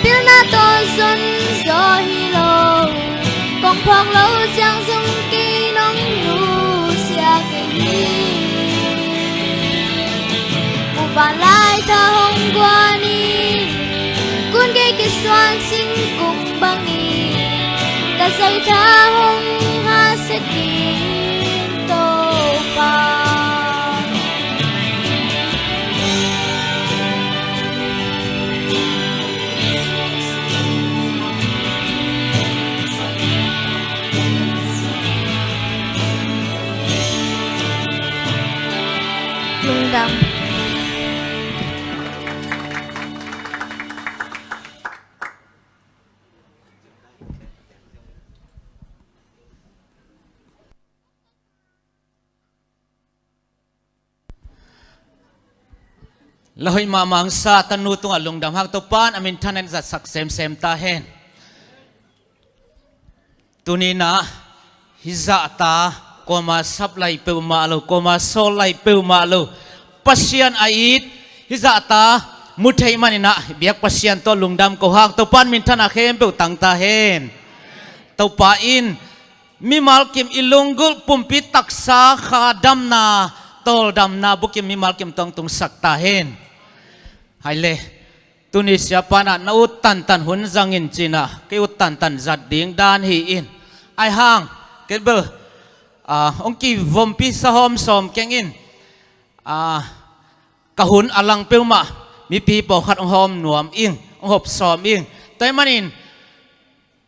pilna tawh zon zaw hi lo. Kong phawk lo ciang zong kei nong nusia kei hi. Muvanlai tha hong guan in, gun gei kisuan singkung bangin, ka zaitha hong hasak in Topa. Lungdam. Lahoih mahmah sa tanu tungah lungdam hang, Topa'n a minthanna in zatsak semsem ta hen. Tuni-in ah hih zahta kuama sap lai peuhmah lo, kuama sawl lai peuhmah lo, Pasian a it hih zahta mu thei manin ah biak Pasian tawh lungdam ko hang, Topa'n minthanna khempeuh tang ta hen. Topa in mimal kim i lunggulh pumpi taksa kha damna, tawldamna bukim mimal kim tawh hong tungsak ta hen. Hai le, tuni siapa in ah na ut tantan hun zang in ci-in ah, kei ut tantan zat ding dan hi in. Ai hang, kei bel, ah, hong kivompi sa hawm sawm keng in. Ah, ka hun a lang peuhmah mipi pawlkhat hong hawm nuam ing, hong hawm sawm ing. Tua ahih manin,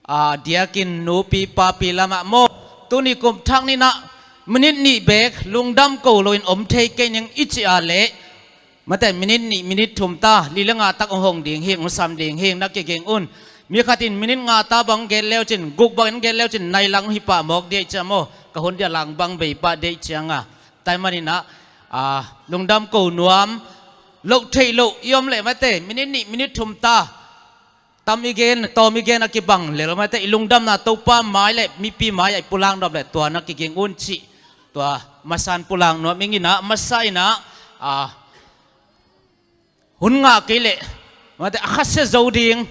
a, diakin nupi papi lamah maw, tuni kum thak ni-in ah minit nih beek lungdam ko loin om thei kei ning i cih a leh, mate, minit nih, minit thum ta, li le nga tak hong hong ding hing, hong sam ding hing na kiging un. Mi khat in minit nga ta bang gen le uh cin, guk bangin gen le uh cin, nai lang hi pah mawk ding hi ci a maw, ka hun dia lang bang bei pah ding hi ciang a. Tua ahih manin ah, a, lungdam ko nuam loh theih loh i om leh, mate, minit nih, minit thum ta, tam i gen, tawm i gen a kibang lel, mate, i lungdamna Topa mai le mipi mai-ah i pulak nop leh tua na kiging un cih, tua masa-in pulak nuam ing in ah, masa in ah, a, hun ngah kei leh, mate, a khasia zo ding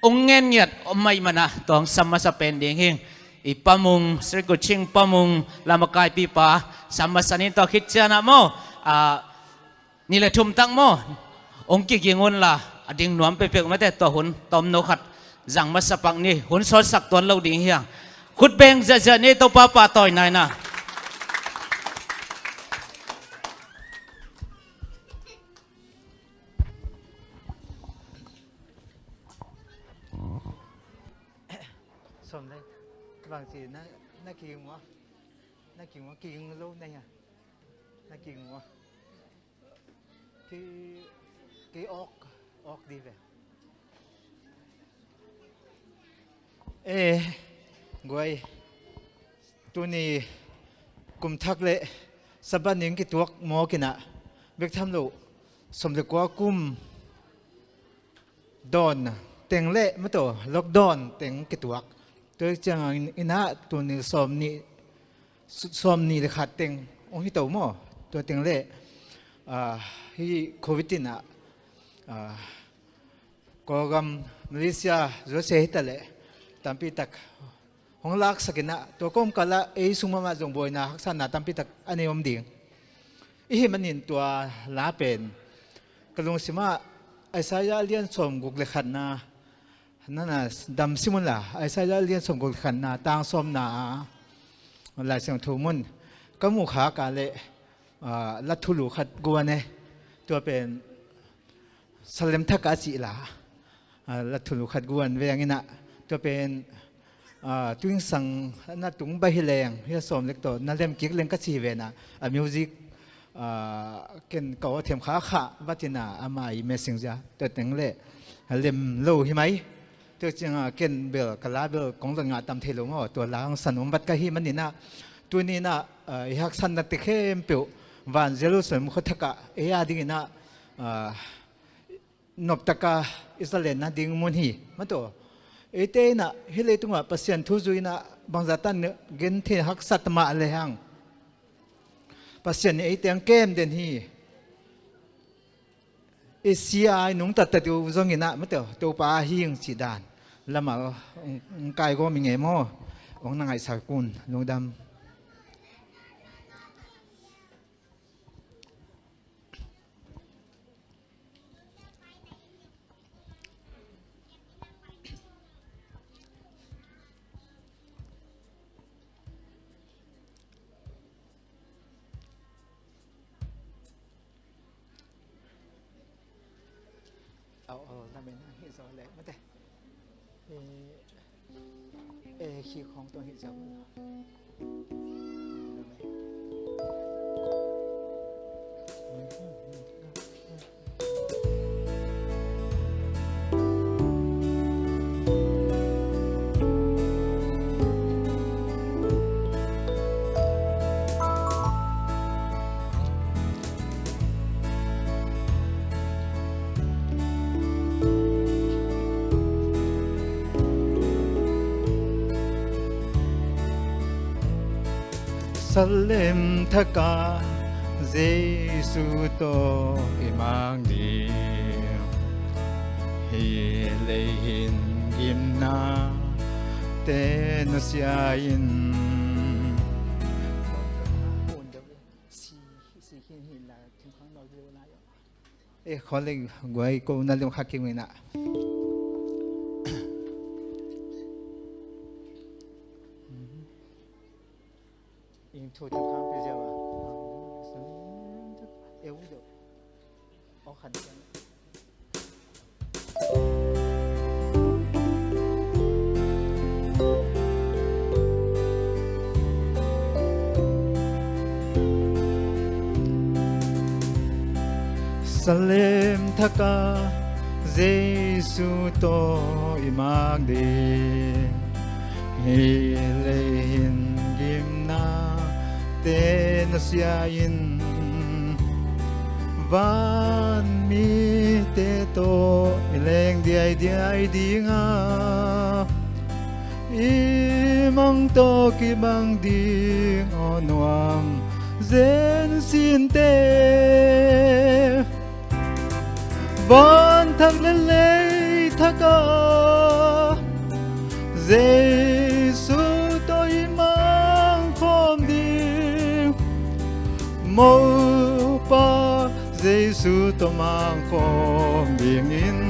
hong ngen ngiat om mah ahih manin ah, tua hong sam masa pen ding hing. I Pa Mung, Sri Kuching Pa Mung, lamakaipipa, sam masa ni, tua khit ciang ah maw, a, ni le thum tak maw, hong kiging unla, a ding nuam peuhpeuh, mate, tua hun tomno khat zang masa pak ni, hun sawtsak tuan lo ding hi hang. Khut beng ziahziah ni, Topa pahtawina in ah. Sawm le, bangci na, na kiging ua, na kiging ua, kiging lo na hia, na kiging ua. Ki, ki awk, awk dih ve. Eh, guai. Tuni kum thak le Sabbath ni kituak mawk in ah, bek tham lo, sawm le kua kum dawn teng le, mate, lockdown teng kituak. Tua ciangin ah tuni sawm nih, sawm nih le khat teng hong hi to maw. Tua teng le, ah, hih Covid in ah, ah, Kawlgam, Malaysia, U S A hi ta leh, tampi tak hong laksak in ah, tua kawmkal ah ei sung mahmah zong buaina haksatna tampi tak a nei om ding. I hih manin tua la pen ka lungsim ah Isaiah lian sawm guk le khatna, na na dam sim unla, Isaiah lian sawm guk le khatna, tang sawmna ah, Lai Siangtho mun ka muh khak a leh, ah, la thulu khat guan e, tua pen Salem Thak a cih la, ah, la thulu khat guan veng in ah, tua pen, ah, tuingsang na tung baih hi leng, hia sawm lek tawh na lem kik leng ka ci hi ven ah, a music, ah, ken ka aw them kha kha vat in ah, ama i messenger tua teng le lem lo hi mai. Tua ciang ah ken bel ka la bel kong zat ngah tam thei lo maw, tua la hong san om vat ka hih manin ah, tuni in ah, ah, i haksatna te khempeuh van Jerusalem khua thak ah ei a ding in ah, ah, noptak a i zalenna ding mun hi, mate. Eite in ah hih leitungah Pasian thu zui in ah bangzah tan gen thei, haksat mah le hang, Pasian in eite hong kem den hi. I si a i nungta ta ding uh zong in ah, mate, Topa a hing cih dan lamah hong, hong kai gawm i ngei maw. Hong na ngaihsak un, lungdam. Aw, aw, na men hih zaw leh, mate. Eh, eh, khi khawng tuang hih zaw. Salem thaka Jesu tawh i mang ding. Hi lei hin gimna te nusia in. E, khawlei guai ko na lim kha kim ina. Ing thu te khang pe zia ba. Eu deuh. Aw khan. Salem thaka Jesu tawh i mang ding. Hi lei hin gimna te nusia in, van mite tawh i leng diaidiai dinga, i mang tawh kibang ding aw nuam zen sinte. Van thak le lei thaka Jesu tawh i mang khawm ding. Mopa Jesu tawh mang khawm dingin,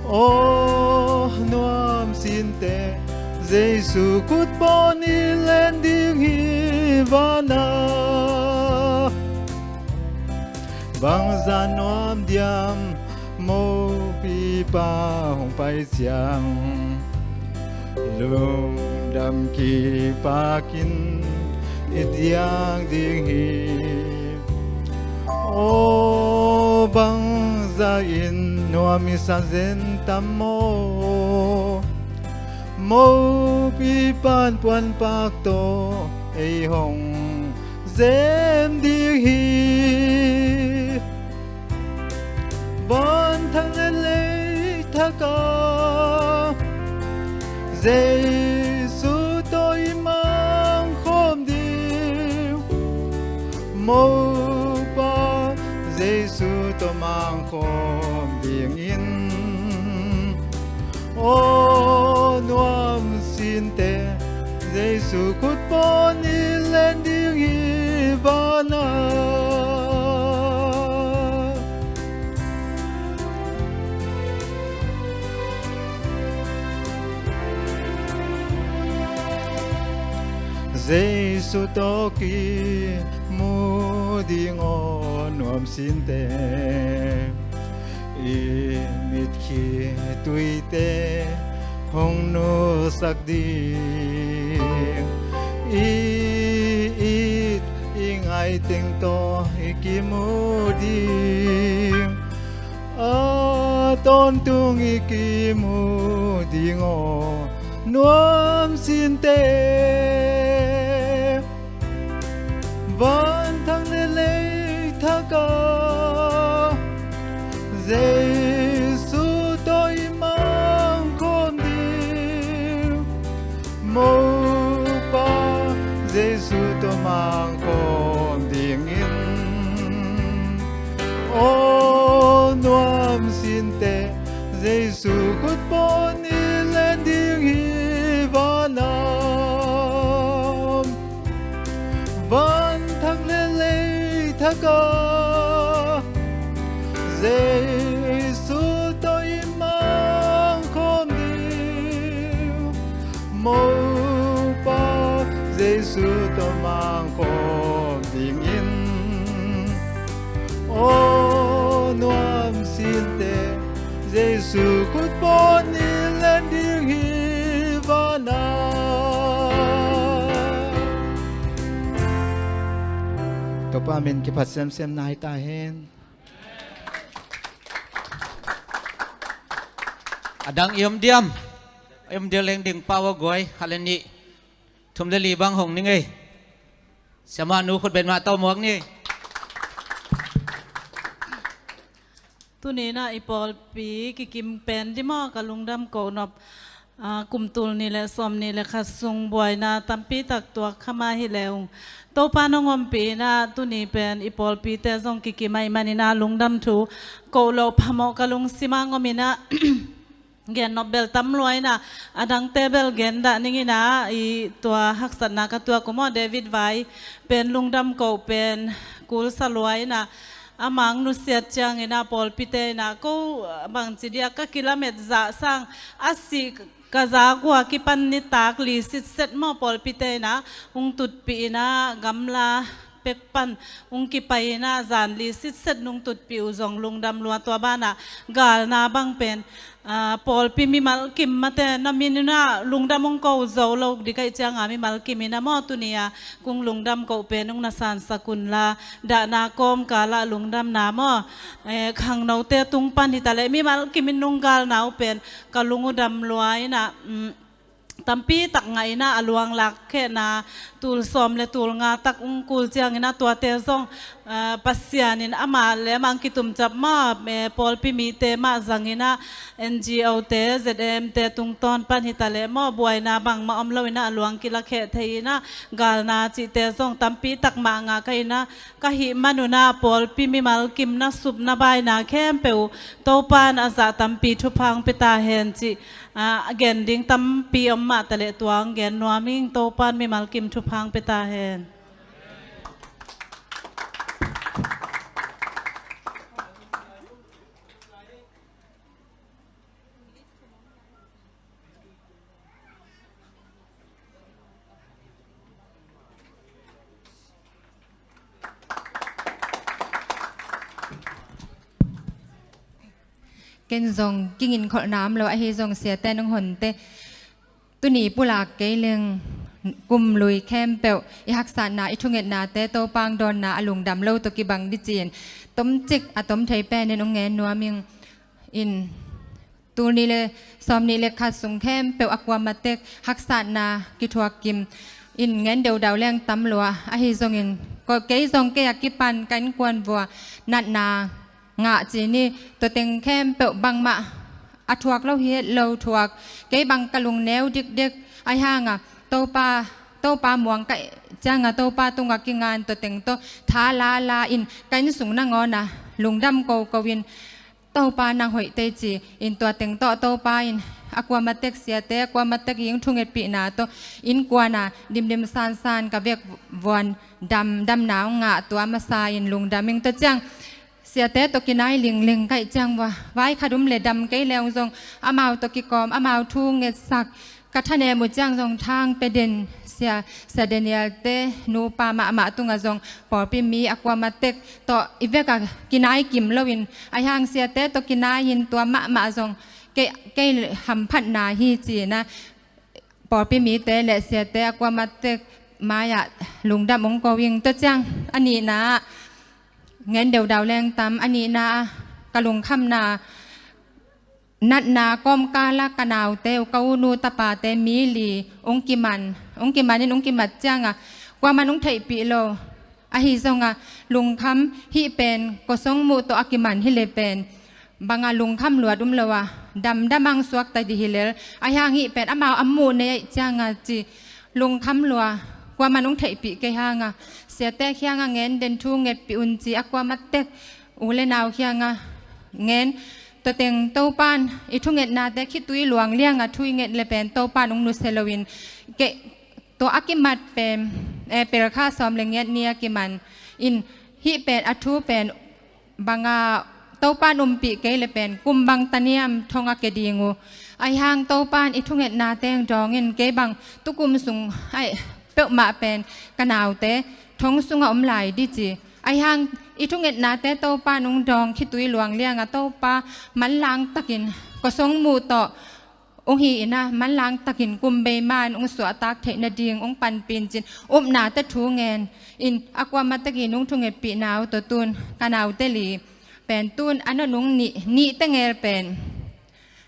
aw nuam sinte, Jesu khut pawn i len ding hi vana. Bangzah nuam diam, mopipa hong pai ciang, lungdam kipakin i diang ding hi. Aw bangzah in nuam i sa zen tam maw, mopipan puanpak tawh ei hong zem ding hi. Van thak le lei thaka Jesu tawh i mang khawm ding. Mopa Jesu tawh mang khawm dingin, aw nuam sinte, Jesu khut pawn i len ding hi vana. Jesu tawh kimu ding aw nuam sinte, i mitkhit tuite hong nusak ding. I it i ngaiteng tawh i kimu ding, a tawntung i kimu ding aw nuam sinte. Van thak le lei thaka Jesu tawh i mang khawm ding. Mopa Jesu tawh mang khawm dingin, aw nuam sinte, Jesu khut pawn i len ding hi vana. Van thak le lei thaka Jesu tawh i mang khawm ding. Mopa Jesu tawh mang khawm dingin, aw nuam sinte, Jesu khut pawn i len ding hi vana. Topa min kiphat semsem nai ta hen. A dang i om diam? I om diam leng ding pau a guai, khat le nih, thum le li bang hong ning ei. Siamah nu khut beng mah tawh muak ni. Tuni-in ah i pawlpi kikim pen ding maw, ka lungdam ko nop. Aa, kum tul nih le sawm nih le khat sung buaina tampi tak tuak kha mah hi leh ung, Topa nong ompih in ah tuni pen i pawlpite zong kikim ahih manin ah lungdam thu ko loh phamawh ka lungsim ah om in ah, gen nop bel tam lua in ah, a dangte bel gen dah ning in ah, i tua haksatna ka tuak uh maw, David Vai pen lungdam ko pen kulsa lua in ah, a mang nusiat ciangin ah pawlpite in ah ko bangci dia ka kilamet zah sang a sih ka zak uh a kipan nitak li sitset maw, pawlpite in ah hong tutpih in ah gamla pek pan hong kipai in ah zan li sitset nong tutpih uh zong lungdam lua. Tua banah galna bang pen, aa, pawlpi mimal kim mate na min in ah lungdam hong ko zo lo ding ahih ciangin mimal kim in ah maw, tuni a kong lungdam ko pen hong na sansak un la, dahna kawmkal ah lungdamna maw, eh, khangnote tung pan hi ta leh mimal kim in nong galna uh pen ka lung uh dam lua in ah, mm, tampi tak ngah in ah a luang lak khehna tul sawm le tul nga tak hong kul ciangin ah tuate zong, aa, Pasian in amah le amah hong kitumcap maw, eh, pawlpi mite mah zang in ah N G O te, Z M te tungtawn pan hi ta leh maw, buaina bangmah om lo in ah a luang kila kheh thei in ah galna cihte zong tampi tak mah ngah ka in ah ka hih man un ah pawlpi mimal kim na supna baina khempeuh uh Topa in a zah tampi thupha hong pia ta hen cih, aa, gen ding tampi om mah ta leh tua hong gen nuam ing. Topa in mimal kim thupha hong pia ta hen. Ken zong kigin kholhna om lo, ahi zong siate nong honte tuni pulak kei leng kum lui khempeuh i haksatna, i thungetnate Topa hong dawnna a lungdam lo tawh kibang ding ci-in tomcik a tom thei penin hong ngen nuam ing. In tul nih le sawm nih le khat sung khempeuh a kuama tek haksatna kithuak kim in ngen deudau leng tam lua, ahi zongin ko, kei zong kei a kipan ka innkuan vua natna ngah ci ni, tua teng khempeuh bangmah a thuak lo hi het lo thuak, kei bang ka lung neu dikdik, ahi hang a Topa, Topa muang ka hih ciang a Topa tungah kingan tua teng tawh tha lala in ka inn sung nangawn a lungdam koko in, Topa nang hoih tei ci-in tua teng tawh Topa in a kuama tek siate, a kuama tek i hong thungetpihna tawh innkuan a dimdim sansan ka vek vuan dam, damna hong ngah tua masa in lungdam ing. Tua ciang siate tawh kinai lingling ka hih ciang vua, vai khat um le dam kei leng zong amau tawh kikawm, amau thu ngetsak, ka thanem uh ciang zong thang pia den, sia, sia Daniel te nupa mahmah tungah zong pawlpi mi a kuama tek tawh i vek a kinai kim loin, ahi hang siate tawh kinai in tua mahmah zong kei, kei hamphatna hi ci-in ah pawlpi mite le siate a kuama tek mai-ah lungdam hong ko ing. Tua ciang a nihna ah ngen deudau leng tam, a nihna ah ka lungkhamna, natna kawmkal ah ka naute uh, ka u nu tapate mi li hong kiman, hong kiman in hong kimat ciang a kuaman hong theihpih lo. Ahi zong a lungkham, hih pen kosong muh tawh a kiman hi leh pen bang a lungkham luat um lo a, damdam a hong suakta ding hi lel. Ahi hang hih pen amau a muh nei ahih ciang a ci lungkham lua, kuaman hong theihpih kei hang a, siate kiang a ngen den thu ngetpih un ci a kuama tek u le nau kiang a ngen. Tua teng Topa in i thungetnate khitui luang liang a thu i nget le pen Topa in hong nusia loin, kei, tua a kimat pen, eh, April kha sawm le giat ni a kiman in, hih pen a thu pen bang a Topa in umpih kei le pen kum bang taniam thong a kia ding uh. Ahi hang Topa in i thungetnate hong dawng in, kei bang tukum sung ai peuhmah pen ka naute thong sungah om lai ding ci. Ahi hang i thungetnate Topa in hong dawng khitui luang liang a Topa manlang takin kosong muh tawh hong hi in a, manlang takin kum bei man hong suahtak theih nading hong panpih in ci-in upnate thu ngen in, a kuama tekin hong thungetpihna uh tawh tun ka naute li pen tun a nunung nih, nih tengel pen,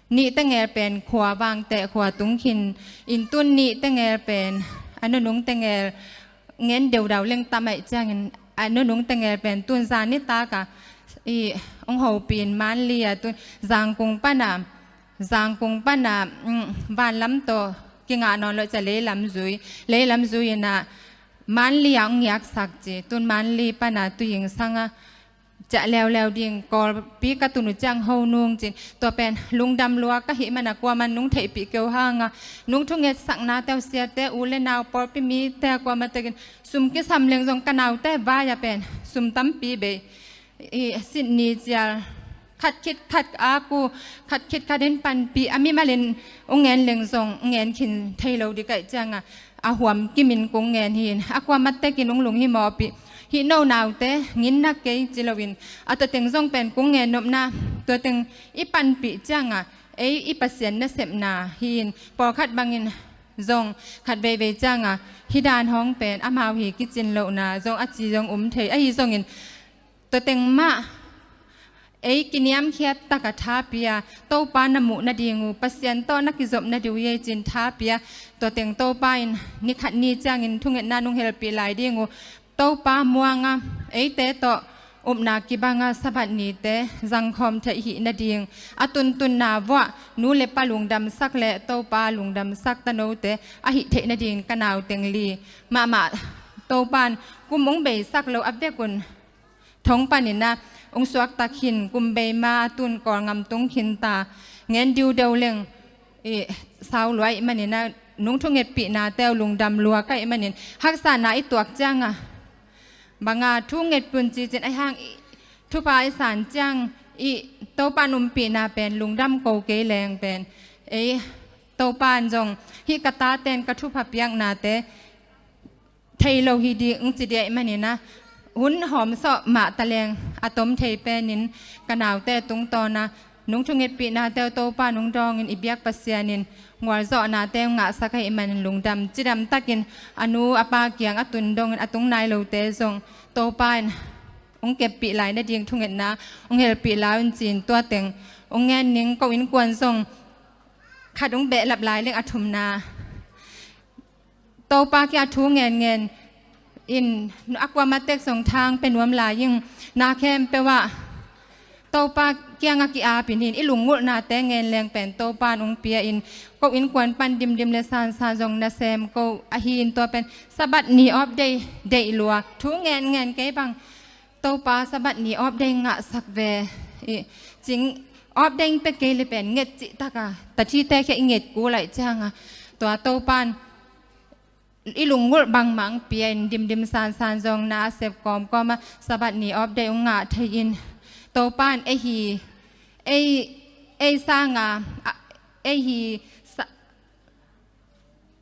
nih tengel pen khua vangteh khua tung khin in, tun nih tengel pen a nunung tengel ngen deudau leng tam ahih ciangin a nunung tengel pen tun zan nitak a i hong hopih in Manli a tun Zangkung pan a Zangkung pana, mm, vanlam tawh kingah nawn lo cia leilam zui, leilam zui ina Manli a hong ngiaksak ci, tun Manli pana Tuingsanga ciah leuleu ding, Kawlpi ka tun uh ciang ho nung cin, tua pen lungdam lua ka hih mana kuaman nung theihpih keu hanga, nung thungetsakna teusiate u le nau pawlpi mite a kuama tekin sum kisam leng zong ka naute vai a pen sum tampi bei. I Sydney cial khat khit khat aku, khat khit khat in panpih a mimalin ung ngen leng zong ung ngen khin thei lo dikaih cianga a huam kimin kung ngen hi in a kuama tekin ung lunghimawhpih hih no naute nginna kei ci loin a tuateng zong pen kung ngen nopna tuateng i panpih cianga ei i Pasian nasepna hi in pawlkhat bangin zong khat veivei cianga hih dan hong pen amau hi kicin lohna zong a ci zong um thei ahi zongin tuateng mah ei kiniamkhiat taka tha pia Topa na muh nading uh Pasian tawh na kizop nading uh ei cin tha pia tuateng Topa in nikhat ni ciangin thungetna nung helpih lai ding uh Topa muanga eite tawh upna kibanga Sabbath nite zangkhawm theih hih nading a tuntunna vuah nu le pa lungdamsak le Topa lungdamsak tanote a hih theih nading ka nauteng li mahmah Topan kum ung beisak lo a vekun thong paninah ung suaktak hin kum beima a tun Kawlngam tung khinta ngen diudeu leng i sau luai maninah nung thungetpihnate uh lungdam lua kaih manin haksana i tuak cianga banga thungetpun cicin aihang i thupha i san ciang i Topan umpihna pen lungdam ko kei leng pen ei Topan zong hih ka taten ka thupha piaknate thei lo hi ding ci diaih manina hun hawmsawh mah taleng a tom thei penin ka naute tungtawna nung thungetpihnate uh Topa nung dawngin i biak Pasianin ngualzawhnate uh ngahsak ahih manin lungdam cidam takin a nu a pa kiang a tun dongin a tung nai lote zong Topa in ung keppih lai nading thungetna ung helpih lai un cin tuateng ung ngen ning ko innkuan zong khat ung behlap lai leng a thumna Topa kia thu ngenngen in a kuama tek zong thang pe nuam lai ing na khempeuh ah Topa kianga ki-apin hin i lungngulhnate ngen leng pen Topa nung pia in ko innkuan pan dimdim le sansan zong nasem ko ahi in tua pen Sabbath ni off day deih lua thu ngenngen kei bang Topa Sabbath ni off day ngahsak ve i cing off day pe kei le pen nget cihtaka tathite khia i nget ku laih cianga tua Topan i lunggulh bangmah ang pia in dimdim sansan zong na a sep kawmkawma Sabbath ni off day ung ngah thei in Topan ei hi ei ei sanga ei hi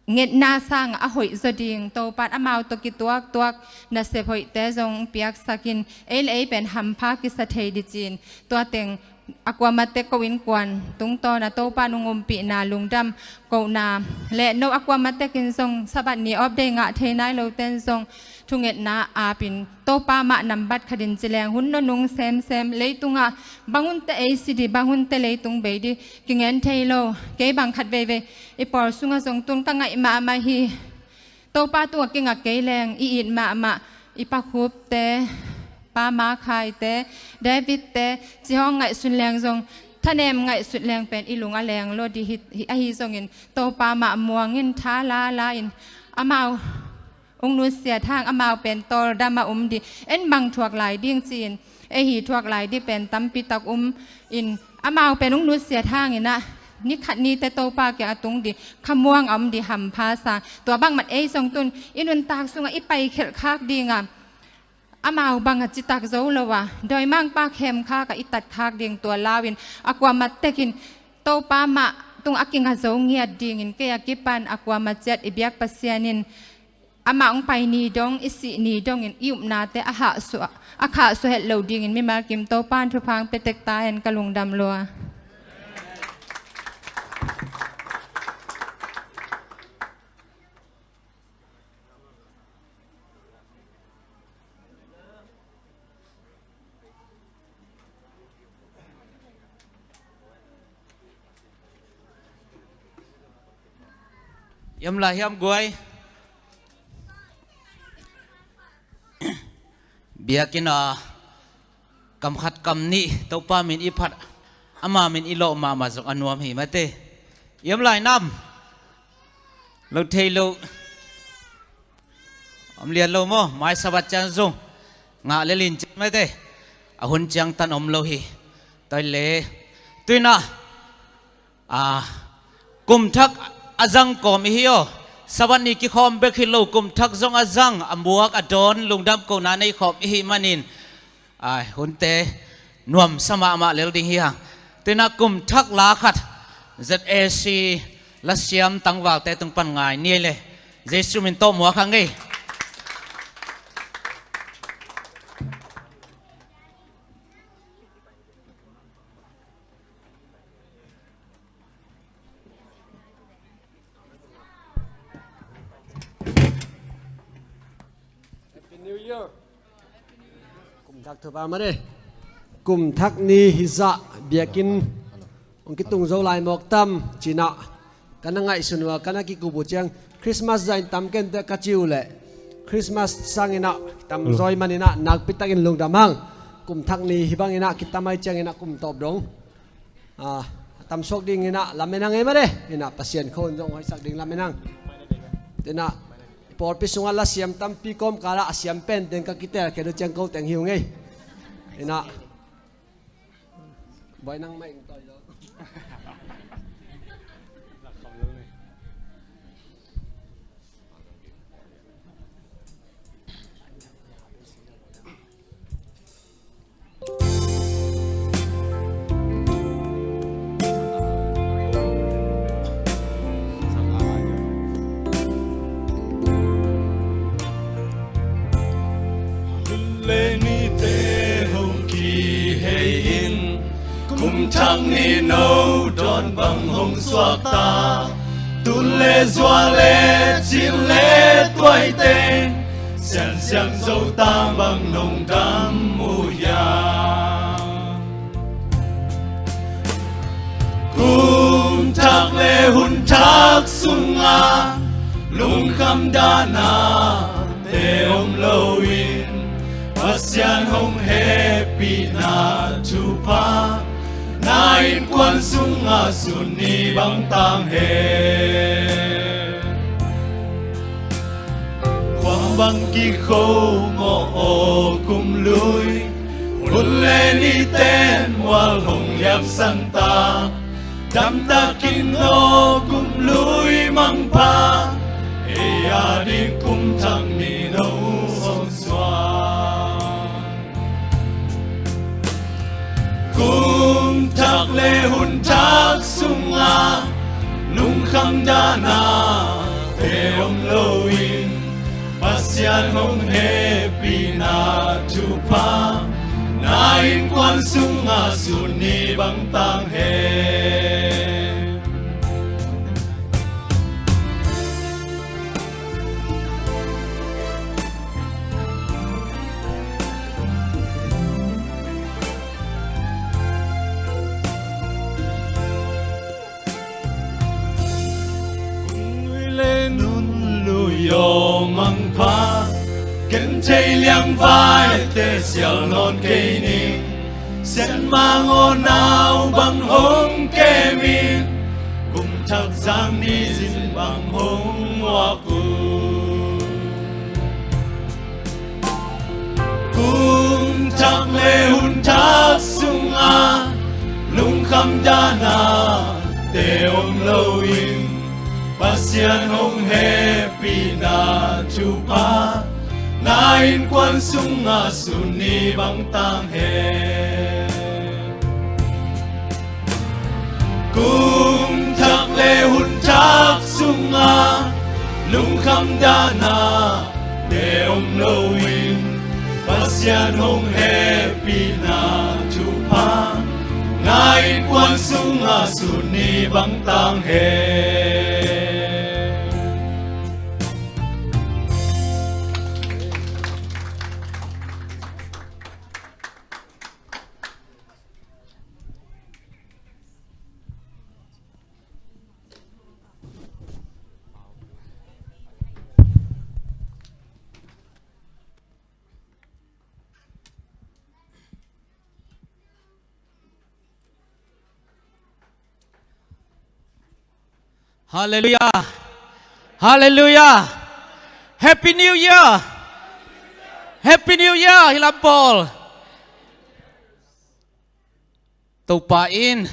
ngetna sanga a hoih zaw ding Topan amau tawh kituaktuak nasep hoihte zong piaksakin ei le ei pen hampha kisa thei dicin tuateng a kuamate ko innkuan tungtawna Topa nung umpihna lungdam kohna le no a kuamatekin zong Sabbath ni off day ngah thei nai loten zong thungetna apin Topa mah nambat khatin cileng hun no nung semsem leitungah banghunte ei si di banghunte leitung bei di kingen thei lo kei bang khat veivei i pawl sungah zong tun ka ngaih mahmah hi. Topa tungah kingak kei leng i it mahmah i pakhupte pama khaite Davidte cihawng ngaihsun leng zong thanem ngaihsut leng pen i lung a leng lo di hi ahi zongin Topa mah muangin tha lala in amau ung nusiat hang amau pen tawldam a um di en bang thuak lai ding ci-in ei hi thuak lai di pen tampitak um in amau pen ung nusiat hanginah nikhat nite Topa kiang a tung di khamuang a um di hampha sang tua bangmat ei song tun i nuntak sungah i paikhelh khak dinga amau banga citak zo lo a dawimangpa khemkhaka i tat khak ding tua lauin a kuamat tekin Topa mah tung a kinga zo ngiat dingin kei a kipan a kuamat ciat i biak Pasian in amah hong pai ni dong i sih ni dongin i upnate a khahsuah a khahsuah het lo dingin mimal kim Topan thuphang petek ta hen ka lungdam lua. Hiam lai hiam guai. Biakinn a kam khat kam nih Topa min i phat Ama min i lawh mahmah zong a nuam hi mate. I om lai nam? Lo thei lo. Om lian lo maw? Mai Sabbath ciang zong ngah lel in ci mate. A hun ciangtan om lo hi. Tua le tuinah, a, kum thak a zang kawm i hi aw. Sabbath ni kikhawm bek hi lo, kum thak zong a zang, a muak a dawn, lungdam kohna nei khawm i hi manin, a, hunte nuamsa mahmah lel ding hi hang. Tuinah kum thak la khat Z A C lasiam tangvalte tung pan ngai ni le, Jesu min tawh muak hang ei. Happy New Year. Kum thak thupha mah ni. Kum thak ni hi zah biakinn hong kitung zo lai mawk tam cinah, ka na ngaihsun uh a, ka na kikup uh ciang Christmas zah in tam kei inteh ka ci uh leh, Christmas sanginah tam zaw hi maninah nakpi takin lungdam hang. Kum thak ni hi banginah kitam ahih cianginah kum tawp dong, a, a tamsuak dinginah lamen hang ei mah ni. Inah Pasian khawng zong hoihsak ding lamen hang. Inah i pawlpi sungah lasiam tampi kawmkalah a siam pen teng ka kitel khe do ciang ko teng hi ung ei. Inah Boy nang mai ing toi lo. Hun le nite hong kihei in, kum thak ni no dawn bang hong suakta. Tun le zua le cin le tuaite, siansiang zotang bang nong dam uh hiam? Kum thak le hun thak sungah lungkham dahna te om loin, Pasian hong hehpihna thupha na innkuan sungah sun ni bang tang hen. Khuang bang kikho mawh aw kum lui, hun le niten mual hong liamsang ta. Damtakin aw kum lui mangpha, ei a ding kum thak ni no hong suak. Kum thak le hun thak sungah lungkham dahna te om loin, Pasian hong hehpihna thupha na innkuan sungah sun ni bang tang hen. Kung lui le nun lui aw mangpha, genthei liangvaite sial nawn kei ning. Sianmang aw nau bang hong kem in, kum thak zang ni zin bang hong muak uh. Kum thak le hun thak sungah lungkham dahna te om loin, Pasian hong hehpihna thupha na innkuan sungah sun ni bang tang hen. Kum thak le hun thak sungah lungkham dahna te om loin, Pasian hong hehpihna thupha na innkuan sungah sun ni bang tang hen. Halleluiah. Halleluiah. Happy New Year. Happy New Year hi lam pawl. Topa in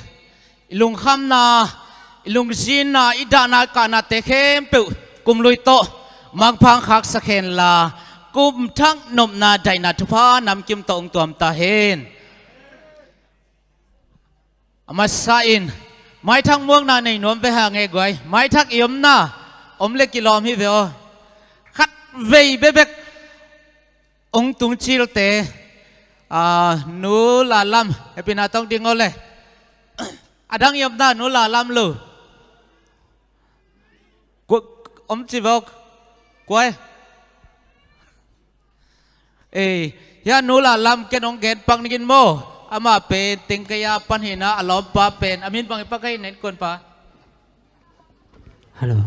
i lungkhamna, i lungzinna, i dahna, i kahnate khempeuh kum lui tawh mangpha hong khaksak hen la, kum thak nopna, daihna, thupha namkim tawh hong tuam ta hen. A masa in maithak muakna nei nuam ve hang e guai. Maithak i omna om le kilawm hi ve aw. Khat vei bekbek hong tung cilte, a, Nu La Lam, hehpihna tawh hong ding aw le. A dang i omna Nu La Lam lo. Kua, om ci vok. Kua e? Ei, hia Nu La Lam ken hong gen pak ning maw. Amah pen teng kei a pan hi na, a lawmpa pen, a min bang i pak ei nen kuan pa. Hello.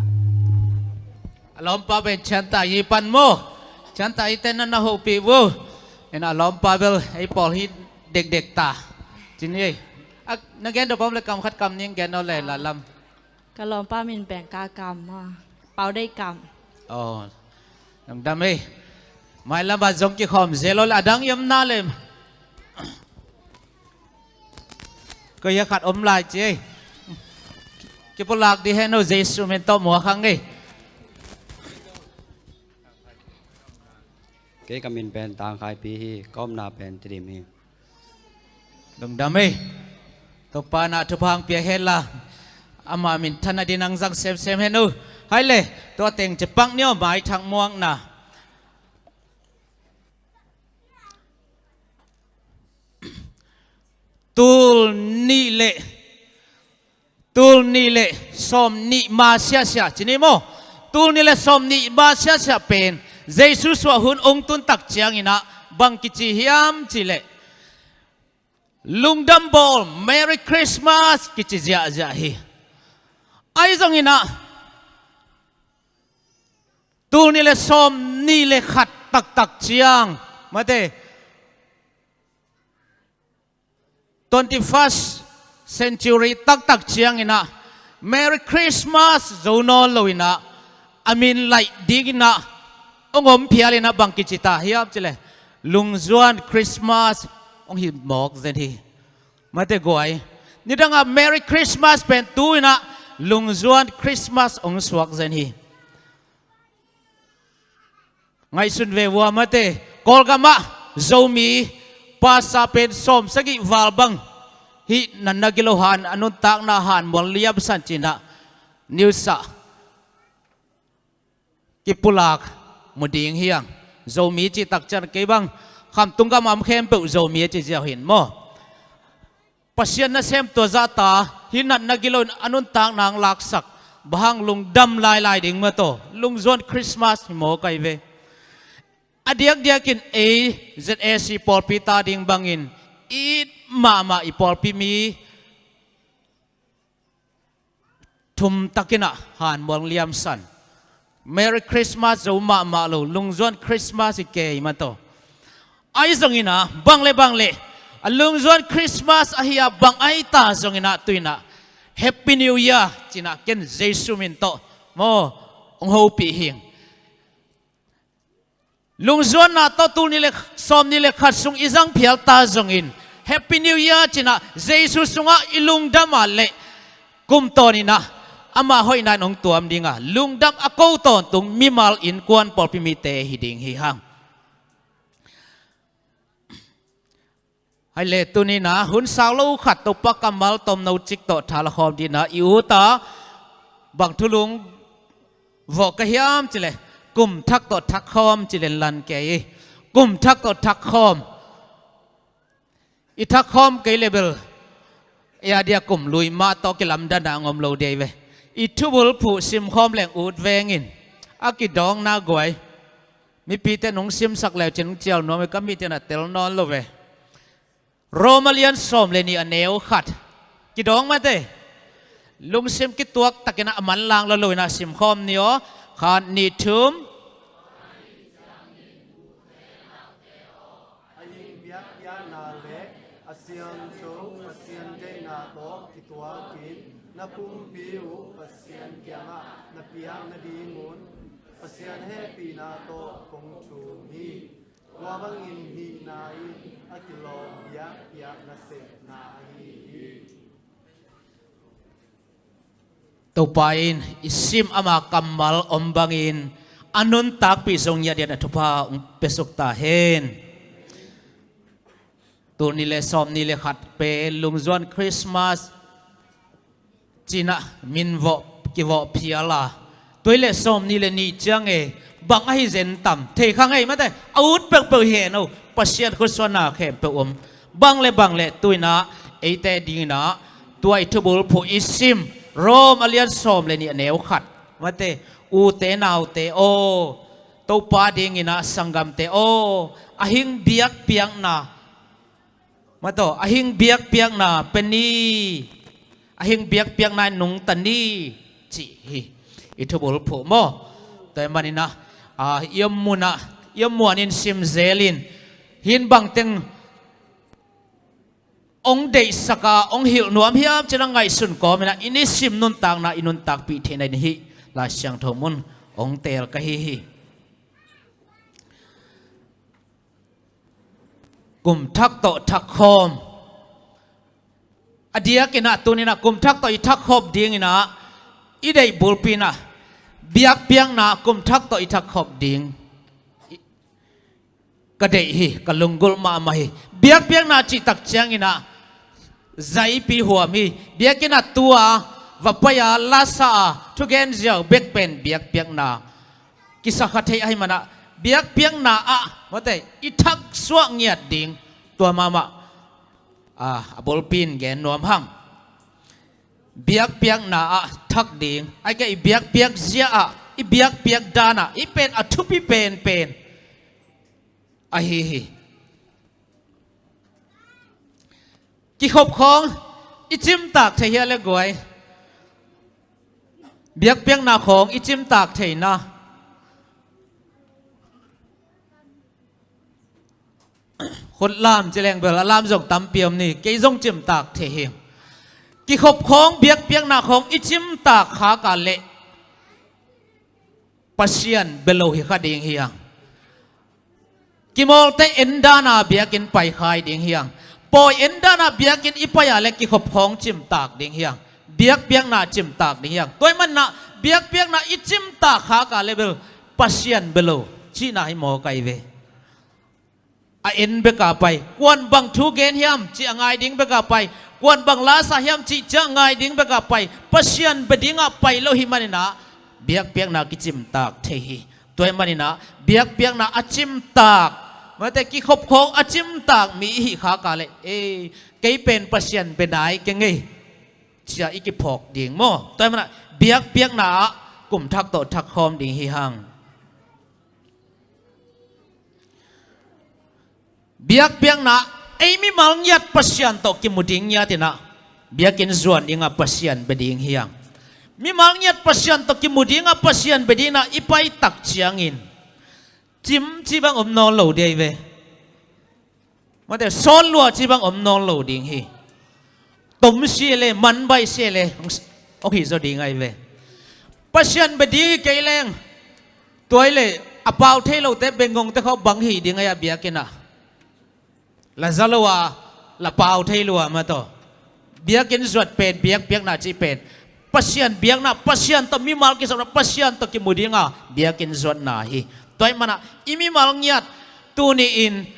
A lawmpa pen Chiang Tai i pan maw. Chiang Tai i ten na na hopih vu. En a lawmpa bel ei pawl hi dekdek ta. Cin ei. A, na gen dawh pawm le kam khat kam ning gen aw le La Lam. Ka lawmpa min pen Ka Kam maw. Pau Dei Kam. Aw. Lungdam ei. Mailam a zong kikhawm zel aw le a dang i omna le. Ko hia khat om lai ci ei. Kipulak di hen aw, Jesu min tawh muak hang ei. Kei ka min pen Tang Khai Pi hi, ka omna pen Tedim hi. Lungdam ei. Topa na thupha hong pia hen la. Ama minthanna ding hong zang semsem hen uh. Hai le, tua teng ci pak ni aw, maithak muakna. Tul nih le, tul nih le sawm nih ma siasia, ci ni maw? Tul nih le sawm nih ma siasia pen Jesu suah hun hong tun tak ciangin ah bang kici hiam cih leh, lungdam bawl, Merry Christmas kici ziahziah hi. Ahi zongin ah, tul nih le sawm nih le khat taktak ciang, mate, twenty-first century taktak ciangin ah, Merry Christmas zo nawn loin ah, a min laih dingin ah hong om phialin ah bang kici ta hiam cih leh, lungzuan Christmas hong hi mawk zen hi. Mate guai. Nidang ah Merry Christmas pen tu-in ah lungzuan Christmas hong suak zen hi. Ngaihsun ve vua mate, Kawlgam ah Zomi pastor pen sawm sagih val bang hih natna gilo han, a nuntakna han mual liamsan ci-in ah news ah kipulak mu ding hi hang. Zomi cih tak ciang kei bang Khamtung gam a om khempeuh Zomi a ci ziau hi maw. Pasian nasem tua zahta hih natna gilo in a nuntakna hong laksak, bang hang lungdam lailai ding maw, tua lungzuan Christmas hi maw kai ve. A diakdiakin ei Z A C pawlpi ta ding bangin it mahmah i pawlpi mi thum takin ah han mual liamsan. Merry Christmas zo mahmah lo, lungzuan Christmas hi kei maw, tua. Ahi zongin ah, bang le bang le a lungzuan Christmas ahi a bang ahi ta zongin ah, tu-in ah Happy New Year ci-in ah ken Jesu min tawh maw hong hopih hing. Lungzuanna tawh tul nih le sawm nih le khat sung i zang phial ta zongin, Happy New Year ci-in ah Jesu sungah i lungdam a leh, kum tawnin ah ama hoihna in hong tuam ding a, lungdam a ko tawntung mimal innkuan pawlpi mite hi ding hi hang. Hai le, tuni-in ah hun sang lo khat Topa kammal tomno cik tawh tha la khawm dingin ah i ut a, bang thu lung vawh ka hiam cih leh, kum thak tawh thak khawm ci lenlan kei hi. Kum thak tawh thak khawm. I thak khawm kei leh bel, ei a dia kum lui mah tawh kilamdanna hong om lo ding hi ve. I thubulphuh simkhawm leng ut veng in. A kidawngna guai. Mipite nong simsak le uh cin hong cial nuam hi, ka mite na tel nawn lo ve. Roma lian sawm le nih a neu khat. Kidawng mate. Lungsim kituak takin ah a manlang lo lo-in ah simkhawm ni aw. Khat, nih, thum. A hing biakpiakna le a siangtho Pasian deihna tawh kituakin Na pumpi uh Pasian kiangah na piak nadingun Pasian hehpihna tawh kong thum hi. Tua bangin hihna in a kilawm biakpiak nasepna ahi hi. Topa in i sim ama kammal om bangin a nuntakpih zong ngiat dian a thupha hong piasuk ta hen. Tul nih le sawm nih le khat pen lungzuan Christmas cinah min vawh kivawh phial a, tul nih le sawm nih le nih ciang e, bang ahi zen tam thei kha ngei mate, a ut peuhpeuh hi hen o, Pasian khutsuanna khempeuh om. Bang le bang le tuinah eite dinginah tua i thubulphuh i sim Rom a lian sawm le nih a neu khat mate, ute naute aw, Topa dinginah sanggamte aw, a hing biakpiakna, mataw, a hing biakpiakna peni, a hing biakpiakna in nungta ni, cih hi i thubulphuh maw? Tua hi maninah, a, i om munah, i om muanin simzelin, hin bangteng ong deihsaka ong hilh nuam hiam cinah ngaihsun kawminah i nisim nuntakna i nuntakpih theihna in hih Lai Siangtho mun ong teel ka hi hi. Kum thak tawh thak khawm. A diakinah tuninah kum thak tawh i thak khawm dinginah i deih bulpi inah biakpiakna kum thak tawh i thak khawm ding ka deih hi, ka lunggulh mahmah hi. Biakpiakna cihtak cianginah zaipi huam hi. Biakinnah tua va pai-a lasa-a thugen ziau bek pen biakpiakna kisakha thei ahi manah biakpiakna ah mate i thaksuah ngiat ding tua mahmah a, a bulpi in gen nuam hang. Biakpiakna ah thak ding, ai kei i biakpiak zia ah, i biakpiak dan ah, i pen a thupi penpen ahi hi. Kikhop khawng i cimtak thei hia le guai? Biakpiakna khawng i cimtak theina. Khut lam ci leng bel a lam zong tampi om ni, kei zong cimtak thei hi. Kikhop khawng biakpiakna khawng i cimtak khak a leh Pasian bia lo hi kha ding hi hang. Kimawlte en dana biakinn pai khai ding hi hang. Pawi en dana biakinn i pai a leh kikhop khawng cimtak ding hi hang. Biakpiakna cimtak ding hi hang. Tua hi manah biakpiakna i cimtak khak a leh bel Pasian bia lo cihna hi maw kai ve. A en beka pai, kuan bang thu gen hiam cih a ngai ding beka pai, kuan bang lasa hiam cih ciah ngai ding beka pai, Pasian bia dingah pai lo hi maninah biakpiakna kicimtak thei hi. Tua hi maninah biakpiakna a cimtak, mate kikhop khawng a cimtak mi i hih khak a leh, ei, kei pen Pasian bia nai keng ei, cia i kiphawk ding maw? Tua hi manah biakpiakna ah kum thak tawh thak khawm ding hi hang. Biakpiakna ei mimal ngiat Pasian tawh kimu ding ngiatinah biakinn zuan dingah Pasian bia ding hi hang. Mimal ngiat Pasian tawh kimu dingah Pasian bia dinah i pai tak ciangin cim cih bang om nawn lo dei ve. Mate sawn lua cih bang om nawn lo ding hi. Tom sia le manbaih sia le hong hih zaw ding ahi ve. Pasian bia ding hi kei leng tuai le a pau thei lote bengngongte khawh bang hih ding ahi a biakinn ah. La za lo a la pau thei lua mataw. Biakinn zuat pen biakpiakna cih pen Pasian biakna, Pasian tawh mimal kisapna, Pasian tawh kimu dinga biakinn zuatna hi. Tua hi manah i mimal ngiat tuni-in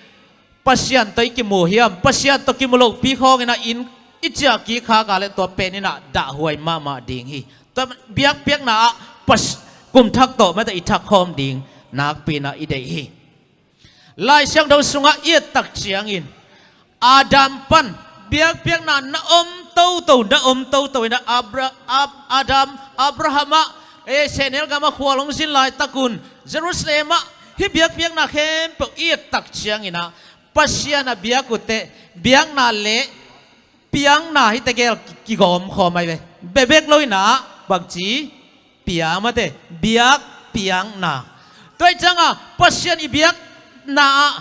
Pasian tawh i kimu hiam, Pasian tawh kimu lopi khawnginah inn i ciah kik khak a leh tua peninah dahhuai mahmah ding hi. Tua biakpiakna ah kum thak tawh mate i thak khawm ding nakpinah i deih hi. Lai Siangtho sungah i et tak ciangin Adam pan biakpiakna na om toto, na om toto inah Abra-, Ab-, Adam, Abraham ah, eh, sehnel gamah khual hong zin laitakun Jerusalem ah hih biakpiakna khempeuh i et tak cianginah Pasian a biak uhteh biakna le piakna hihte gel kigawm khawm ahi ve. Bebek lo inah bangci pia mate biakpiakna. Tua hi cianga Pasian i biakna ah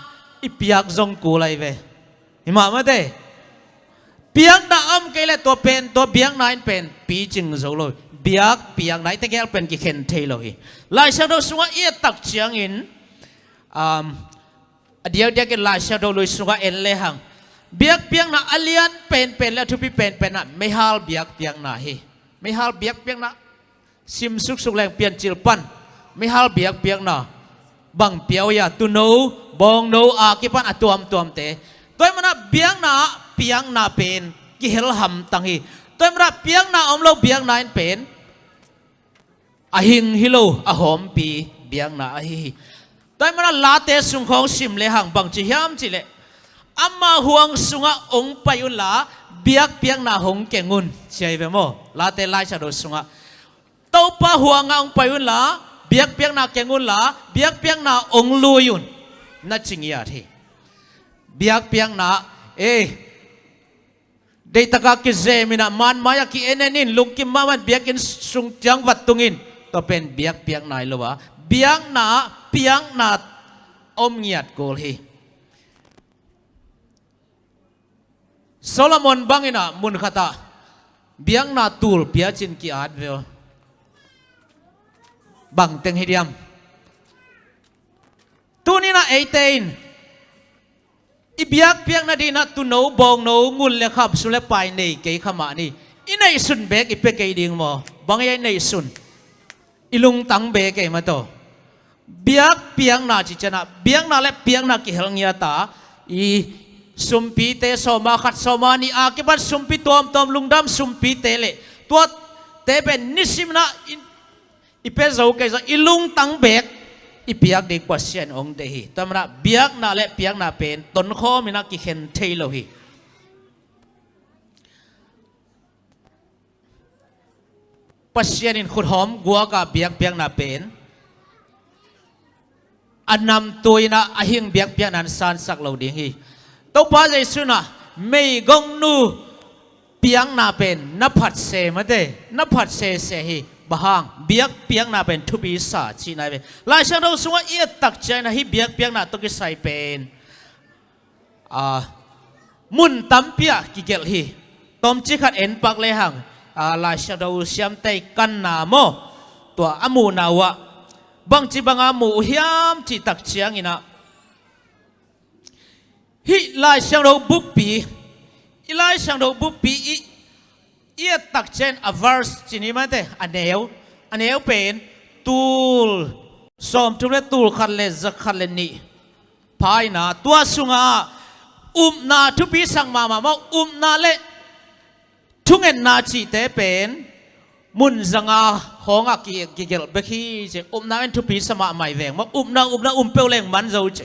i piak zong kul ahi ve. Hi mah mate. Piakna om kei leh tua pen, tua biakna in pen picing zo lo. Biakpiakna i tegel pen kikhen thei lo hi. Lai Siangtho sungah i et tak ciangin, um, a diakdiakin Lai Siangtho lui sungah en lehang, biakpiakna a lian penpen le a thupi penpen ah meihal biakpiakna hi. Meihal biakpiakna sim suksuk leng Piancil pan meihal biakpiakna bang pia uh hia? Tuuno, bawngno a kipan a tuamtuamte. Tua ahih manin biakna ah piakna pen kihel hamtang hi. Tua ahih manin piakna om lo biakna in pen a hing hi lo, a hawmpi biakna ahi hi. Tua ahih manin Late sung khawng sim lehang bangci hiam cih leh, ama huang sungah hong pai unla, biakpiakna hong keng un, ci hi ve maw? Late Lai Siangtho sungah Topa huangah hong pai unla, biakpiakna keng unla, biakpiakna hong lui un, na ci ngiat hi. Biakpiakna, eh, deihtaka kizem in ah, manmai-ah ki-en en in, lungkim mahmah in, biakinn sung ciang vat tung in, tua pen biakpiakna hi lo a, biakna ah piakna om ngiat kul hi. Solomon bang in ah mun khat ah biakna tul pia cin ki-at ve aw. Bang teng hi diam? Tuni-in ah eite in i biakpiakna dingin ah tuuno, bawngno, ngun le kham, sum le pai nei kei kha mah ni. I neihsun beek i pia kei ding maw? Bang hia i neihsun? I lungtang beek ei mah tawh. Biakpiakna cih ciangin ah, biakna le piakna kihel ngiat a, i sumpite, sawma khat, sawma nih a kipan sumpi tuamtuam, lungdam sumpite le tuate pen nisimin ah i, i pia zo kei zong i lungtang beek i piak ding Pasian hong deih hi. Tua ahih manin ah biakna le piakna pen tonkhawm in ah kikhen thei lo hi. Pasian in khuthawm guak a biakpiakna pen a namtui in ah a hing biakpiakna in sansak lo ding hi. Topa Jesu in ah meigongnu piakna pen na phat se mate, na phat sese hi. Bang hang? Biakpiakna pen thupi sa cihna hi ve. Lai Siangtho sungah i et tak ciangin ah hih biakpiakna tawh kisai pen, a, mun tampi ah kigelh hi. Tawmcik khat en pak lehang, a, Lai Siangtho siamte' kanna maw, tua a muhna uh ah bangci banga mu uh hiam cih tak ciangin ah, hih Lai Siangtho buppi, i Lai Siangtho buppi i, i et tak ciang a verse ci ni mate, a neu, a neu pen tul sawmthum le tul khat le za khat le nih pha in ah, tua sungah upna thupi sak mahmah maw, upna le thungetna cihte pen mun zanga khawngah ki, kigelh bek hi ci. Upna in thupi sa mahmah hi veng maw, upna, upna um peuh leng man zo ci.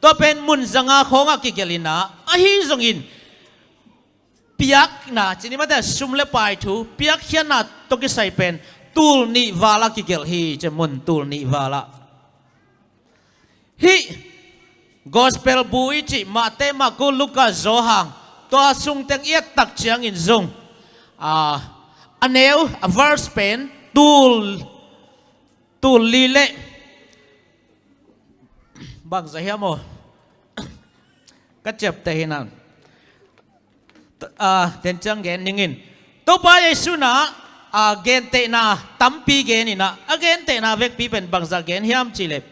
Tua pen mun zanga khawngah kigelh in ah, ahi zongin piakna ci ni mate, sum le pai thu, piakkhiatna tawh kisai pen tul nih val ah kigelh hi ci, mun tul nih val ah. Hih Gospel bu i cih Mate, Marku, Luka, Johan, tua sung teng i et tak ciangin zong, a, a neu, a verse pen tul, tul li le bangzah hiam aw? Ka ciapteh hi na. Ah, tenciang gen ning in. Topa Jesu in ah, ah, gentehna tampi gen in ah, a gentehna vekpi pen bangzah gen hiam cih leh,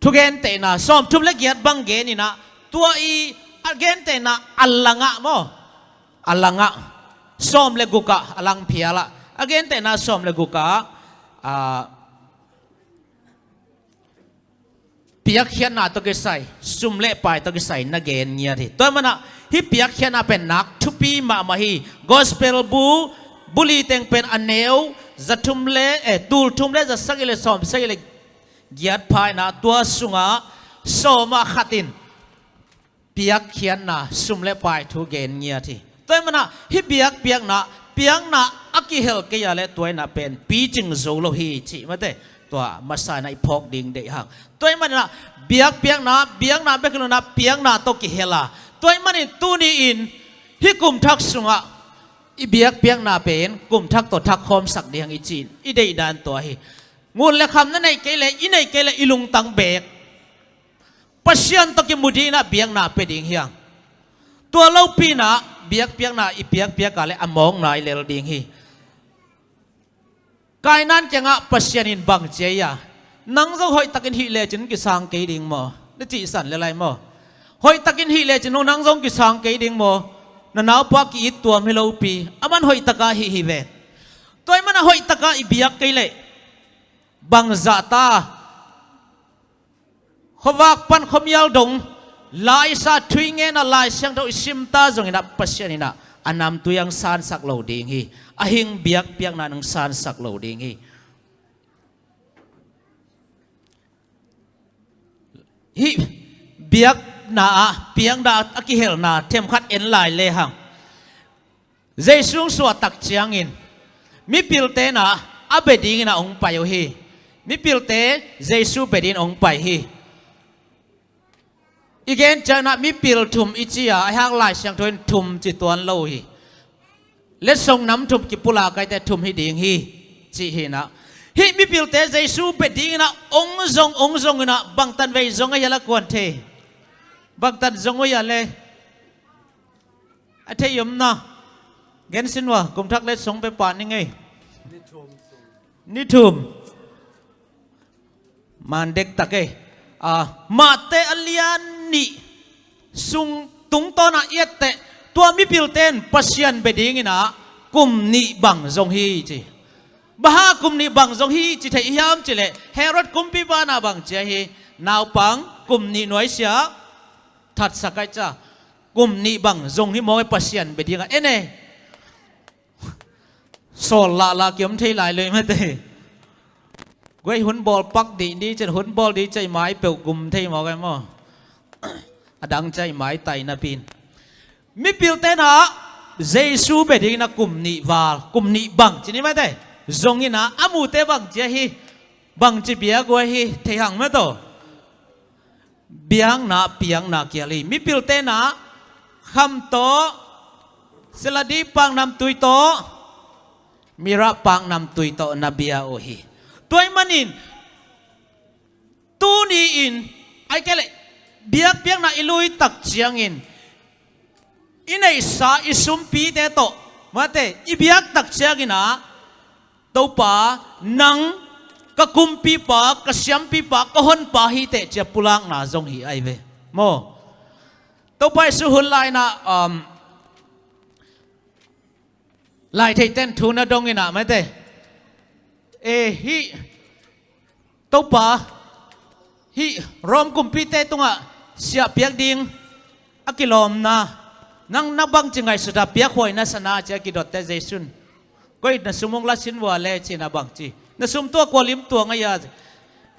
thugentehna sawmthum le giat bang gen in ah, tua i a gentehna a langah maw, a langah sawm le guk ah, a lang phial ah a gentehna sawm le guk ah, ah, piakkhiatna tawh kisai, sum le pai tawh kisai na gen ngiat hi. Tua ahih manin ah hih piakkhiatna pen nak thupi mahmah hi. Gospel bu, bu li teng pen a neu za thum le, eh, tul thum le za sagih le sawm sagih le giat pha in ah, tua sungah sawm ah khat in piakkhiatna, sum le pai thu gen ngiat hi. Tua ahih manin ah hih biakpiakna, piakna a kihel kei a leh tua in ah pen picing zo lo hi cih mate, tua masa in ah i phawk ding deih hang. Tua ahih manin ah biakpiakna, biakna bek hi lo in ah piakna tawh kihel a, tua ahih manin tuni-in hih kum thak sungah i biakpiakna pen kum thak tawh thak khawmsak ding hi ci-in i deihdan tua hi. Ngun le kham na neih kei leh, i neih kei leh i lungtang beek Pasian tawh kimu dingin ah biakna pia ding hi hang. Tua lopi-in ah biakpiakna i piakpiak a leh a mawkna i lel ding hi. Kainan kiangah Pasian in bang ci hiam? Nang zong hoihtakin hih lecin kisang kei ding maw? Na cihsan le lai maw? Hoihtakin hih lecin nang zong kisang kei ding maw? Na naupa ki-it tuam hi lopi, aman hoihtak a hih hi ve. Tua ahih manin hoihtak a i biak kei leh bangzah ta, khuavak pan khuamial dong, laisa, thu i ngen a, Lai Siangtho i sim ta zongin ah Pasian in ah a namtui hong sansak lo ding hi. A hing biakpiakna in hong sansak lo ding hi. Hih biakna ah, piakna ah a kihelna themkhat en lai lehang, Jesu hong suah tak ciangin mipilte in ah a bia dingin ah hong pai uh hi. Mipilte Jesu bia dingin hong pai hi. I gen ciangin ah mipil thum i ci a, ahih hang Lai Siangtho in thum ci tuan lo hi. Letsong nam thum kipulak a, eite thum hi ding hi, cih hi-in ah. Hih mipilte Jesu bia dingin ah hong zong, hong zong in ah, bangtan vei zong a hia le kuan thei? Bangtan zong uh hia le? A thei om na. Gen sin ua, kum thak letsong pia pah ning ei. Ni thum. Man dektak ei. Ah, Mate a lian nih sung tungtawn ah i et teh, tua mipilte in Pasian bia dingin ah kum nih bang zong hi ci. Bang hang kum nih bang zong hi ci thei hiam cih leh, Herod kumpipa in ah bang ci hiam? Naupang kum nih nuaisiah, thatsak a, ci a. Kum nih bang zong hi maw, Pasian bia dingah en e. Sawl lahlah kiom thei lai lui mate. Guai hun bawl pak dih ni, cin hun bawl dih ci a, i mai peuh gum thei maw, guai maw? A dang ci a, i mai tai napi-in. Mipilte in ah Jesu bia dingin ah kum nih val, kum nih bang ci ni mate. Zongin ah a mute bang ci a hi, bangci biak uh a hi, thei hang mate aw. Biakna, piakna kial hi. Mipilte in ah kham tawh, seladi paknamtui tawh, mira paknamtui tawh na bia uh hi. Tua ahih manin tuni-in, ahih kei leh biakpiakna i lui tak ciangin i neihsa i sumpite tawh, mate, i biak tak ciangin ah, Topa, nang ka kumpipa, ka siampipa, ka honpa hi teh, ci a pulakna zong hi ahi ve. Maw? Topa Jesu hun lai-in ah, um, Lai theite'n thu na dong in ah, mate. E, hih Topa, hih Rom kumpite tungah siah piak ding a kilawmna, nang na bangci ngaihsut a, piakhuai na sa na, ci a kidotte Jesu in. Koi na sum hong la sin vua le, ci-in ah bangci. Na sum tua kua lim tuang a hia?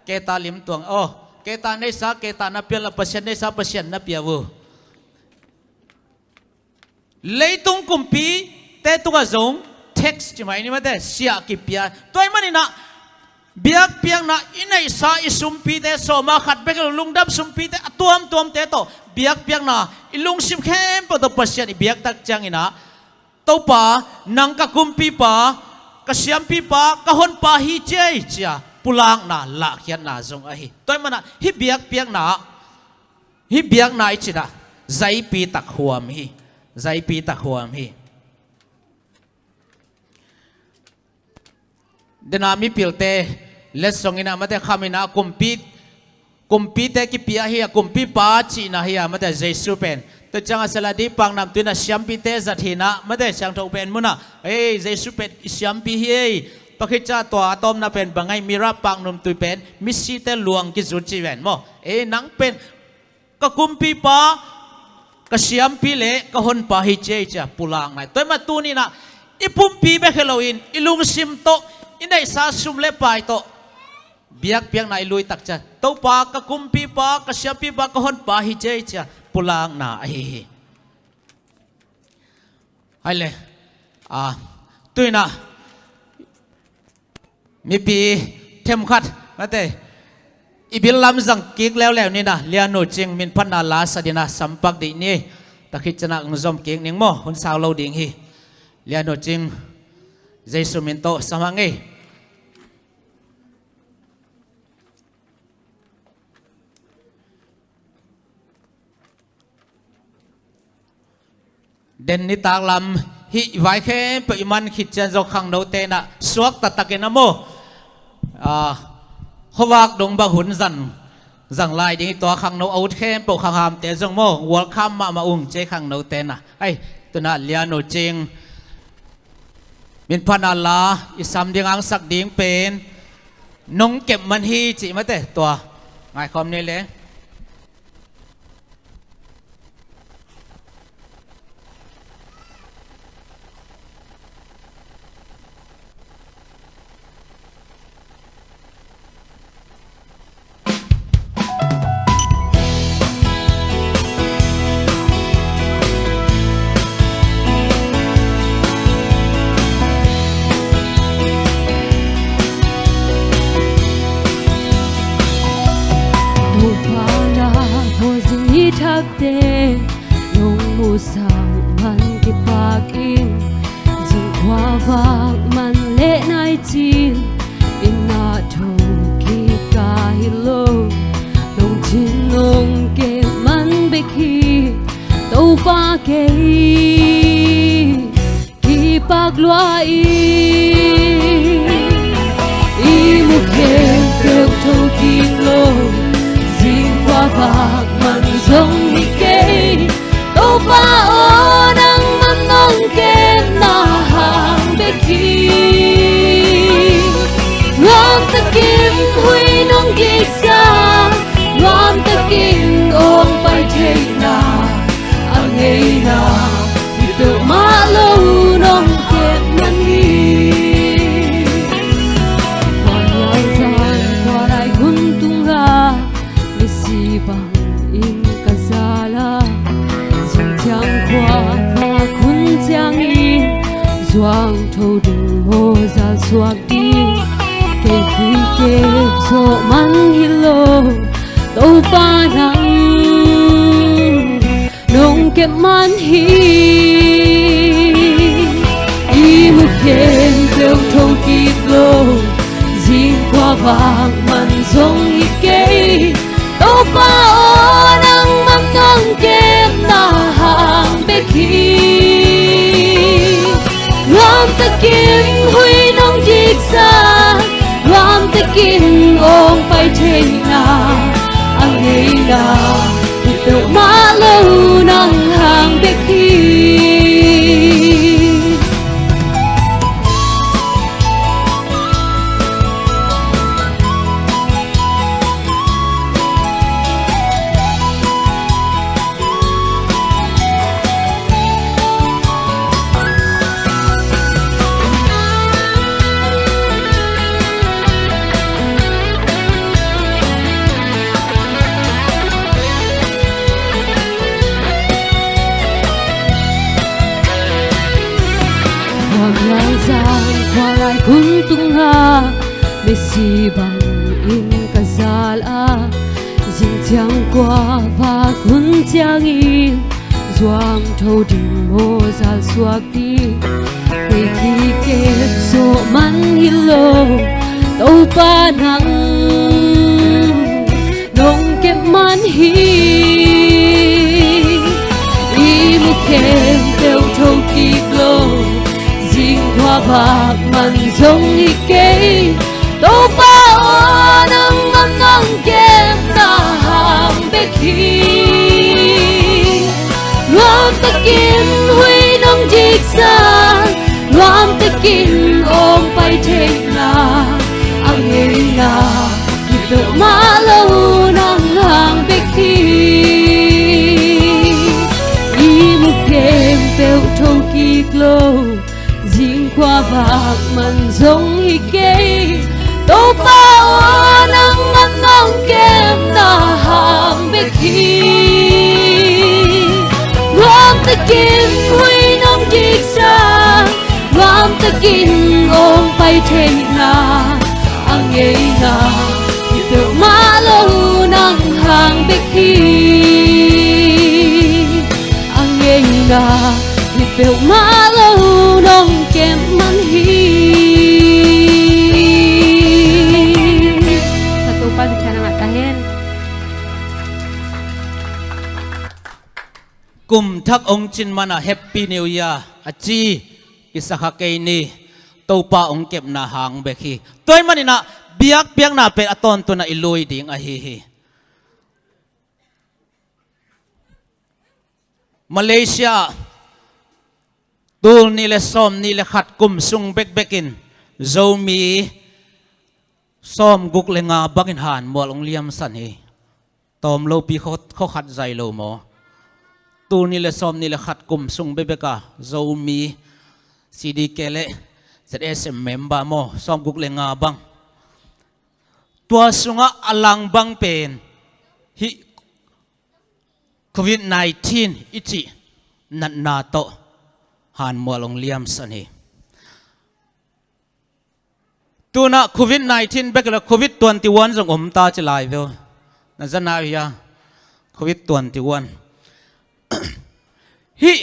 Keta lim tuang. Aw, keta neihsa, keta na pia la, Pasian neihsa, Pasian na pia uh. Leitung kumpite tungah zong tax ci mai ni mate, siah kipia. Tua ahih manin ah biakpiakna i neihsa i sumpite, sawma khat bek lo, lungdam sumpite a tuamtuamte tawh biakpiakna i lungsim khempeuh tawh Pasian i biak tak ciangin ah, Topa, nang ka kumpipa, ka siampipa, ka honpa hi ci ei, ci a pulakna, lahkhiatna zong ahi. Tua ahih manin ah hih biakpiakna, hih biakna i cih ah zaipi tak huam hi. Zaipi tak huam hi. Dena mipilte letsong in ah, mate, kham in ah kumpi, kumpite kipia hi a, kumpipa cihna hi a, mate, Jesu pen. Tua ciangah seladi paknamtui in ah siampite zat hi in ah, mate, siangtho pen mun ah, ei, Jesu pen i siampi hi ei. Tua khit ciang tua a tawpna pen bang ahi, mira paknamtui pen misite luang kizut ci ven maw. Ei, nang pen ka kumpipa, ka siampi le ka honpa hi ci ei, ci a pulakna hi. Tua ahih manin tuni-in ah i pumpi bek hi loin i lungsim tawh, i neihsa sum le pai tawh biakpiakna i lui tak ciang, Topa, ka kumpipa, ka siampipa, ka honpa hi ci ei, ci a pulakna ahi hi. Hai le, a, tu-in ah mipi themkhat, mate, i bil lam zang kik leuleu ni in ah, Lianu Cing, minphatna la sa ding in ah sampak dih ni. Tua khit ciangin ah hong zom kik ning maw, hun sau lo ding hi. Lianu Cing, Jesu min tawh sam hang ei. Den nitak lam hih vai khempeuh i man khit ciang zong khangnote in ah suak taktakin a maw, ah, khuavak dong bang hun zang, zang lai ding hi. Tua khangno a ut khempeuh, khanghamte zong maw, welcome mahmah ung ci khangnote in ah. Ai, tu in ah Lian U Cing, min phan a la i sam ding, angsak ding pen Nong Kep Man Hi cih mate, tua ngaikhawm ni le. Topa na bawl zing nitakte nong musak man kipak in, zing khuavak man leh nai cin, inn ah thokik ka hi lo, nong cin nong kep man bek hi. Topa kei kipak lua in, i mu khempeuh thokik lo, zing khuavak man zong hi kei. Topa aw, nangman nong kepna hang bek hi. Nuam takin huih nong kiksa, nuam takin awng pai theihna a ngeina, hi peuhmah lo nong kep man hi. Khuamial zan khualai hun tungah misi bangin ka zal a, zingciang khuavak hun ciangin zuang tho ding maw, zal suak ding, kei kikep zawh man hi lo. Topa nang nong kep man hi. I mu khempeuh thokik lo, zing khuavak man zong hi kei. Topa aw, nangman nong kepna hang bek hi. Nuam takin huih nong kiksa, nuam takin awng pai theihna a ngeina, hi peuhmah lo nang hang bek hi. Khuamial zan khualai hun tungah misi bangin ka zal a, zingciang khuavak hun ciangin zuang tho ding maw, zal suak ding, kei kikep zawh man hi lo. Topa nang nong kep man hi. I mu khempeuh thokik lo, zing khuavak man zong hi kei. Topa aw, nangman nong kepna hang bek hi. Nuam takin huih nong kiksa, nuam takin awng pai theihna a ngeina, hi peuhmah lo nang hang bek hi. I mu khempeuh thokik lo, zing khuavak man zong hi kei. Topa aw, nangman nong kepna hang bek hi. Nuam takin huih nong kiksa, nuam takin awng pai theihna a ngeina, hi peuhmah lo nang hang bek hi. A ngeina, hi peuhmah lo nong kep man hi. Ka Topa lungkia na ngah ta hen. Kum thak hong cin manah Happy New Year a ci kisa kha kei ni. Topa hong kepna hang bek hi. Tua ahih maninah biakpiakna pen a tawntunah i lui ding ahi hi. Malaysia tul nih le sawm nih le khat kum sung bekbekin Zomi sawmguk le nga bangin hanmual hong liamsan hi. Tawm lopi khaw, khaw khat zai lo maw? Tul nih le sawm nih le khat kum sung bekbeka Zomi C D K le Z S M member maw, sawmguk le nga bang. Tua sungah a lang bang pen hih Covid nineteen i cih natna tawh hanmual hong liamsan hi. Tunah Covid nineteen bek le Covid twenty-one zong om ta ci lai veu. Na zana uh hia? Covid twenty-one. Hih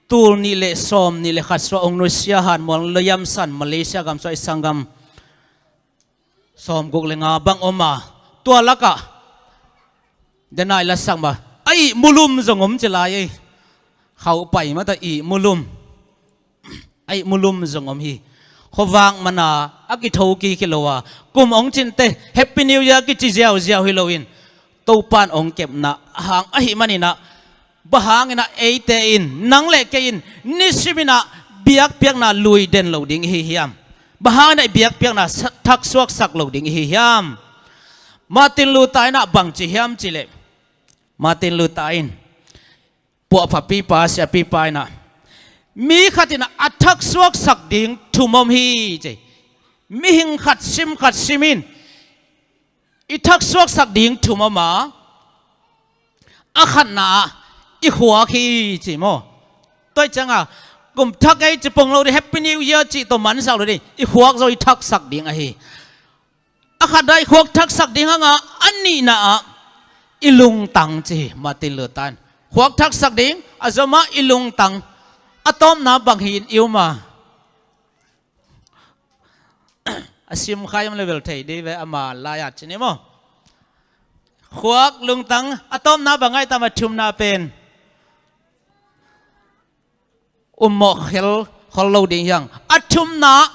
tul nih le sawm nih le khat suah hong nusia hanmual hong liamsan Malaysia gam suah i sanggam sawmguk le nga bang om a, tua lakah denai lasak mah a ihmulum zong om ci lai ei. Khauh pai mata ihmulum. A ihmulum zong om hi. Khuavak mana a kitho kik hi lo a, kum hong cinte Happy New Year kici ziauziau hi loin Topan hong kepna hang ahih maninah bang hanginah eite in, nang le kei in nisiminah biakpiakna lui den lo ding ihi hiam? Bang hanginah i biakpiakna sa-, thaksuaksak lo ding ihi hiam? Martin Luther inah bangci hiam cileh, Martin Luther in puahphapipa, siapipa inah mi khat inah a thaksuaksak ding thum om hi ci. Mihing khat sim khat sim in i thaksuaksak ding thum om a, a khatna ah i khuak hi ci maw? Tua hi cianga kum thak ei ci pong lo ding, Happy New Year cih tawh mansak lo ding, i khuak zong i thaksak ding ahi. A khatna i khuak thaksak ding hanga, a nihna ah i lungtang ci hi. Martin Luther in khuak thaksak ding a zom ah i lungtang. A tawpna bang hi in i um a? A simkhai om le bel thei dih ve, ama lai-at ci ni maw? Khuak lungtang a tawpna bang ai tam a thumna pen ummawh khel khol lo ding hiang. A thumna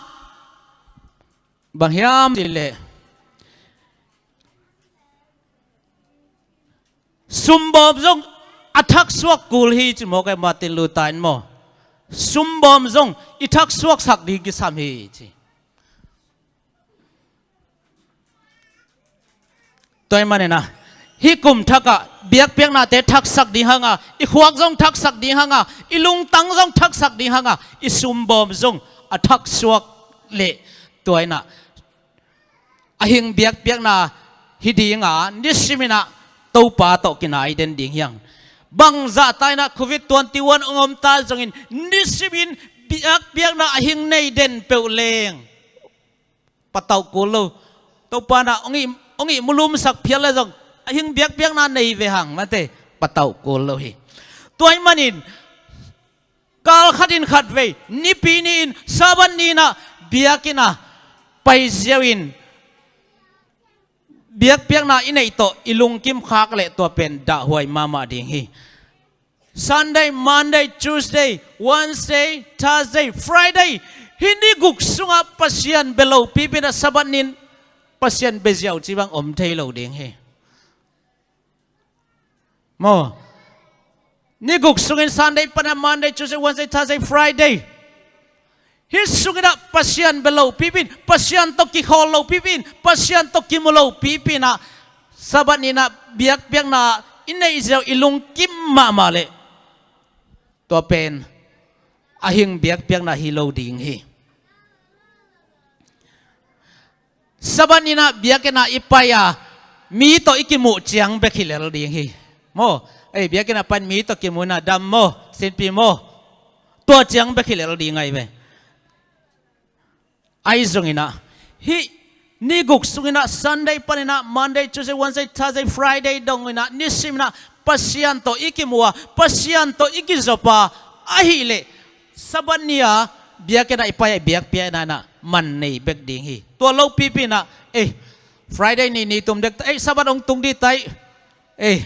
bang hiam cileh sumbawm zong a thaksuak kul hi ci maw, kei Martin Luther in maw? Sumbawm zong i thaksuaksak ding kisam hi ci. Tua ahih maninah hih kum thakah biakpiaknate thaksak ding hanga, i khuak zong thaksak ding hanga, i lungtang zong thaksak ding hanga, i sumbawm zong a thaksuak leh tua inah a hing biakpiakna hi dinga nisiminah Topa tawh kinai den ding hiang. Bangzah ta inah Covid twenty-one hong om ta zongin nisimin biakpiakna a hing nei den peuh leng patauh kul lo. Topa inah hong ih, hong ihmulumsak phial le zong a hing biakpiakna nei ve hang mate, patauh kul lo hi. Tua ahih manin kal khatin khatvei, Nipi ni-in, Sabbath ni-inah biakinn ah pai ziau in biakpiakna i neih tawh i lungkim khak leh tua pen dahhuai mahmah ding hi. Sunday, Monday, Tuesday, Wednesday, Thursday, Friday, hih ni guk sungah Pasian bia lopipi inah Sabbath ni-in Pasian bia ziau ci bang om thei lo ding hi. Maw? Ni guk sungin Sunday panin Monday, Tuesday, Wednesday, Thursday, Friday, hih sunginah Pasian bia lopipi in, Pasian tawh kikhawl lopipi in, Pasian tawh kimu lopipi inah Sabbath ni-inah biakpiakna i neih ziau i lungkim mahmah leh tua pen a hing biakpiakna hi lo ding hi. Sabbath ni-inah biakinn ah i pai a, mi tawh i kimuh ciang bek hi lel ding hi. Maw? Ei, biakinn ah pai-in mi tawh kimuh inah dam maw, sinpi maw, tua ciang bek hi lel ding ahi ve. Ahi zonginah hih ni guk sunginah Sunday paninah Monday, Tuesday, Wednesday, Thursday, Friday donginah nisiminah Pasian tawh i kimuh a, Pasian tawh i kizop a, ahih leh Sabbath ni-a biakinn ah i pai a, i biakpiakna inah man nei bek ding hi. Tua lopipi inah, ei, Friday ni ni tum dek ta, ei, Sabbath hong tung dih ta ei, ei,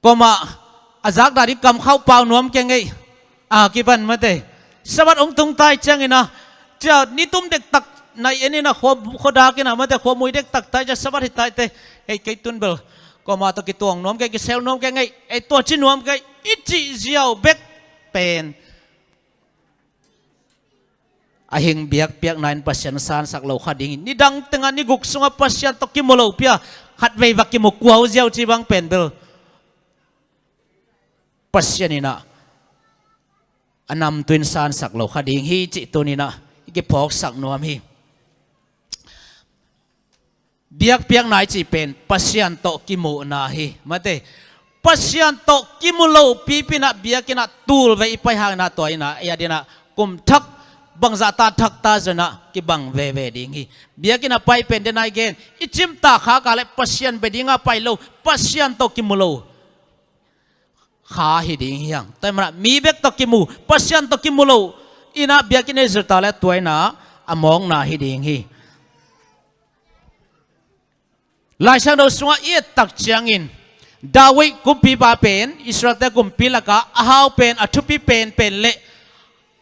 Kuamah a zak dan i kamkhauh pau nuam keng ei. A kipan mate, Sabbath hong tung tai ciangin ah, cia nitum dektak nai en in ah, khua, khua dak in ah mate, khuamui dektak tai cia Sabbath hi tai te. Hei, kei tun bel kuamah tawh kituang nuam keng, kisel nuam keng ei, ei tua ci nuam keng ei, i cih ziau bek pen a hing biakpiakna in Pasian sansak lo kha ding hi. Nidang tengah, ni guk sungah Pasian tawh kimu lopi a, khatvei va kimu kuau ziau ci bang pen bel Pasian in ah a namtui in sansak lo kha ding hi cih tuni in ah i kiphawksak nuam hi. Biakpiakna i cih pen Pasian tawh kimuhna hi. Mate, Pasian tawh kimu lo pipi in ah biakinn ah tul vei i pai hang in ah, tua in ah i adin ah kum thak, bangzah ta thak ta zong in ah kibang veve ding hi. Biakinn ah pai pen den ah i gen, i cimtak khak a leh Pasian bia ding a pai lo, Pasian tawh kimu lo kha hi ding hi hang. Tua ahih manin ah mi bek tawh kimu, Pasian tawh kimu lo in ah biakinn i zut a leh tua in ah a mawkna hi ding hi. Laisiangtho sungah i et tak ciangin, David kumpipa pen Israelte kumpi lakah a hau pen, a thupi penpen le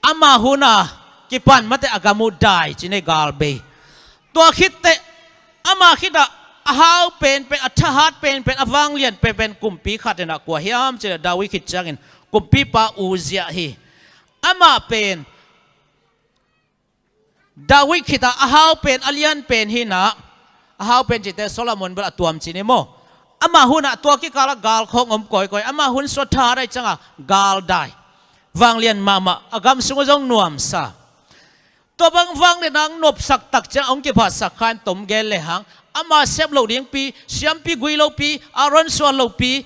ama hun a kipan mate, a gam uh dai ci-in ei, gal bei. Tua khit teh ama khit ah a hau penpen, a thahat penpen, a vanglian penpen kumpi khat in ah, kua hiam cih leh David khit ciangin kumpipa Uzziah hi. Amah pen David khit ah a hau pen, a lian pen hi in ah, a hau pen cihte Solomon bel a tuam ci ni maw. Ama hun ah tua kikal ah gal khawng om kawikawi, ama hun sung a thahat ahih ciangin gal dai, vanglian mahmah, a gam sung uh zong nuamsa. Tua bang vanglian a hong nopsak tak ciang, hong kiphatsak kha in, tom gen le hang, ama sep loh dingpi, siampi gui lopi, Aaron suan lopi,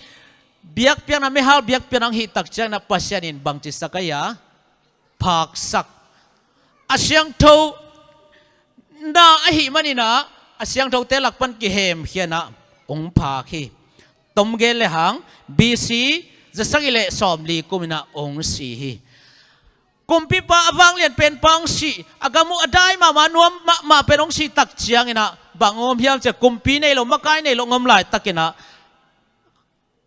biakpiakna, meihal biakpiakna hong hih tak ciangin ah Pasian in bangci sak a, phaksak. A siangtho na ahih manin ah, a siangthote lak pan kihemkhia in ah hong phak hi. Tom gen le hang, B C za sagih le sawmli kum in ah hong si hi. Kumpipa, a vanglian penpa hong si, a gam uh a dai mahmah, nuam mahmah pen hong si tak ciangin ah bang om hiam cih leh, kumpi nei lo, makai nei lo hong om laitakin ah,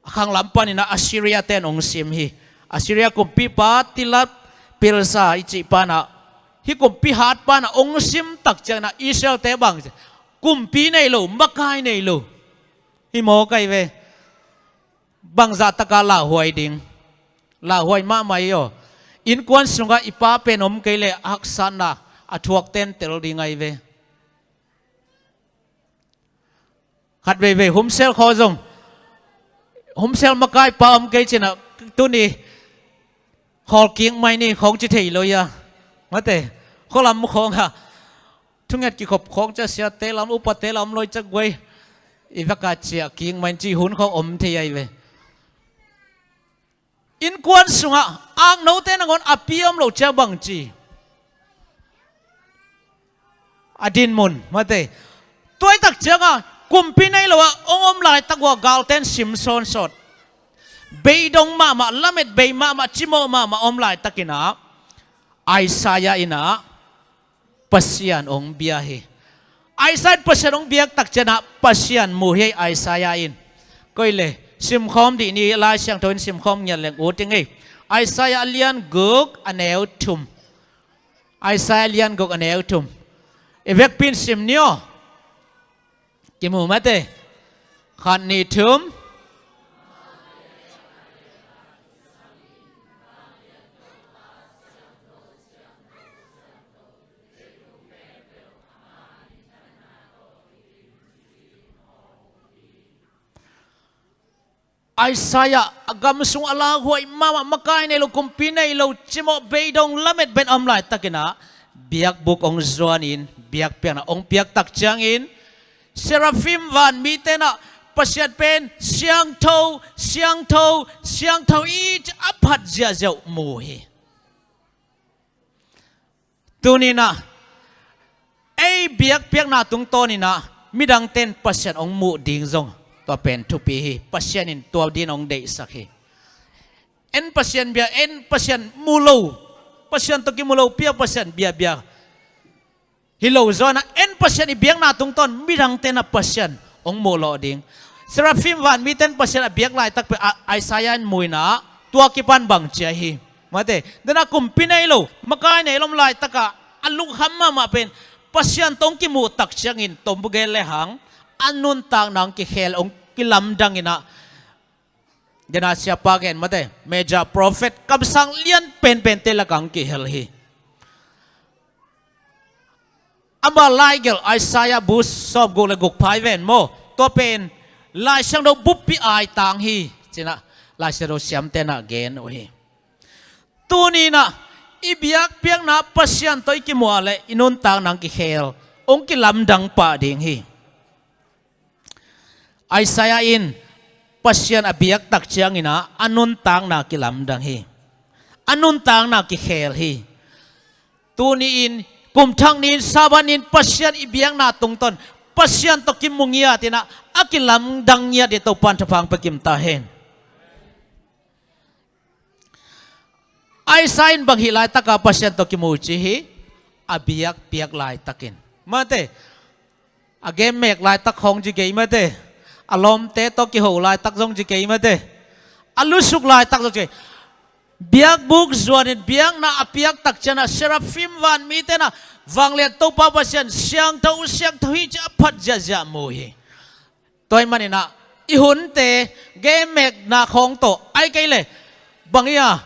a khanglam panin ah Assyria ten hong sim hi. Assyria kumpipa Tiglath-Pileser i cihpa in ah, hih kumpi hatpa in ah hong sim tak ciangin ah Israelte bang, kumpi nei lo, makai nei lo. Hi mawk ahi ve. Bangzah tak a lauhuai ding. Lauhuai mahmah hi aw. Innkuan sungah i pa pen om kei leh a haksatna a thuak tentel ding ahi ve. Khat veivei Humsel khawng zong, Humsel makaipa om kei ci-in ah, tuni khawl kik mai ni khawng ci thei lo hi a. Mate, khualam khawng ah thunget kikhop khawng ci a, siate lam, upate lam, loi ca guai i vak a ciah kik mai ci hun khawng om thei ahi ve. Innkuan sungah aknote nangawn a pi om loh ciang bangci, a dinmun, mate. Tua ahih tak ciangin ah kumpi nei lo a hong om laitak uh a galten sim sawnsawt. Beidong mahmah, lamet bei mahmah, cimawh mahmah om laitakin ah Isaiah in ah Pasian hong bia hi. Isaiah in Pasian hong biak tak ciangin ah Pasian mu hi, Isaiah in. Koi le, simkhawm dih ni, Lai Siangtho in simkhawm ngiat leng ut ing ei. Isaiah a lian guk, a neu thum. Isaiah a lian guk, a neu thum. I vekpi in sim ni aw. Kimu mate. Khat, nih, thum. Isaiah a gam sung a lauhuai mahmah, makai nei lo, kumpi nei lo, cimawh, beidong, lamet bei a om laitakin ah biakbuk hong zuanin biakpiakna hong piak tak ciangin, seraphim vanmite in ah Pasian pen siangtho, siangtho, siangtho i ci a phat ziahziah uh mu hi. Tuni in ah ei biakpiakna tungtawnin ah midangte in Pasian hong muh ding zong tua pen thupi hi. Pasian in tua dingin hong deihsak hi. En Pasian bia, en Pasian mu lo, Pasian tawh kimu lopi a Pasian biabia hi lo zaw in ah, en Pasian i biakna tungtawn midangte in ah Pasian hong muh lawh ding. Seraphim vanmite in Pasian a biak laitak pen, a, Isaiah in mu in ah, tua kipan bang ci hiam? Mate, dena kumpi nei lo, makai nei lo om laitak ah, a lungkham mahmah pen, Pasian tawh hong kimuh tak ciangin, tawm buk gen le hang, a nuntakna hong kikhel, hong kilamdang in ah, dena siapa gen mate, major prophet, kamsang lian penpente lakah hong kihel hi. Ama laigelh Isaiah bu sawmguk le guk phai ven maw. Tua pen Lai Siangtho buppi aitang hi, ci-in ah Lai Siangtho siamte in ah gen uh hi. Tuni in ah i biakpiakna Pasian tawh i kimuh leh i nuntakna hong kikhel, hong kilamdang pah ding hi. Isaiah in Pasian a biak tak ciangin ah a nuntakna kilamdang hi. A nuntakna kikhel hi. Tuni-in, kum thak ni-in, Sabbath ni-in Pasian i biakna tungtawn, Pasian tawh kimu ngiat in ah, a kilamdang ngiat dingin Topa'n thupha hong pia kim ta hen. Isaiah in bang hih laitak ah Pasian tawh kimu ci hiam? A biakpiak laitakin. Mate, a game mek laitak khawng ci kei mate. A lawmte tawh kiho laitak zong ci kei mate. A lusuk laitak zong ci kei. Biakbuk zuanin biakna a piak tak ciangin ah seraphim vanmite in ah vanglian Topa Pasian siangtho, siangtho hi ci-a phat ziahziah mu hi. Tua ahih manin ah i hunte game mekna khawng tawh, ahih kei leh bang hiam,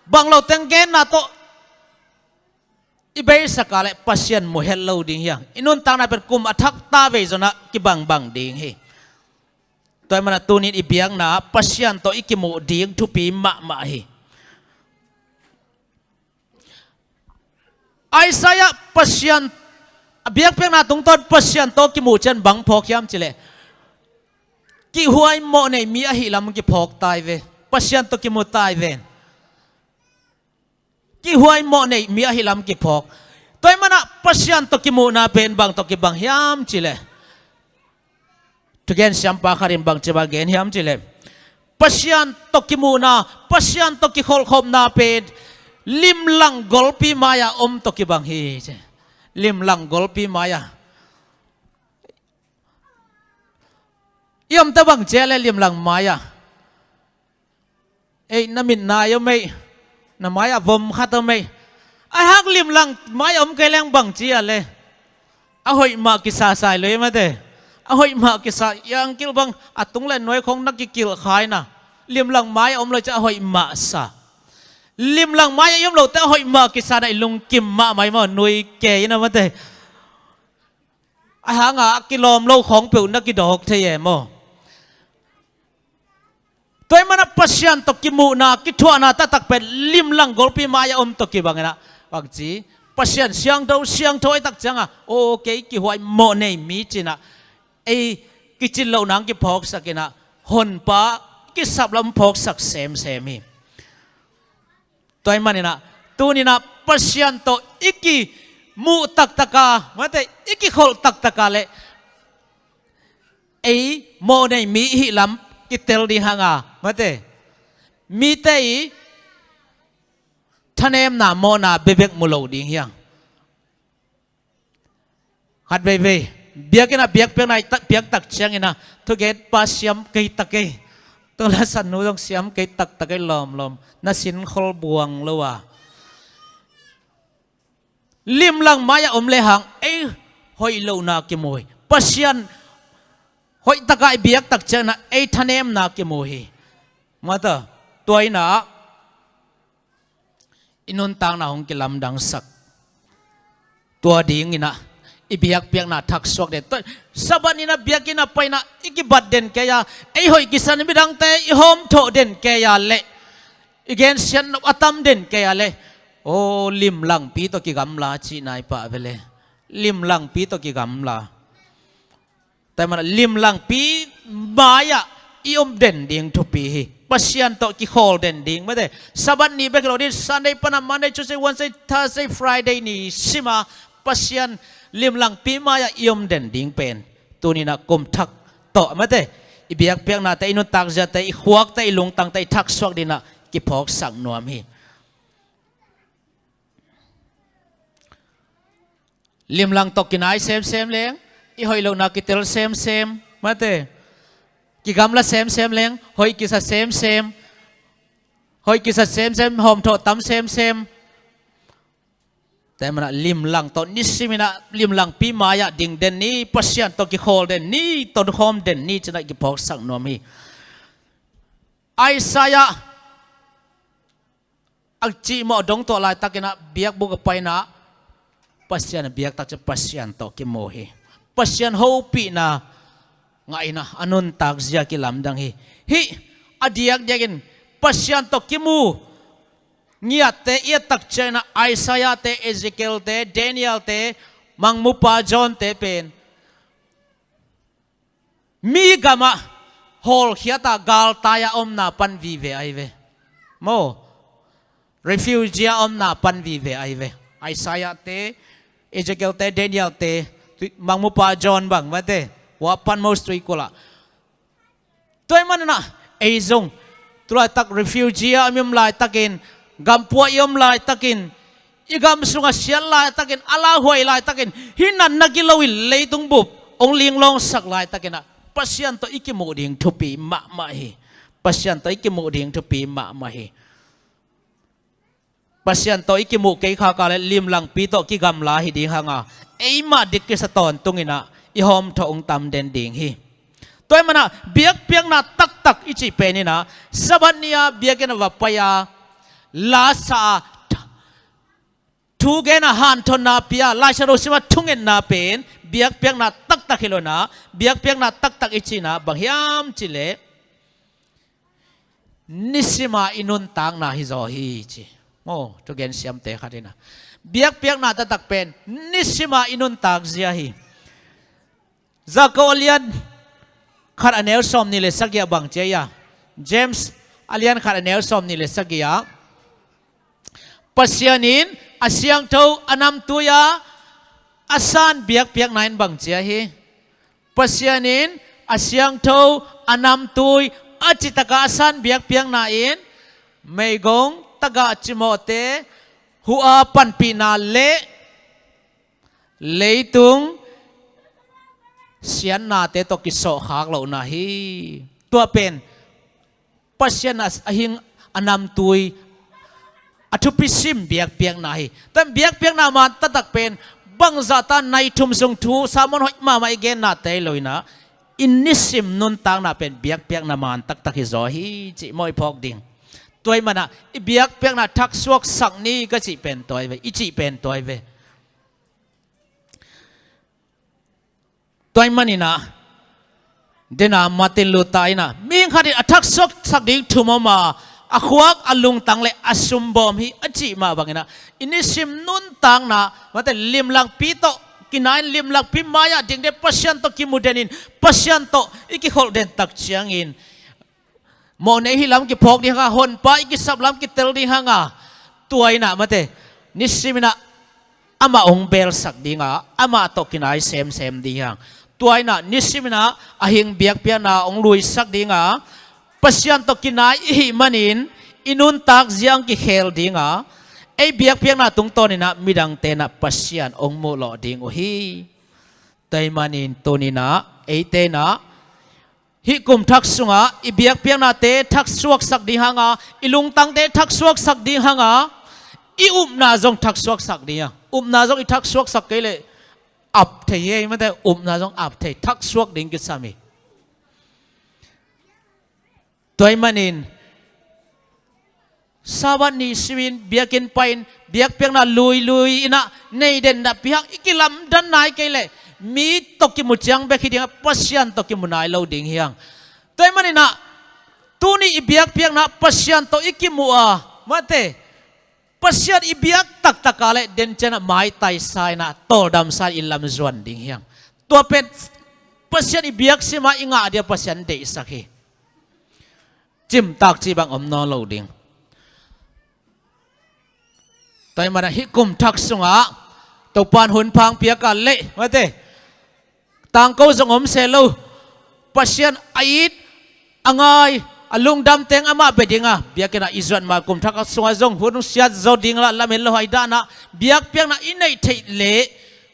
bang lo teng genna tawh i beisak leh Pasian mu het lo ding hi hang. I nuntakna pen kum a thak ta vei zong ah kibangbang ding hi. Tua ahih manin ah tuni-in i biakna Pasian tawh i kimuh ding thupi mahmah hi. Isaiah Pasian, a biakpiakna tungtawn Pasian tawh kimuh ciang bang phawk hiam cih leh, kihhuai mawhnei mi ahih lam kiphawk ta hi ve. Pasian tawh kimu ta hi ven. Kihhuai mawhnei mi ahih lam kiphawk. Tua ahih manin ah Pasian tawh kimuhna pen bang tawh kibang hiam cih leh, thugen siampa khat in bang ci-a gen hiam cih leh, Pasian tawh kimuhna, Pasian tawh kikholhkhopna pen limlang golpi mai-a om tawh kibang hi ci. Limlang golpi mai-a. I omte bang ci hiam leh limlang mai-ah? Ei, na mit nai om ei, na mai-ah vom khat om ei. Ahih hang limlang mai-ah om kei leng bang ci hiam leh? A hoih mah kisa sai lo hi mate. A hoih mah kisa, a kilh bang, a tung le nuai khawng na kikilh kha in ah. Limlang mai-ah om lo ciang a hoih mah sa. Limlang mai-ah i om lote a hoih mah kisa in ah i lungkim mahmah hi maw, nui kei in ah mate. Ahih hang a kilawm lo khawng peuh na kidawk thei e maw. Tua ahih manin ah Pasian tawh kimuhna, kithuahna taktak pen limlang golpi mai-ah om tawh kibang in ah. Bang ci, Pasian siangtho, siangtho ahih tak ciang a, aw, kei kihhuai mawhnei mi ci-in ah, ei kicin lohna hong kiphawksak in ah, Honpa kisap lam phawksak semsem hi. Tua ahih manin ah, tuni-in ah Pasian tawh i kimuh taktak a, mate, i kikholh taktak a leh ei mawhnei mi i hih lam kitel ding hang a, mate, mite i thanemna, mawhna bekbek mu lo ding hi hang. Khat veivei, biakinn ah biakpiakna i tak, piak tak ciangin ah, thugenpa siam kei ta kei, tua la sannu zong siam kei taktak ei lawmlawm, na sin khol buang lo a. Limlang mai-ah om lehang ei hoih lohna kimu hi. Pasian hoih tak a i biak tak ciangin ah ei thanemna kimu hi. Mate, tua in ah i nuntakna hong kilamdangsak. Tua dingin ah i biakpiakna thaksuak den. Tua, Sabbath ni-in ah biakinn ah pai-in ah i kibat den kei a, ei hoih kisa-in midangte i hawmthawh den kei a leh, i gensiatna a tam den kei a leh, aw, limlangpi tawh kigamla cihna hi pah ve leh. Limlangpi tawh kigamla. Tua ahih manin ah limlangpi mai-ah i om den ding thupi hi. Pasian tawh kikhawl den ding, mate. Sabbath ni bek hi lo ding, Sunday pan a Monday, Tuesday, Wednesday, Thursday, Friday ni sim a, Pasian limlangpi mai-ah i om den ding pen tuni-in ah kum thak tawh, mate, i biakpiaknate, i nuntak ziate, i khuakte, i lungtangte, i thaksuak dingin ah kiphawksak nuam hi. Limlang tawh kinai semsem leng, i hoih lohna kitel semsem, mate. Kigamla semsem leng, hoih kisa semsem, hoih kisa semsem, hawmthawh tam semsem. Tua ahih manin ah limlang tawh, nisimin ah limlangpi mai-ah ding den ni, Pasian tawh kikhawl den ni, tonkhawm den ni ci-in ah kiphawksak nuam hi. Isaiah a cihmawh dong tuah laitakin ah biakbuk a pai-in ah Pasian a biak tak ciang Pasian tawh kimu hi. Pasian hopihna ngah in ah a nuntak zia kilamdang hi. Hih a diakdiakin Pasian tawh kimu ngiatte i et tak ciangin ah Isaiah-te, Ezekiel-te, Daniel-te, Mangmupa John-te pen mi gamah hawlkhiat a galtai-a omna pan vive ahi ve. Maw, refugee a omna pan vive ahi ve. Isaiah-te, Ezekiel-te, Daniel-te, tui, Mangmupa John bang mate, Wapan Mos tuikulh ah. Tua ahih manin ah ei zong tulaitak refugee a i om laitakin, gampua i om laitakin, i gam sungah siat laitakin, a lauhuai laitakin, hih natna gilo in leitung bup hong linglawngsak laitakin ah Pasian tawh i kimuh ding thupi mahmah hi. Pasian tawh i kimuh ding thupi mahmah hi. Pasian tawh i kimuh kei khak leh limlangpi tawh kigamla hi ding hang a, eimah dik kisa tawntungin ah i hawmthawh hong tam den ding hi. Tua ahih manin ah biakpiakna taktak i cih pen in ah Sabbath ni-a biakinn ah va pai-a, la sa-a, thu gen-a hanthotna pia, Lai Siangtho sim-a thungetna pen biakpiakna taktak hi lo-in ah, biakpiakna taktak i cih in ah bang hiam cih leh nisim a i nuntakna hi zaw hi ci. Maw, thugen siamte khat in ah biakpiakna taktak pen nisim a i nuntak zia hi. Jakob a lian khat a neu sawmnih le sagih ah bang ci hiam? James a lian khat a neu sawmnih le sagih ah Pasian in a siangtho a namtui-a a san biakpiakna in bang ci hi? Pasian in a siangtho a namtui a citak a a san biakpiakna in meigong tagah cimawhte huh a panpihna le leitung siatnate tawh kisawhkhak lohna hi. Tua pen Pasian a, a hing a namtui a thupi sim biakpiakna hi. Tua biakpiakna man taktak pen bangzah ta nai thum sung thu sermon hoih mahmah i gennate hi lo-in ah i nisim nuntakna pen biakpiakna man taktak hi zaw hi cih maw i phawk ding. Tua ahih manin ah i biakpiakna thaksuaksak ni ka cih pen tua hi ve, i cih pen tua hi ve. Tua ahih manin ah, dena Martin Luther in ah, mihing khat in a thaksuaksak ding thum om a, a khuak, a lungtang le a sumbawm hi a cih mah bangin ah, i nisim nuntakna, mate limlangpi tawh kinai-in limlangpi mai-ah ding den, Pasian tawh kimu den in, Pasian tawh i kikholh den tak ciangin, mawhnei hih lam kiphawk ding hang a, honpa i kisap lam kitel ding hang a, tua in ah mate, nisim in ah amah hong belsak ding a, amah tawh kinai semsem ding hi hang. Tua in ah nisim in ah a hing biakpiakna hong luisak ding a, Pasian tawh kinai i hih manin i nuntak zia hong kikhel ding a, ei biakpiakna tungtawn in ah midangte in ah Pasian hong muh lawh ding uh hi. Tua ahih manin tuni in ah eite in ah hih kum thak sungah i biakpiaknate thaksuaksak ding hang a, i lungtangte thaksuaksak ding hang a, i upna zong thaksuaksak ding hi hang. Upna zong i thaksuaksak kei leh ap thei hi, mate, upna zong ap thei, thaksuak ding kisam hi. Tua ahih manin Sabbath ni simin biakinn pai-in biakpiakna luilui in ah nei den napi hang, i kilamdan nai kei leh mi tawh kimu ciang bek hi ding a, Pasian tawh kimu nai lo ding hi hang. Tua ahih manin ah tuni i biakpiakna Pasian tawh i kimuh a, mate, Pasian i biak taktak a leh den ciang ah maitaisa in ah tawldamsa in lamzuan ding hi hang. Tua pen Pasian i biak sim a i ngah dia Pasian deihsak hi. Cimtak cih bang om nawn lo ding. Tua ahih manin ah hih kum thak sungah Topa'n hun pha hong piak a leh, mate, tangko zong om se lo, Pasian a it a ngai a lungdam teng amah bia ding a, biakinn ah i zuat ma kum thak sungah zong hun siat zo ding lah lamen lo hai dan ah biakpiakna i neih theih leh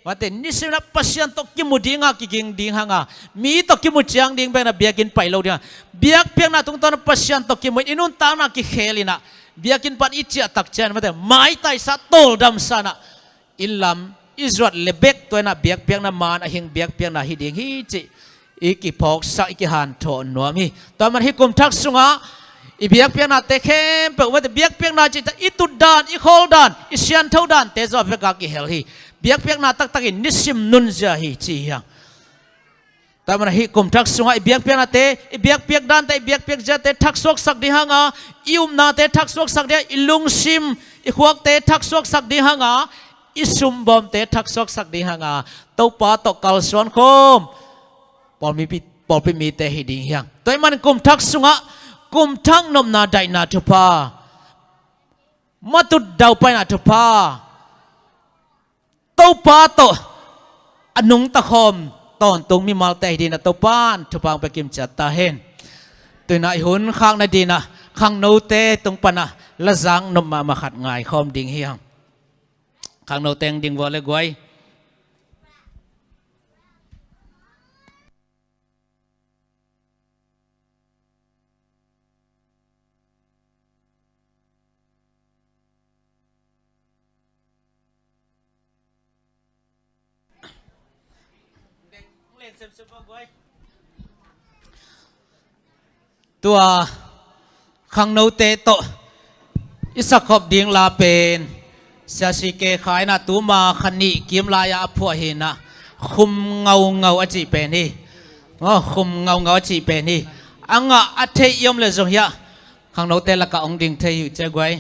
Mate, nisim na Pasian tawh kimu dinga kiging ding hanga, mi tawh kimu ciang ding bekna biakinn pai lo dinga, biakpiakna tungtawna Pasian tawh kimu in i nuntakna kikhel inah, biakinn pan i ciahtak ciang mate, maitaisa tawldamsa inah, i lam i zuat le bek tua inah biakpiakna maan a hing biakpiakna hi ding hi cih i kiphawksak, i kihanthawn nuam hi. Tua man hih kum thak sungah i biakpiaknate khempeuh, mate, biakpiakna cihta i tutdan, i khawldan, i siantho dante zawh veka kihel hi. Biakpiakna taktakin nisim nunzia hi ci hi hang. Tua man hih kum thak sungah i biakpiaknate, i biakpiak dante, i biakpiak ziate thaksuaksak ding hanga, i upnate thaksuaksak ding, i lungsim, i khuakte thaksuaksak ding hanga, i sumbawmte thaksuaksak ding hanga, Topa tawh kalsuan khawm pawlpi, pawlpi mite hi ding hi hang. Tua ahih manin kum thak sungah kum thak nopna daihna thupha, matut daupaina thupha, Topa tawh a nungta khawm tawntung mimalte hi dinah Topa in thupha hong pia kim ciat ta hen. Tuinah i hun khak nadinah khangnote tung panah lazang nop mahmah khat ngaikhawm ding hi hang. Khangnote hong ding vua le guai. Tua khangnote tawh i sakkhop ding la pen Sia C K Khai inah tuma kha nih kim lai-ah a phuah hi inah, Khum Ngaungau a cih pen hi. Aw, Khum Ngaungau a cih pen hi. A ngah a theih i om leh zong hiah khangnote lakah hong ding thei hi uh cia guai.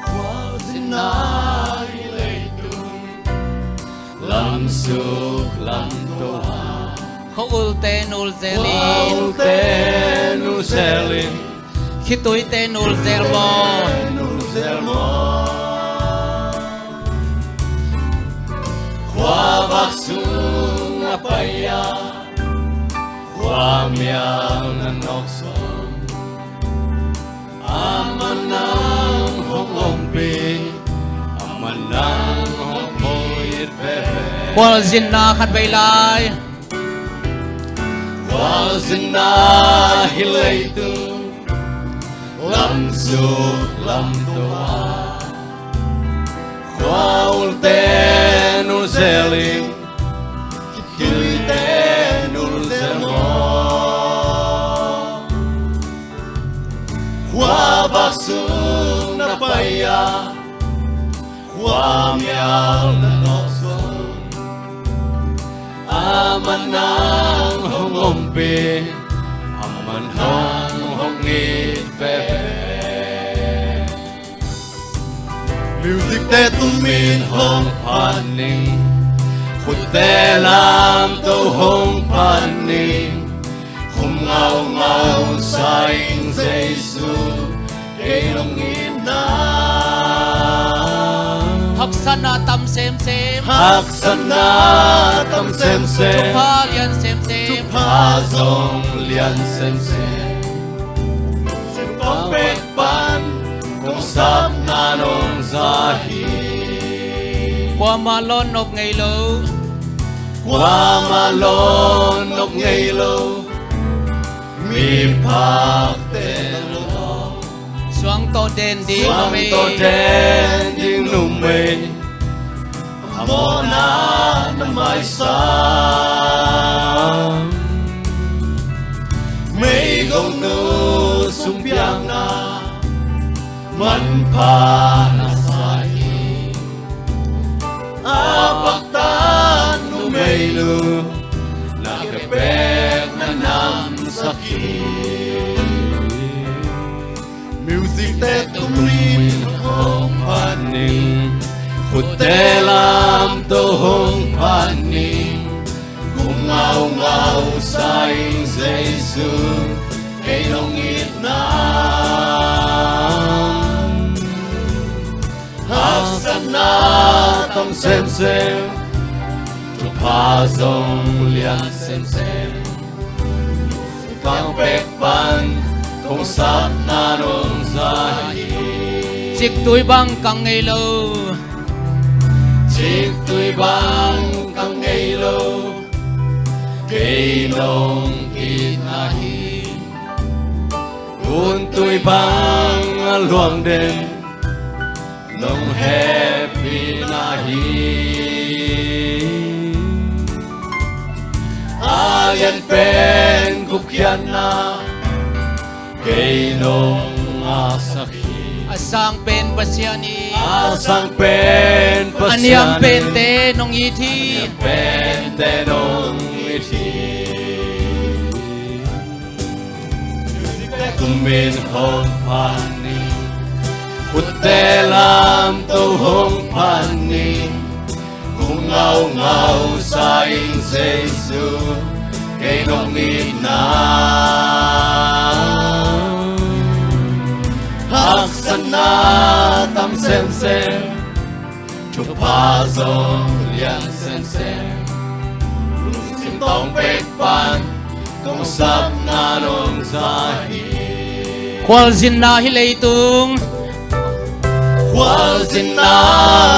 Khualzinna hi leitung, lamsuk lamto a, khua-ulte nulzel in, khua-ulte nulzel in, khituite nulzel maw, nulzel maw. Khuavak sung a pai-a, khuamial na nawk sawm, amah nang hong ompih, amah nang hong it veve. Khualzinna khat vei lai. Khualzinna hi leitung, lamsuk lamto a, khua-ulte nulzel in, khituite nulzel maw. Khuavak sung na pai-a, khuamial na nawk sawm, amah nang hong ompih, amah nang hong it veve. Music-te tumin hong phat ning, khutte lamto hong phat ning, khum ngaungau sa ing Jesu, kei lungsim na. Haksatna tam semsem, haksatna tam semsem, thupha lian semsem, thupha zong lian semsem. Singkong pek pan kong sapna nong za hi. Kuamah lawn nop ngei lo, kuamah lawn nop ngei lo. Miphakte na lawm. Suang tawh den ding numei. Suang tawh den ding numei. A mawhna na maisak. Meigongnu sumpiakna manpha na sa hi. A paktat numeinu na khepek na namsak hi. Music te tumin hong phat ning, khutte lamto hong phat ning. Kung ngaungau sa ing Jesu, kei nong itna. Haksatna tam semsem, thupha zong lian semsem. Kang pek pan kong sapna nong za hi. Ciktui bang kang ngei lo. Ciktui bang kang ngei lo. Kei nong itna hi. Guntui bang a luang den. Nong hehpihna hi. A lian pen gupkhiatna kei nong ngahsak hi. A sang pen Pasian hi. A sang pen Pasian hi. A niam pente nong it hi. A niam pente nong it hi. Music te tumin hong phat ning, khutte lamto hong phat ning. Kung ngaungau sa ing Jesu, kei nong itna. Haksatna tam semsem, thupha zong lian semsem. Lungsim tawng pek pan kong sapna nong za hi. Khualzinna hi leitung. Khualzinna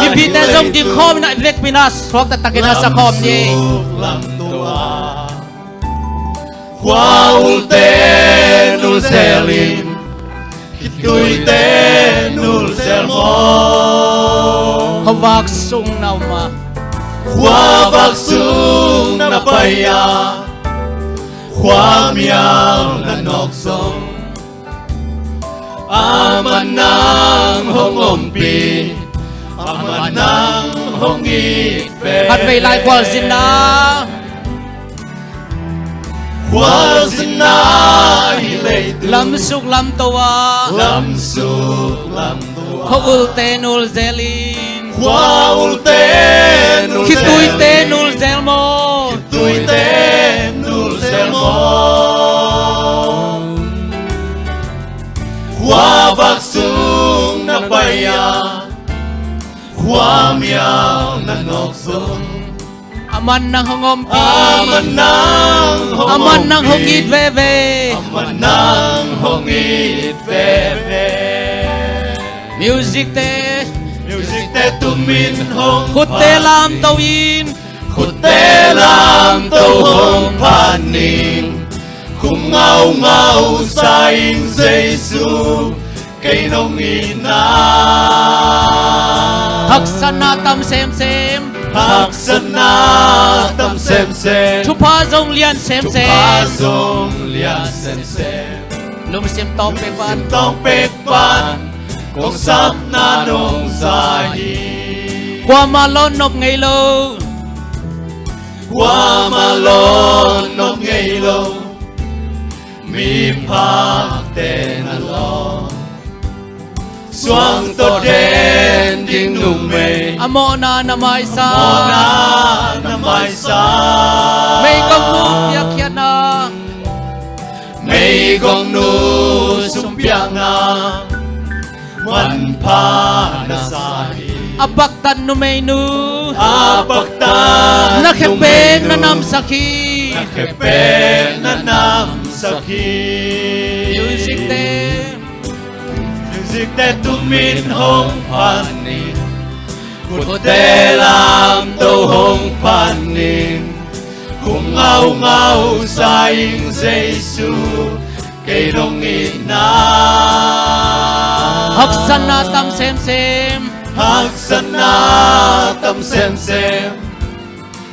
hi leitung. Mipite zong dingkhawm in a vekpi in a suakta takin a sakhawm ni. Lamsuk lamto a. Khua ulte nulzel in, khituite nulzel maw. Khuavak sung na om a. Khuavak sung na pai a, khuamial na nawk zong. Aman nang hong ompih, aman nang hong it ve. Khatvei lai khualzinna. Khualzinna hi leitung. Lamsuk lamto a. Lamsuk lamto a. Khua ulte nulzel in. Khua ulte nulzel in. Khituite nulzel maw. Khituite nulzel maw. Khuavak sung na pai a, khuamial na nawk zong. Aman nang hong ompih. Aman nang hong ompih. Aman nang hong it veve. Aman nang hong it veve. Music te. Music te tumin hong phat ning. Khutte lamto in. Khutte lamto hong phat ning. Kung ngaungau sa ing Jesu, kei nong itna. Haksatna tam semsem. Haksatna tam semsem. Thupha zong lian semsem. Thupha zong lian semsem. Lungsim tawng pek pan. Lungsim tawng pek pan kong sapna nong za hi. Kuamah lawn nop ngei lo. Kuamah lawn nop ngei lo. Miphakte na lawm. Suang tawh den ding numei. A mawhna na maisak. A mawhna na maisak. Meigongnu piakkhiatna. Meigongnu sumpiakna manpha na sa hi. A paktat numeinu. A paktat numeinu. Na khepek na namsak hi. Na khepek na namsak hi. Music te. Music te tumin hong phat ning. Khutte lamto hong phat ning. Kung ngaungau sa ing Jesu, Kei nong itna. Haksatna tam semsem. Haksatna tam semsem.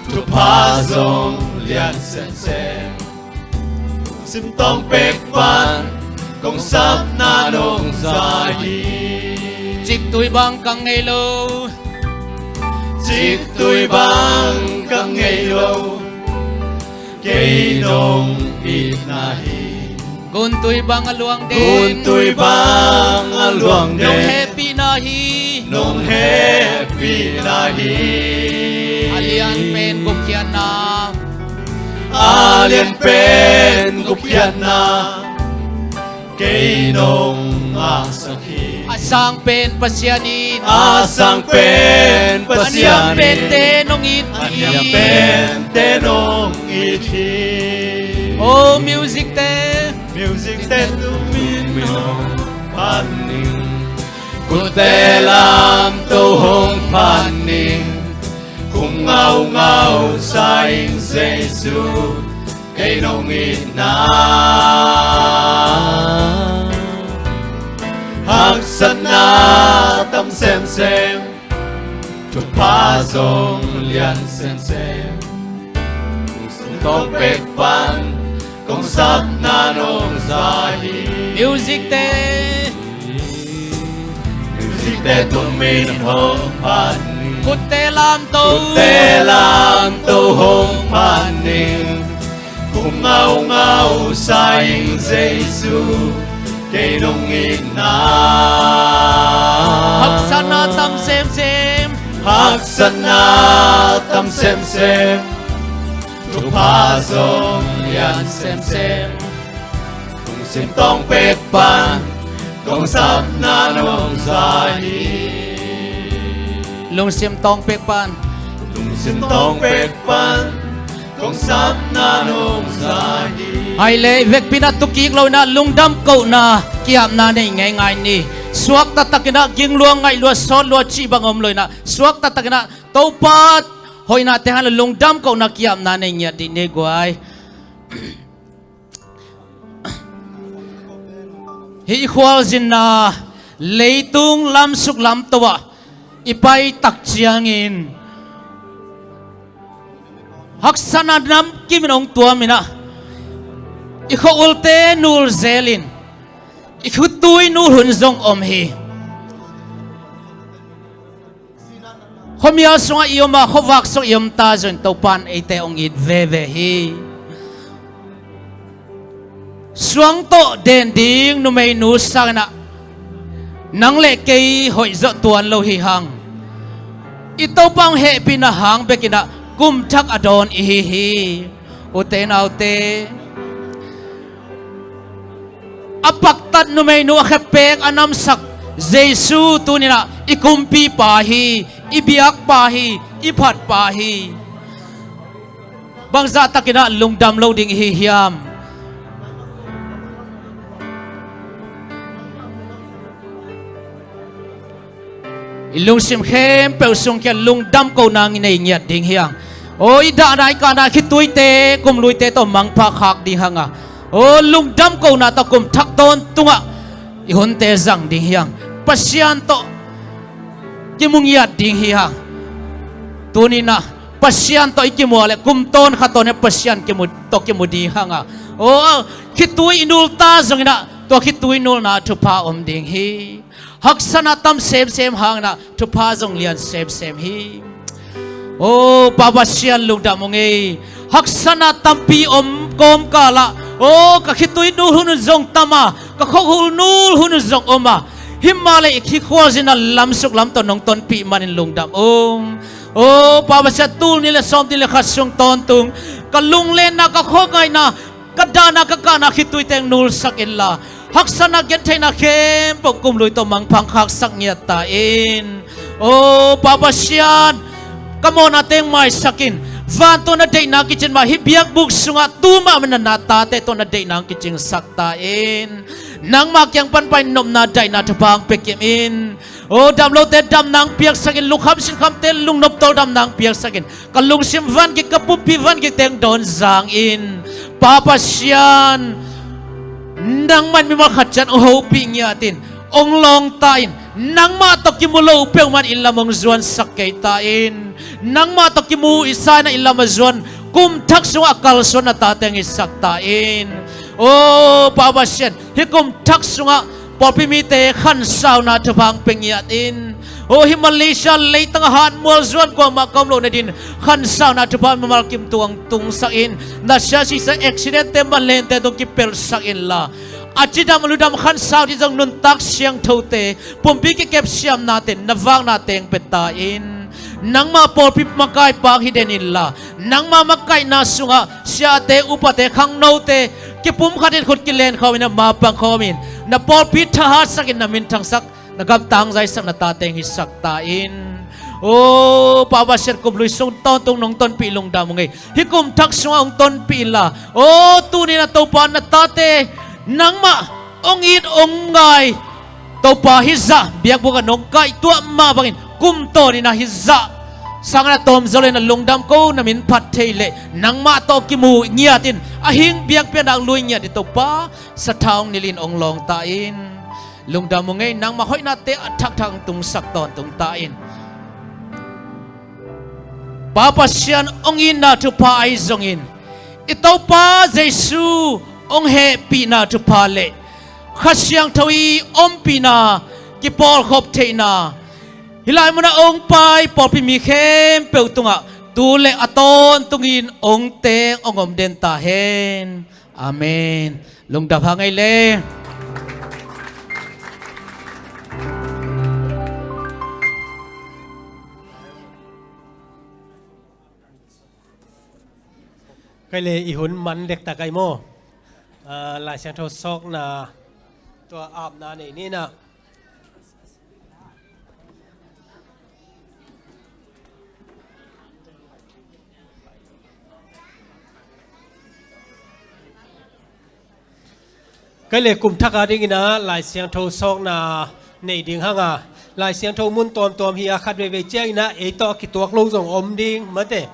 Thupha zong lian semsem. Simtawng pek pan kong sapna nong za hi. Ciktui bang ka ngei lo. Ciktui bang ka ngei lo. Kei nong itna hi. Guntui bang a luang den. Guntui bang a luang den. Nong hehpihna hi. Nong hehpihna hi. A lian pen gupkhiatna. A lian pen gupkhiatna. Kei nong ngahsak hi. A sang pen Pasian it. A sang pen Pasian it. A niam pente nong it hi. A niam pente nong it hi. Oh, music te. Music te tum in hong phat ning. Kutte lamto hong phat ning. Kum ngaungau sa ing Jesu. Kei nong itna. Haksatna tam semsem. Thupha zong lian semsem. Simtawng pek pan kong sapna nong za hi. Music te. Music te tum in hong phat ning. Kutte lamto. Kutte lamto hong phat ning. Kum ngaungau sa ing Jesu. Kei nong itna. Haksatna tam semsem. Haksatna tam semsem. Thupha zong lian semsem. Lungsim tawng pek pan kong sapna nong za hi. Lungsim tawng pek pan. Lungsim tawng pek pan kong sapna nong za hi. Hai le, vekpi in ah tu kik lo in ah lungdam kohna ki-apna nei ngeingai ni. Suak taktak in ah ging lua ngaih lua sawt lua cih bang om lo in ah suak taktak in ah Topa hoihnate hang lungdam kohna ki-apna nei ngiat dih ni guai. Hih i khualzinna leitung lamsuk lamto ah i pai tak ciangin haksatna namkim in hong tuam in ah i khua ulte nul zel in i khitui nul hun zong om hi. Khuamial sungah i om a, khuavak sungah i om ta zong in Topa in eite hong it veve hi. Suang tawh den ding numeinu sang in ah nang le kei hoih zawh tuan lo hi hang. I Topa hong hehpihna hang bek in ah kum thak a dawn i hi hi. Ute naute, a paktat numeinu a khepek a namsak Jesu tuni in ah i kumpipa hi, i biakpa hi, i phatpa hi. Bangzah tak in ah lungdam lo ding i hi hiam? I lungsim khempeuh sung kiang lungdam kohna nei ngiat ding hi hang. Aw, i dahna i kahna khituite kumluite tawh mangpha khak ding hang a, aw, lungdam kohna tawh kum thak tawntung ah i hunte zang ding hi hang. Pasian tawh kimu ngiat ding hi hang. Tuni in ah Pasian tawh i kimu a le kum tawn khat tawn in Pasian kimu, tawh kimu ding hang a, aw, khitui i nul ta zong in ah tua khitui nulna thupha om ding hi. Haksatna tam semsem hang in ah thupha zong lian semsem hi. Aw, Pa Pasian lungdam ung ei. Haksatna tampi om kawmkal ah, aw, ka khitui nul hun zong tam a, ka khuahul nul hun zong om a, himahleh i khualzinna lamsuk lamto nong tonpih manin lungdam ung. Aw, Pa Pasian, tul nih le sawmnih le khat sung tawntung ka lunglenna, ka khuangaihna, ka dahna, ka kahna khitui teng nulsak inla, haksatna gentheihna khempeuh kumlui tawh mangpha khaksak ngiat ta in. Aw, Pa Pasian, ka mawhna teng maisak in. Van tawh na deihna kicin mah, hih biakbuk sungah tu mah na tate tawh na deihna kicingsak ta in. Nangmah kiang pan pai nopna daihna thupha hong pia kim in. Aw, dam lote damna hong piaksak in, lungkham sinkhamte lungnop tawl damna hong piaksak in. Ka lungsim vangik, ka pumpi vangik teng dawn zang in. Pa Pasian, Nangman mimal khat ciat hong hopih ngiat in, hong lawng ta in, nangmah tawh kimu lo peuhmah in lam hong zuansak kei ta in, nangmah tawh kimu i sa in ah i lam a zuan, kum thak sungah a kalsuan na tate hong hisak ta in. O Pa Pasian, hih kum thak sungah pawlpi mite khansauna thupha hong pia ngiat in. O hih Malaysia leitang a hatmual zuan kuamah ka om loh nadin khansauna thupha mimal kim tungah hong tungsak in. Na siasisa accident-te, manlente tung kipelsak inla, a cidam a ludam khansau ding zong nuntak siangthote, pumpi kikep siamnate, na vaknate hong pia ta in. Nangmah pawlpi makaipa hong hi den inla, nangmah makaihna sungah siate, upate, khangnote kipumkhat in, khut kilenkhawm in, a mapang khawm in, na pawlpi thahatsak in, na min thangsak, na gam tangzaisak na tate hong hisak ta in. O Pa Pasian, kum lui sung tawntung nong tonpih lungdam ung ei. Hih kum thak sungah hong tonpih inla, o tuni-in ah Topa, na tate nangmah hong it hong ngai, Topa, hih zah biakbuk ah nong kaihtuah mah bangin kum tawn in ah hih zah sangin ah tawm zo le na lungdam ko, na min phat thei leh nangmah tawh kimu ngiat in, a hing biakpiakna hong lui ngiat in, Topa, sathau hong nilh in, hong lawng ta in. Lungdam ung ei, nangmah hoihnate a thakthak hong tungsak tawntung ta in. Pa Pasian hong itna thupha ahi zongin, i Topa Jesu hong hehpihna thupha le Kha Siangtho i ompihna, kipawlkhop theihna, hih lai munah hong pai pawlpi mi khempeuh tungah tu le a tawntungin hong teng hong om den ta hen. Amen. Lungdam hang ei le. Kei le i hun man dektak ai maw? Ah, Lai Siangtho sawkna, tua apna nei ni na. Kei le kum thak a dingin ah Lai Siangtho sawkna nei ding hang a, Lai Siangtho mun tuamtuam hi a, khat veivei ciangin ah ei tawh a kituak lo zong om ding mate.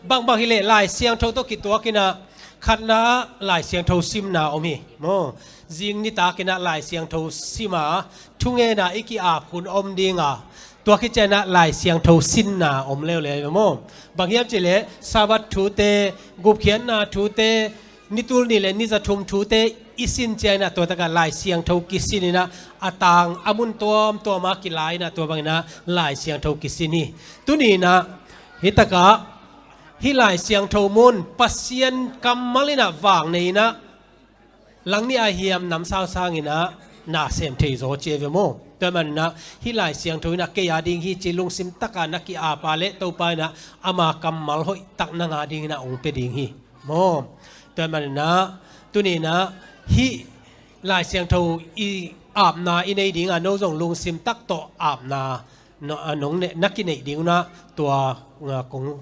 Bangbang hi leh Lai Siangtho tawh kituak in ah, khatna ah Lai Siangtho simna om hi maw? Zing nitak in ah Lai Siangtho sim a, thungena i ki-ap hun om ding a, tua khit ciangin ah Lai Siangtho sinna om leuleu maw? Bang hiam cih leh Sabbath thute, gupkhiatna thute, ni tul nih le ni za thum thute i sin ciangin ah, tua takah Lai Siangtho kisin in ah, a tang a mun tuamtuam ah kila in ah, tua bangin ah Lai Siangtho kisin hi. Tuni in ah hih takah hih Lai Siangtho mun Pasian kammal in ah vang nei in ah, langnih a hiam namsau sangin ah na sem thei zaw ci ei ve maw? Tua manin ah hih Lai Siangtho in ah kei a ding hi ci lungsim taka na ki-ap a leh, Topa in ah ama kammal hoihtak nang a dingin ah hong pia ding hi maw? Tua manin ah tuni in ah hih Lai Siangtho i apna i nei ding a, no zong lungsim tak tawh apna no, a, nong ne, na kineih ding un ah tua, a, kong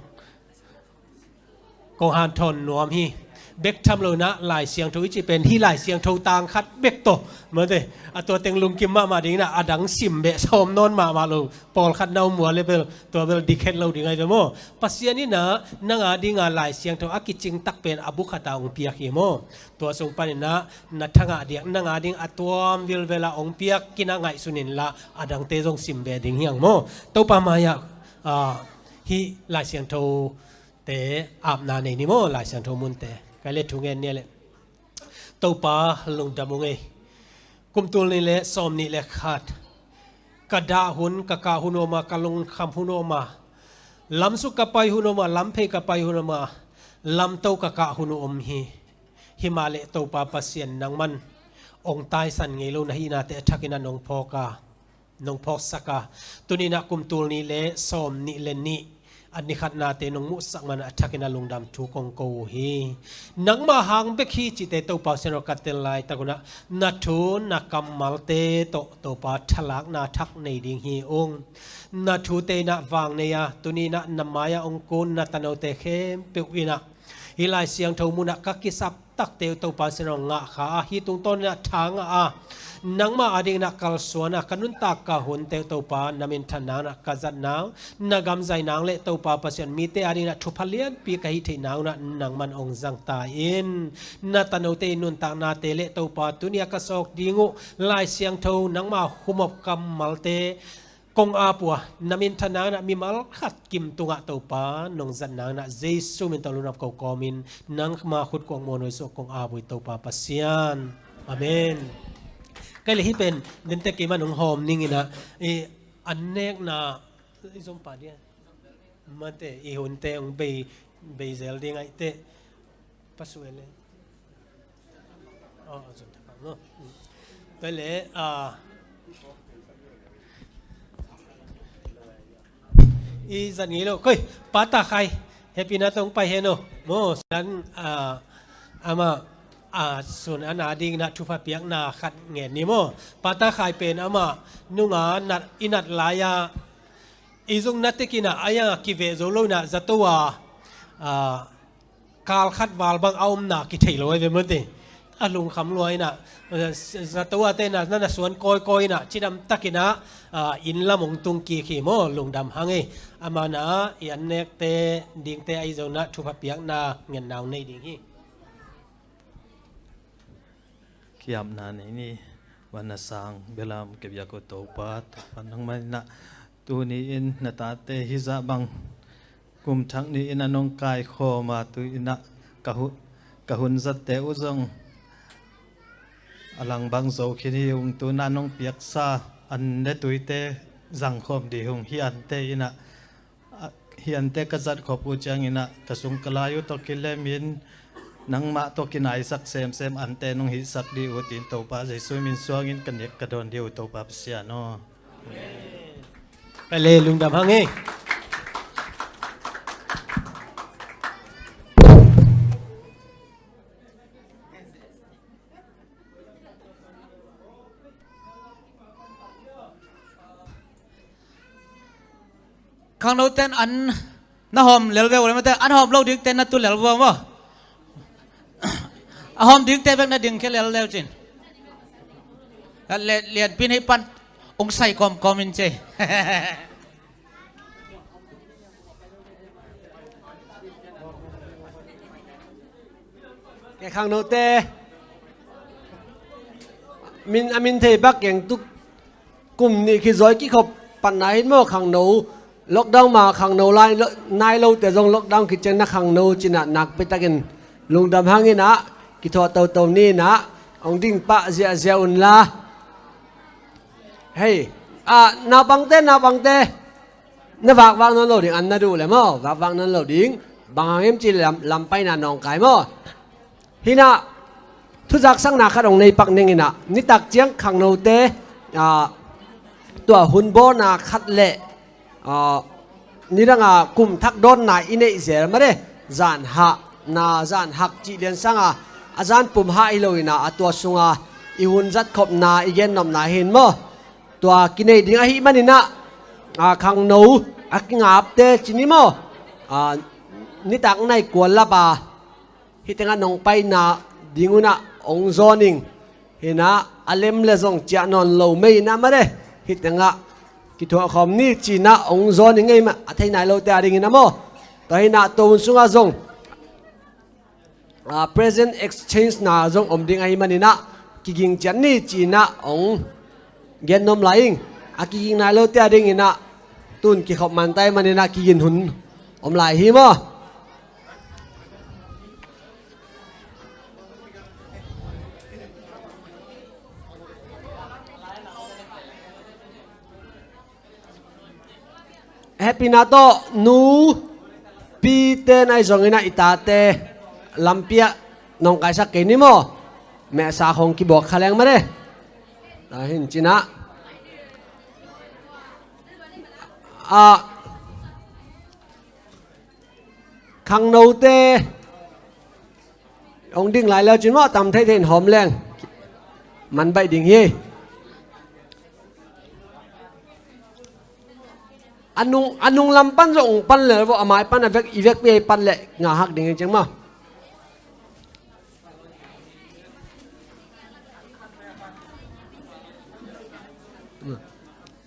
kong hanthawn nuam hi. Bek tham lo in ah Lai Siangtho i cih pen hih Lai Siangtho tang khat bek tawh mate. A tua teng lungkim mahmah ding in ah, a dang sim beh sawm nawn mahmah lo. Pawlkhat na um uh a leh bel, tua bel dik het lo ding ai ve maw? Pasian in ah nang a ding a Lai Siangtho a kicing tak pen a bu khat ah hong piak hi maw? Tua sung panin ah na thangah diak nang a ding a tuam vilvel ah hong piak in ah ngaihsun inla, a dangte zong sim beh ding hi hang maw? Topa mai-ah, ah, hih Lai Siangtho te apna nei ni maw, Lai Siangtho munte. Kei le thu ngen ni a leh. Topa lungdam ung ei. Kum tul nih le sawm nih le khat ka dah hun, ka kah hun om a, ka lungkham hun om a, lamsuk ka pai hun om a, lamphei ka pai hun om a, lamto ka kah hun om hi. Himah leh Topa Pasian nangman hong taisan ngei lo na hihnate a thakin ah nong phawk a, nong phawksak a, tuni in ah kum tul nih le sawm nih le nih a ni khatnate nong muhsak man a thakin ah lungdam thu kong ko uh hi. Nangmah hang bek hi cihte Topa Siangtho ka tel laitak un ah, na thu na kammalte tawh Topa thalakna thak nei ding hi ung. Na thute in ah vang nei a, tuni in ah na mai-ah hong kun na tanote khempeuh in ah hih Lai Siangtho mun ah ka kisap takte uh Topa Pasian aw ngah kha a, hih tungtawn inah tha ngah a, nangmah ading inah kalsuan a, ka nuntak ka hunte uh Topa na minthan nang inah ka zat nang, na gamzai nang le Topa Pasian mite ading inah thupha lianpi ka hih theih nang uh inah nangman ong zang ta in. Na tanote i nuntaknate le Topa tuni a ka sawk ding uh Lai Siangtho nangmah humop kammalte kong ap uh a, na minthan nang inah mimal khat kim tungah Topa nong zat nang inah Jesu min tawh lungnop ko kawmin nangma khut kuang muanhuai suah kong ap uh i Topa Pasian. Amen. Kai le hih pen dente kima nong hawm ning inah i an nekna i zom pa dia. Mate i hunte ong bei, bei zel ding aih teh. Pasu ele. Oh, zom thakam no. Tua le, ah, i zat ngei lo. Koi, pata khai. Happy na tong pai heno. Mo, san, ah, ama, ah, sun ana ding na thupha piakna khat ngen ni mo. Pata khai pen ama nunga nat, i nat lai a i zung na tekin a, a yang a kiveh zo lo inah zato a, a, kal khat val bang a omna kithei lo ai ve mate. A lungkham lua inah, zato a te na, na, na suan kawikawi inah, cidam takin a, a, inn lam ong tung kik hi maw, lungdam hang ei. Ama na, i an nekte, dingte ahi zong na, thupha piakna, ngenna ong nei ding hi. Kiamna nei ni, van a sang belam kebiak uh Topa, Topa nangmah inah tuni in na tate hizah bang kum thak ni in a nong kaikhawm a tu inah ka hu-, ka hun zatte uh zong a lang bang zo khin hi ung tu inah nong piaksa an le tuite zangkhawm dih ung hi ante inah A, hi ante ka zat khop uh ciang inah ka sung ka lai uh tawh kilemin nangmah tawh kinaisak semsem ante nong hihsak dih uh tin Topa Jesu min suangin ka nek ka dawn dih uh Topa Pasian aw. Ka le lungdam hang hi. Khangno ten an na hawm lel ve uh le mate, an hawm lo ding ten na tu lel vua maw? A hawm ding te bek na ding khia lel leu cin. Le, lianpin hei pan ong sai kawmkawm in ce. Ke khangnote min a min thei bak keng tuk kum nih khi zawi kikhop patna hin maw khangno lockdown ma khangno lai lo, nai lote zong lockdown khit ciang na khangno cinah nakpi takin lungdam hangin ah kithuah toto ni inah hong ding pah ziahziah unla. Hei, ah, naupangte, naupangte. Na vakvak nawn lo ding, an na duh le maw, vakvak nawn lo ding. Bang hang hiam cih leh lam, lam paina nawngkai maw? Hinah, thuzaksakna khat hong nei pak ning inah, nitak ciang khangnote, ah, tua hun bawlna khat le, ah, nidanga kum thak dawnna i neih zel mah de, zan hah, na zan hak cih lian sanga, a zan pum hah hi lo inah, a tua sunga i hun zatkhopna, i gennopna hin maw? Tua kinei ding ahih maninah, a, khangno a kingapte cini maw? A, nitak nai kual lapa hih tengah nong paina dingunah hong zawning hinah a lem le zong ciah nawn lo mei inah mah de hih tengah kithuahkhawm ni cinah hong zawning ei mah a thei nai lote a dinginah maw? Tua hinah tua hun sungah zong a, present exchange na zong om ding ahih maninah kiging ciat ni cinah hong gen nuam lai ing. A kiging nai lote a dinginah tun kikhop manta ahih maninah kigin hun om lai hi maw? Hehpihna tawh nu pite nai zonginah i tate lampiah nong kaisak kei ni maw? Mehsa khong kibuak kha leng mah de. Tahin cinah a, khangnote hong ding lai leu cin maw, tam theithei in hawm leng man baih ding hi. A nung, a nung lam pan zong hong pan lel vawh, a mai pan a vek, i vekpi ei pan leh ngahak ding hi ciang maw?